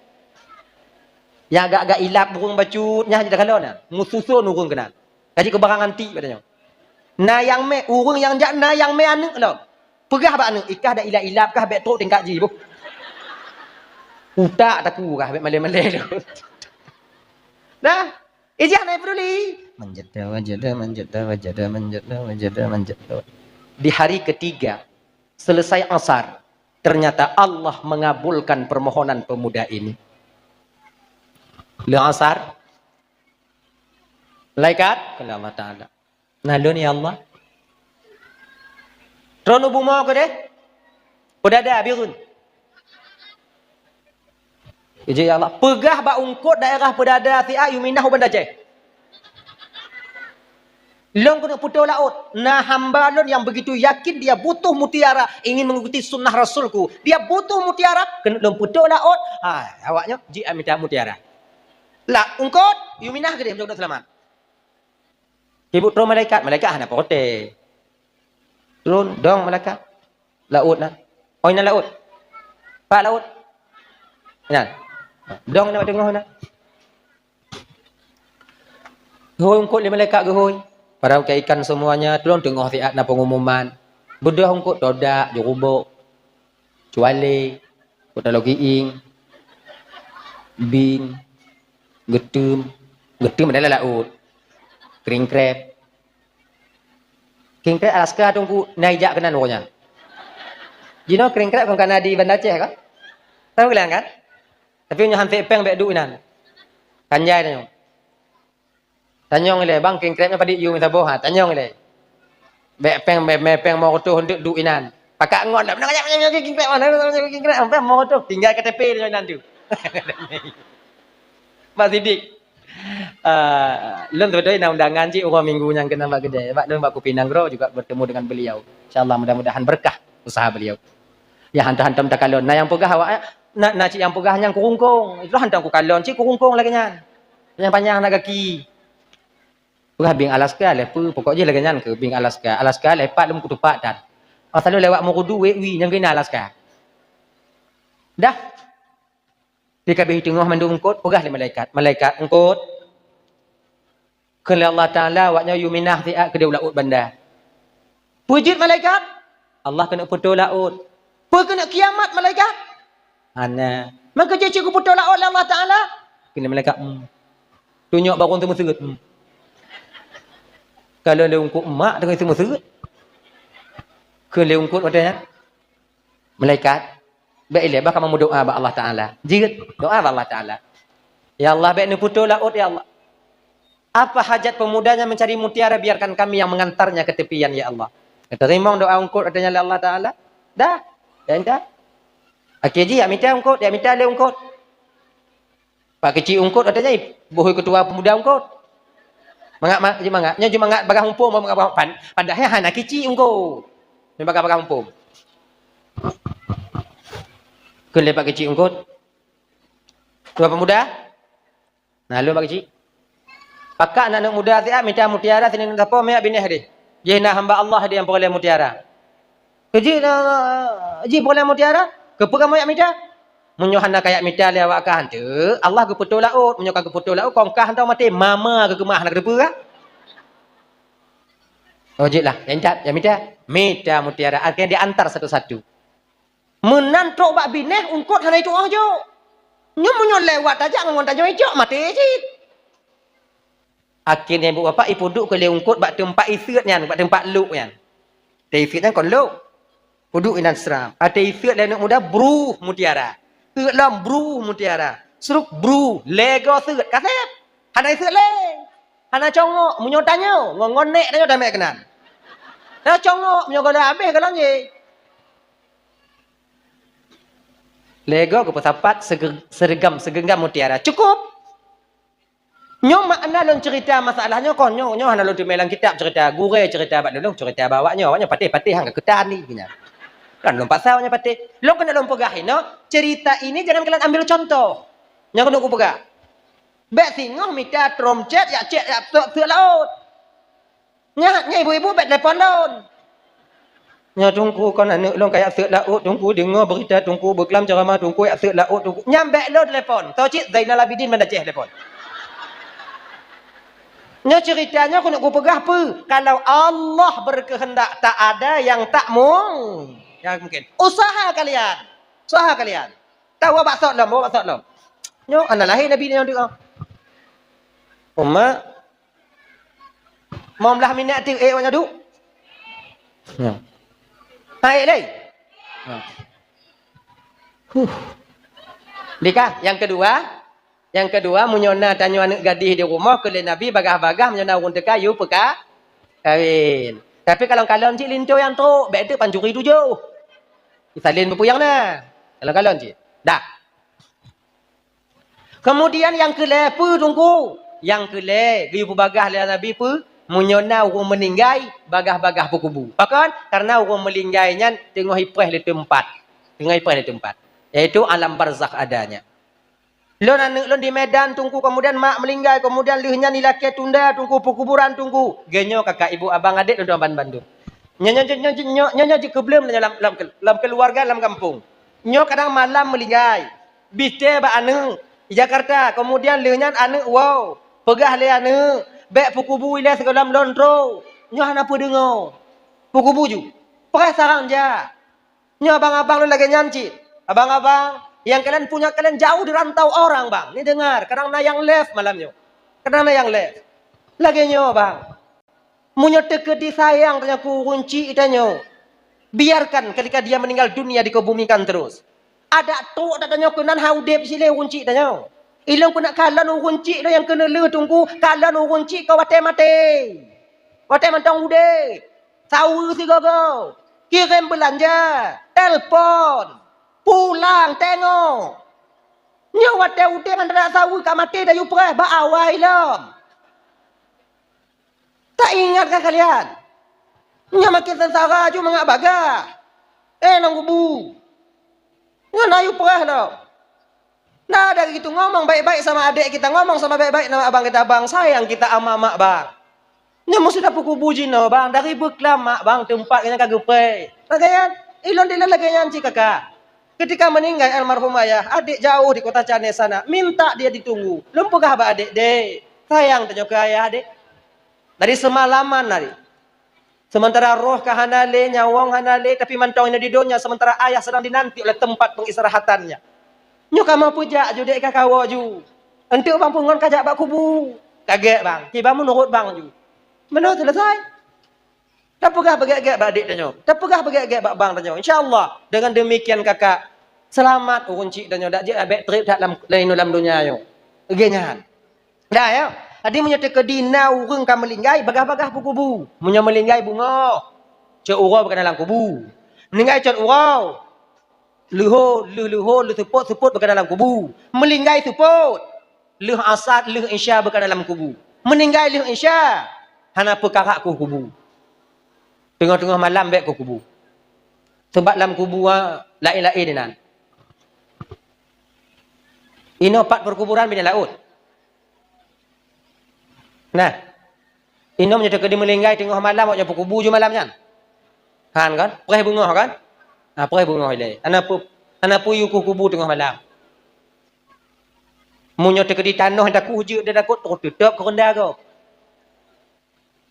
Nyang agak-agak ilab ureuëng bacut nyan jih takalon na. Meususon ureuëng keunan. Kaji keu barang antik bak tanyoe. Na nyang mé ureuëng nyang jak na nyang mé aneuk lom. Peugah bak aneuk, ikah dak ilab-ilab kah bék trok tingkat jih boh. Utak taku kah bék malée-malée tu. Nah, Ijih hana peduli. Man jadda wajada, man jadda wajada, man jadda wajada, man jadda. Di hari ketiga, selesai asar, ternyata Allah mengabulkan permohonan pemuda ini. Leueng asar, malaikat, kheun Allah Taala. Nah, lôn ya Allah. Droeneuh bumoe keudeh. Peudada bireuen. Ijih ya Allah, peugah bak eungkôt daerah peudada siat yue minah u Banda Aceh. Lôn keuneuk putôh laôt, na hamba lôn nyang begitu yakin dia butuh mutiara, ingin mengikuti sunnah Rasulku. Dia butuh mutiara, keuneuk lôn putôh laôt. Ha, awaknyoe jih mita mutiara. Lah, eungkôt, yue minah keudeh, mudah-mudahan seulamat. Ibu troh malaikat, malaikat hana protes. Turun, dong malaikat. Laôt na. Oi, na laôt. Pak laôt. Nyan. Dong na teungoh na. Geuhôi eungkôt lé malaikat geuhôi. Para ukée ikan semuanya, tulông teungoh siat na pengumuman. Beudôh eungkôt todak, jurubok, cualé, kutaloe giing, bing, geuteum, geuteum adalah laôt, kring kreb. Kring kreb Alaska teungku na ijak keunan uroe nyan. Jinoe kring kreb kon kana di Banda Aceh kan? Tahu kalian kan? Tapi nyoe han sép péng bék duek inan. Kan jai tanyoe. Tanyong ilée, bang, kring kreb nyan padit yue meusaboh, ha, tanyong ilée. Bék péng, bék, bék péng mo reutôh untuk duek inan. Pakak ngon dah, king kreb, king kreb, péng mo reutôh, tinggai K T P nyoe inan tu. Pak Sidik. Ah, lôn seubeutoe na undangan cit uroe minggu nyang keunan bak keudè. Bak lôn bak Kupi Nanggroe juga bertemu dengan beliau. Insya Allah mudah-mudahan berkah usaha beliau. Ya, hantom-hantom takalon. Na nyang peugah awak, na, na cit nyang peugah nyang kurungkong. Itu hantom kukalon cit kurungkong lagée nyan. Nyang panyang na gaki. Peugah bing Alaska lé peue, pokok jih lagée nyan keu bing Alaska. Alaska lé pat lom kutupak that. Asai lewat Murudu, wék wi nyang keunan Alaska. Dah. Di kabeh teungoh mandum eungkôt, peugah lé malaikat. Malaikat eungkôt. Kheun lé Allah Taala, awaknyoe yue minah siat keudeh u laôt Banda. Peue jeuet malaikat? Allah keuneuk putôh laôt. Peue keuneuk kiamat malaikat? Hana. Maka jeuet cit kuputôh laôt lé Allah Taala? Kheun lé malaikat, hmm. Tunyok barô teumeuseut. Hmm. Kalau lé eungkôt mak teungoh teumeuseut. Kheun lé eungkôt watée nyan. Malaikat, bék ilée bah kamoe meudoá bak Allah Taala. Jeuet, doá bak Allah Taala. Ya Allah, bék neuputôh laôt, ya Allah. Apa hajat pemudanya mencari mutiara, biarkan kami yang mengantarnya ke tepian, ya Allah. Geuteurimong doá eungkôt watée nyan lé Allah Taala. Dah, dah, dah. Akhé jih, jak mita eungkôt, jak mita lé eungkôt. Pak Keuchik Eungkôt watée nyan, beuhôi keutua pemuda Eungkôt. Mangat, ma-, jeumangat. Nyoe jeumangat bagaih muphom, mangat bagaih pan-, padahai hana Keuchik Eungkôt. Nyoe bagaih-bagaih muphom. Keu lé Pak Keuchik eungkôt. Dua pemuda? Nah, lôn Pak Keuchik. Pakat aneuk muda siat mita mutiara sinan sapo miak binéh deh. Jih na hamba Allah deh nyang peureulée mutiara. Keuji na, ji peureulée mutiara, keupeue kamoe jak mita? Meunyoe hana kayak mita lé awak kah, hanteuk Allah geupeutoe laôt. Meunyoe ka geupeutoe laôt, kong kah hantom maté, mama geukeumah hana geuteupeue kah? Oh, jeuet lah, nyang that, nyang mita. Mita mutiara, akhé diantar satu-satu. Meunan trok bak binéh, eungkôt hana jitu'oh jok. Nyoe meunyoe lewat tajak ngon tanyoe ijok, maté cit. Akhé nyan ibu bapak ipeuduek keu lé eungkôt bak teumpat iseuet nyan, bak teumpat lok nyan. Teu iseuet nyan kon lok. Peuduek inan seram. Ateuh iseuet lé aneuk muda, bruh mutiara. Eut lom, bruh mutiara. Sruk, bruh, lego seuet. Ka sép. Hana iseuet lé. Hana congok. Meunyoe tanyoe, ngon, ngon nék tanyoe tamé keunan. Hana congok, meunyoe gohlom habéh gohlom jih. Lego geupeusapat sege-, seregam, segenggam mutiara. Cukup. Nyoe makna lôn cerita masalah nyoe kon, nyoe, nyoe hana lôn teumé lam kitab cerita, gurée cerita bak lôn, cerita bak awak nyoe, awak nyoe patéh-patéh han ka keutan ni, nyan. Kan lôn paksa awak nyoe patéh. Lôn keuneuk lôn peugah inoe, cerita ini jangan kalian ambil contoh. Nyang keuneuk kupeugah. Bék singoh mita trom cét, jak cét, jak seuek, seuek laôt. Nyan, nyan ibu-ibu bék telepon lôn. Nyoe Teungku kon aneuk lôn kajak seuek laôt, Teungku deungoe beurita Teungku beuklam ceuramah Teungku jak seuek laôt Teungku. Nyan bék lôn telepon. Toh cit Zainal Abidin Banda Aceh telepon. Nyoe cerita nyoe keuneuk kupeugah peue? Kalau Allah berkehendak tak ada yang tak mung-, yang mungkin. Usaha kalian. Usaha kalian. Tahu bak sot lom, bak sot lom. Nyoe aneuk lahé Nabi nyoe deungoe. Umat Mom lah minyak ti, eh, awak nyoe duek. Ya. Hai, lei. Ya. Huh. Dikah, yang kedua, yang kedua, meunyoe na tanyoe aneuk gadih di rumoh, keu lé Nabi bagah-bagah, meunyoe na ureueng teuka, yue peuka-, kawin. Tapi kalau kalon cit linto nyang trok, bék teuk pancuri tujoh. Salin peupuyang na. Kalau kalon cit. Dah. Kemudian nyang keu lhèe peue Teungku? Nyang keu lhèe geuyue peubagah lé Nabi peue? Meunyoe na ureueng meuninggai, bagah-bagah peukubu. Pakon? Karena ureueng meuninggai nyan teungoh ipreh lé teumpat. Teungoh ipreh lé teumpat. Yaitu alam barzakh adanya. Lôn aneuk lôn di Medan Teungku, kemudian mak meuninggai, kemudian lheueh nyan ilakèe tunda Teungku peukuburan Teungku. Geunyoe kakak ibu abang adék lôn tuan bandum. Nyoe, nyoe, nyoe jeuet keubleum lam, lam, lam keuluwarga lam gampông. Nyoe kadang malam meuninggai. Bistée bak aneuk di Jakarta, kemudian lheueh nyan aneuk woe, peugah lé aneuk, "Bék peukubu ilèe sigohlom lôn trok." Nyoe hana peudeungoe. Peukubu ju. Preh sarang jak. Nyoe abang-abang lôn lagèe nyan cit. Abang-abang, nyang kalian punya kalian jauh di rantau orang, bang. Ni dengar, kadang na nyang left malam nyoe. Kadang na nyang left. Lagèe nyoe, bang. Meunyoe teukeudi sayang tanyoe keu ureueng chik tanyoe, biarkan ketika dia meninggal dunia dikebumikan terus. Adak trok adak tanyoe keunan han udép cit lé ureueng chik tanyoe. Ilôn keuneuk kalon ureueng chik lôn nyang keuneulheueh Teungku, kalon ureueng chik ka watèe maté. Watèe mantong udép, saweue sigoe-goe, kirém beulanja, telpon, pulang tengok. Nyoe watèe udép hana saweue ka maté dayue preh bak awai lom. Taingat kah kalian? Nyoe makin sengsara ju mangat bagah. Eh, lam kubu. Nyoe na yue preh lom. Nah, dari itu ngomong baik-baik sama adik kita, ngomong sama baik-baik sama abang kita, bang, sayang kita ama mak, bang. Nyoe meusidroe peukubu jinoe, bang, dari beuklam mak, bang, teumpat nyan ka geupreh. Lagèe nyan, ilôn dilôn lagèe nyan cit kakak. Ketika meninggal almarhum ayah, adik jauh di kota Cane sana, minta dia ditunggu. Lôn peugah bak adik, "Dek, sayang tanyoe keu ayah, dek." Dari seumalaman tadi. Sementara roh ka hana lé, nyawöng hana lé, tapi mantong inoe di donya, sementara ayah sedang dinanti oleh tempat pengistirahatan nyan. Nyoe kamoe peujak ju dek ka kawoe ju. Enteuk bang peue ngon kajak bak kubu. Kagèt bang, kiban meunurot bang ju. Meunoe selesai. Tapeugah beugèt-gèt bak adik tanyoe. Tapeugah beugèt-gèt bak bang tanyoe. Insya Allah, dengan demikian kakak selamat ureueng chik tanyoe dak jeuet abek trép that lam, laén lam donya nyoe. Lagèe nyan. Dah, ya. Jadi, meunyoe teukeudi na ureueng ka meulinggai, bagah-bagah peukubu. Meunyoe meulinggai beungoh, cot uroe beuka na lam kubu. Meulinggai cot uroe, leuhô, lheuh leuhô, lheuh seupôt, seupôt beuka na lam kubu. Meulinggai seupôt, lheuh asar, lheuh isya beuka na lam kubu. Meuninggai lheuh isya, hana peukarak keu kubu. Teungoh-teungoh malam bèk keu kubu. Sabab lam kubu, ah, laén-laén inan. Inoe pat perkuburan binéh laôt. Nah, inoe meunyoe teukeudi meulinggai teungoh malam, awak nyoe peukubu ju malam nyan. Han kan? Preh beungoh kan? Ha, preh beungoh ilée. Hana peu-, hana peue yue kubu teungoh malam. Meunyoe teukeudi tanoh takuh jeuet di dakot, teuteup keu reunda gob.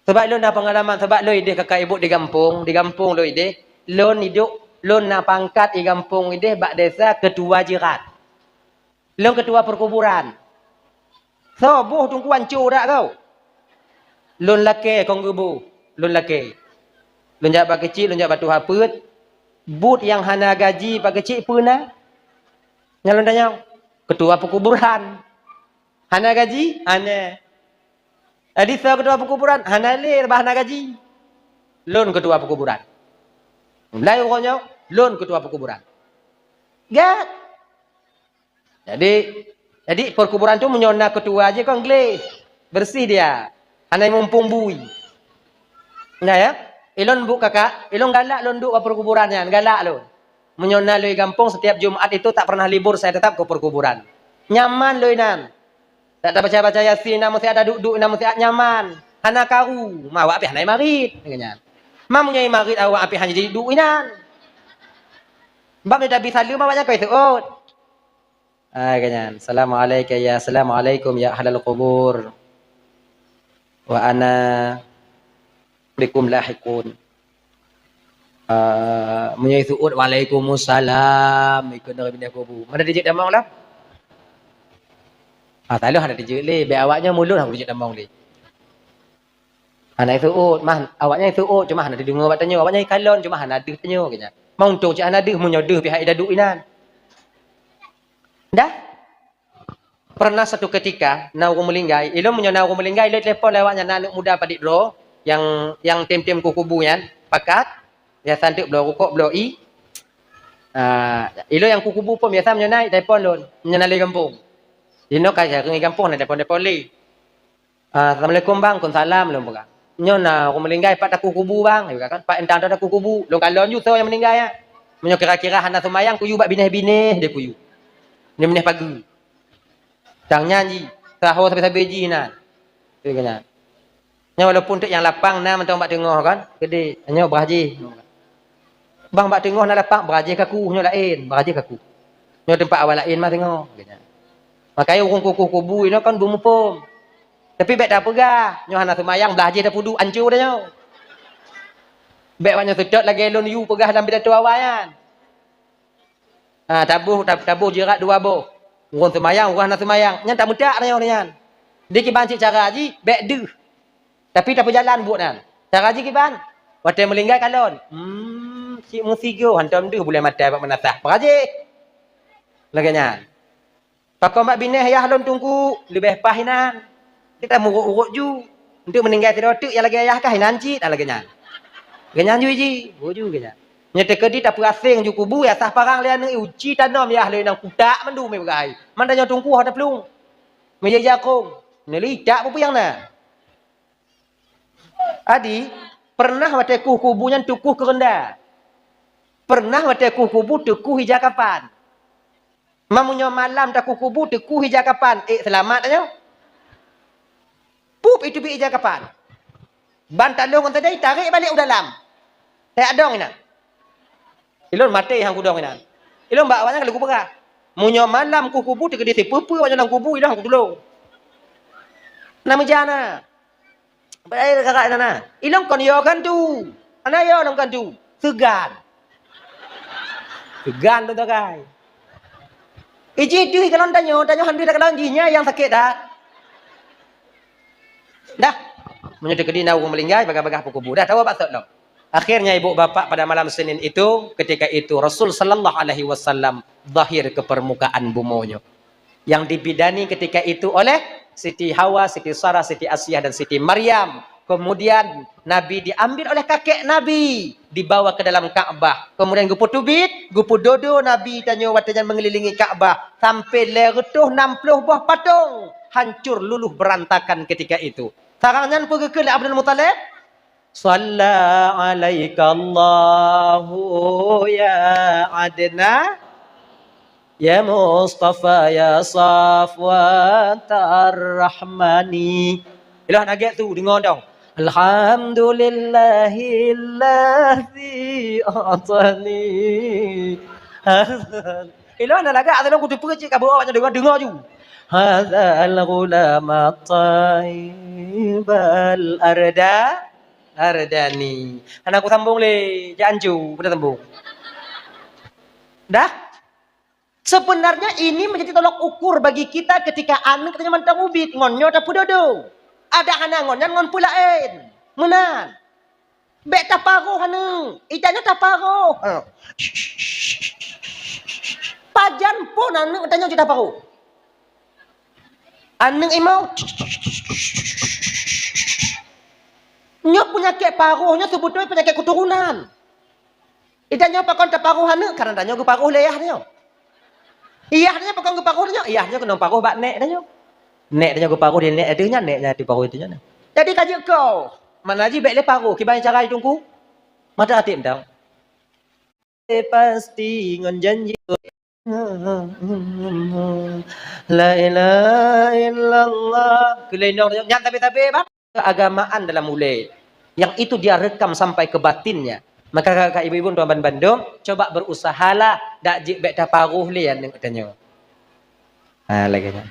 Sabab lôn na peungalaman, sabab lôn ideh kakak ibu di gampông, di gampông lôn ideh, lôn idup, lôn na pangkat di gampông ideh bak desa ketua jiran. Lôn ketua perkuburan. Soe boh teungku anco dak kau? Lôn lakée kong geuboh, lôn lakée. Lôn jak bak keuchik, lôn jak bak tuha peuet. Buet nyang hana gaji bak keuchik peue na? Nyan lôn tanyong. Ketua perkuburan. Hana gaji? Hana. Jadi soe ketua perkuburan? Hana lé, bah hana gaji. Lôn ketua perkuburan. Mulai uroe nyoe, lôn ketua perkuburan. Gét. Jadi, jadi perkuburan tu meunyoe na ketua jih kon gleh. Bersih dia. Hana mumpung bui. Nah ya, ilôn bu kakak, ilôn galak lôn duek bak perkuburan nyan, galak lôn. Meunyoe na lôn gampông, setiap Jumat itu tak pernah libur, saya tetap ke perkuburan. Nyaman lôn inan. Tak tabaca-baca Yasin, na meusiat taduek-duek, na meusiat nyaman. Hana karu, ma awak pih hana marit, kata nyan. Ma meunyoe marit awak pih hana jiduek inan. Bab ni tabi saleuem awak nyan kai seuôt. Hai, kata nyan. Assalamualaikum ya, assalamualaikum ya ahlal qubur. Wa ana bikum lahiqun. Ah, meunyoe seuôt, "Waalaikumsalam," ikot dari binéh kubu. Mana dijeuet tamong lah? Ah, taloh hana dijeuet lé. Bèk awak nyoe mulod hana dijeuet tamong lé. Hana seuôt, mah awak nyan seuôt, cuma hana dideungoe bak tanyoe. Awak nyan kalon, cuma hana deuh tanyoe, kata nyan. Meuntông cit hana deuh, meunyoe deuh pihak ida duek inan. Dah? Pernah satu ketika, na ureuëng meulinggai, ilôn meunyoe na ureuëng meulinggai, ilôn telepon lé awak nyan, na aneuëk muda padit droe, nyang, nyang tem-tem kuh kubu nyan, pakat, biasa teuk bloe rukok, bloe ie. Ah, ilôn nyang kuh kubu pun biasa meunyoe na telepon lôn, meunyoe na lé gampông. Inoe ka jareueng gampông na telepon-telepon lé. Ah, "Assalamualaikum bang." "Waalaikumsalam," lôn peugah. "Nyoe na ureuëng meulinggai pat takuh kubu bang," lôn peugah kan, "pat intan takuh kubu." Lôn kalon ju soe nyang meuninggai nyan. Meunyoe kira-kira hana seumayang, kuyue bak binéh-binéh deh kuyue. Binéh-binéh pageue. Tang nyan jih, saho sabe-sabe jih nan. Lôn peugah nyan. Nyoe walaupun teuk nyang lapang na mantong bak teungoh kan, gede. Nyoe brah jih. Bang bak teungoh na lapang, brah jih kaku, nyoe laén, brah jih kaku. Nyoe teumpat awak laén mah teungoh. Makanya ureuëng kuh-kuh kubu inoe kan beumuphom. Tapi bèk tapeugah, nyoe hana seumayang, brah jih tapeuduek, ancô dah nyoe. Bèk awak nyoe seutôt lagèe lôn yue peugah lam pidato awai nyan. Ha, taboh, tab-, taboh jirat dua boh. Ureuëng seumayang, ureuëng hana seumayang. Nyan tameutak dah nyoe nyan. Di kiban cit cara jih, bèk deuh. Tapi tapeujalan buet nyan. Cara jih kiban? Watèe meulinggai kalon. Hmm, cit meusigoe hantom deuh buleuen mata bak meunasah. Peurajih. Lagèe nyan. Pakon bak binéh yah lôn teungku, leubeh paih inan. Kita murot-urot ju. Untuk meuninggai sidroe teuk nyang lagèe yah kah inan cit, lagèe nyan. Lagèe nyan ju jih. Buet ju lagèe nyan. Nyoe teukeudi tapeuaséng ju kubu, yah sah parang lé aneuëk, uci tanom yah lé inong kutak mandum ié beugai. Man tanyoe teungku hana plueng. Meujak jakong. Neuli tak peue-peue nyang na. Adi, pernah watèe kuh kubu nyan teukuh keureunda. Pernah watèe kuh kubu teukuh ija kapan. Ma meunyoe malam takuh kubu teukuh ija kapan, ék seulamat tanyoe. Pup iteubiet ija kapan. Ban talong ngon teudai tarék balek u dalam. Tajak dong inan. Ilôn maté han kudong inan. Ilôn bak awaknyan ka lheueh kupeugah. Meunyoe malam kuh kubu teukeudi sipeue-peue awaknyan lam kubu, ilôn han kutulông. Na meujan na. Bèk kakak inan na. Ilôn kon yo kan tu. Hana yo lôn kan tu. Seugan. Seugan lôn takai. Iji deuh kalon tanyoe, tanyoe han deuh takalon jih nyan nyang sakét that. Dah. Meunyoe teukeudi na ureuëng meulinggai, bagah-bagah peukubu. Dah tawoe bak sot lom. Akhirnya ibu bapak pada malam Senin itu, ketika itu Rasul sallallahu alaihi wasallam zahir ke permukaan bumoe nyoe. Yang dibidani ketika itu oleh Siti Hawa, Siti Sarah, Siti Asiah dan Siti Maryam. Kemudian Nabi diambil oleh kakek Nabi, dibawa ke dalam Ka'bah. Kemudian geupeuteubiet, geupeudodo Nabi tanyoe watèe nyan mengelilingi Ka'bah sampai lhèe reutôh nam ploh boh patong hancur luluh berantakan ketika itu. Sarang nyan peugah keu Abdul Muthalib, "Shalla alaikallahu ya Adnan." Ya Mustafa, ya Safwat Ar-Rahmani. Ilôn hana gét su, deungö dong. Alhamdulillahilladzi a'tani. Ilôn hana lagak, asai lôn kuteupeue cit ka beuôt nyan deungö, deungö ju. Hadzal ghulam at-thayyib al-arda, ardani. Hana kusambông lé, jak ancu, peue sambông. Dah? Sebenarnya ini menjadi tolok ukur bagi kita ketika aneuk tanyoe mantong ubit, ngon nyoe tapeudodo. Ada hana ngon nyan ngon peue laén. Meunan. Bék taparoh aneuk, itanyoe taparoh. Ha. Pajan phon aneuk tanyoe jeuet taparoh. Aneuk imau. Nyoe peunyakét paroh nyoe seubeutôi peunyakét keuturonan. Itanyoe pakon taparoh aneuk, karena tanyoe geuparoh lé yah tanyoe. Yah tanyoe pakon geuparoh tanyoe, yah tanyoe keunong paroh bak nèk tanyoe. Nèk tanyoe geuparoh di nèk ateueh nyan, nèk nyan taparoh ateueh nyan. Jadi ka jeuet keu, mana jih bék lé paroh, kiban cara jih Teungku? Mata até mantong. Pasti ngon janji. La ilaha illallah. Keulinong nyan tabe-tabe, bah. Keagamaan dalam ulée. Yang itu dia rekam sampai ke batinnya. Maka kakak ibu-ibu tuan bandum, coba berusahalah dak jeuet bék taparoh lé aneuk tanyoe. Ha, lagée nyan.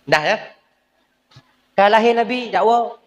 Dah ya? Ka lahé Nabi, dakwoe.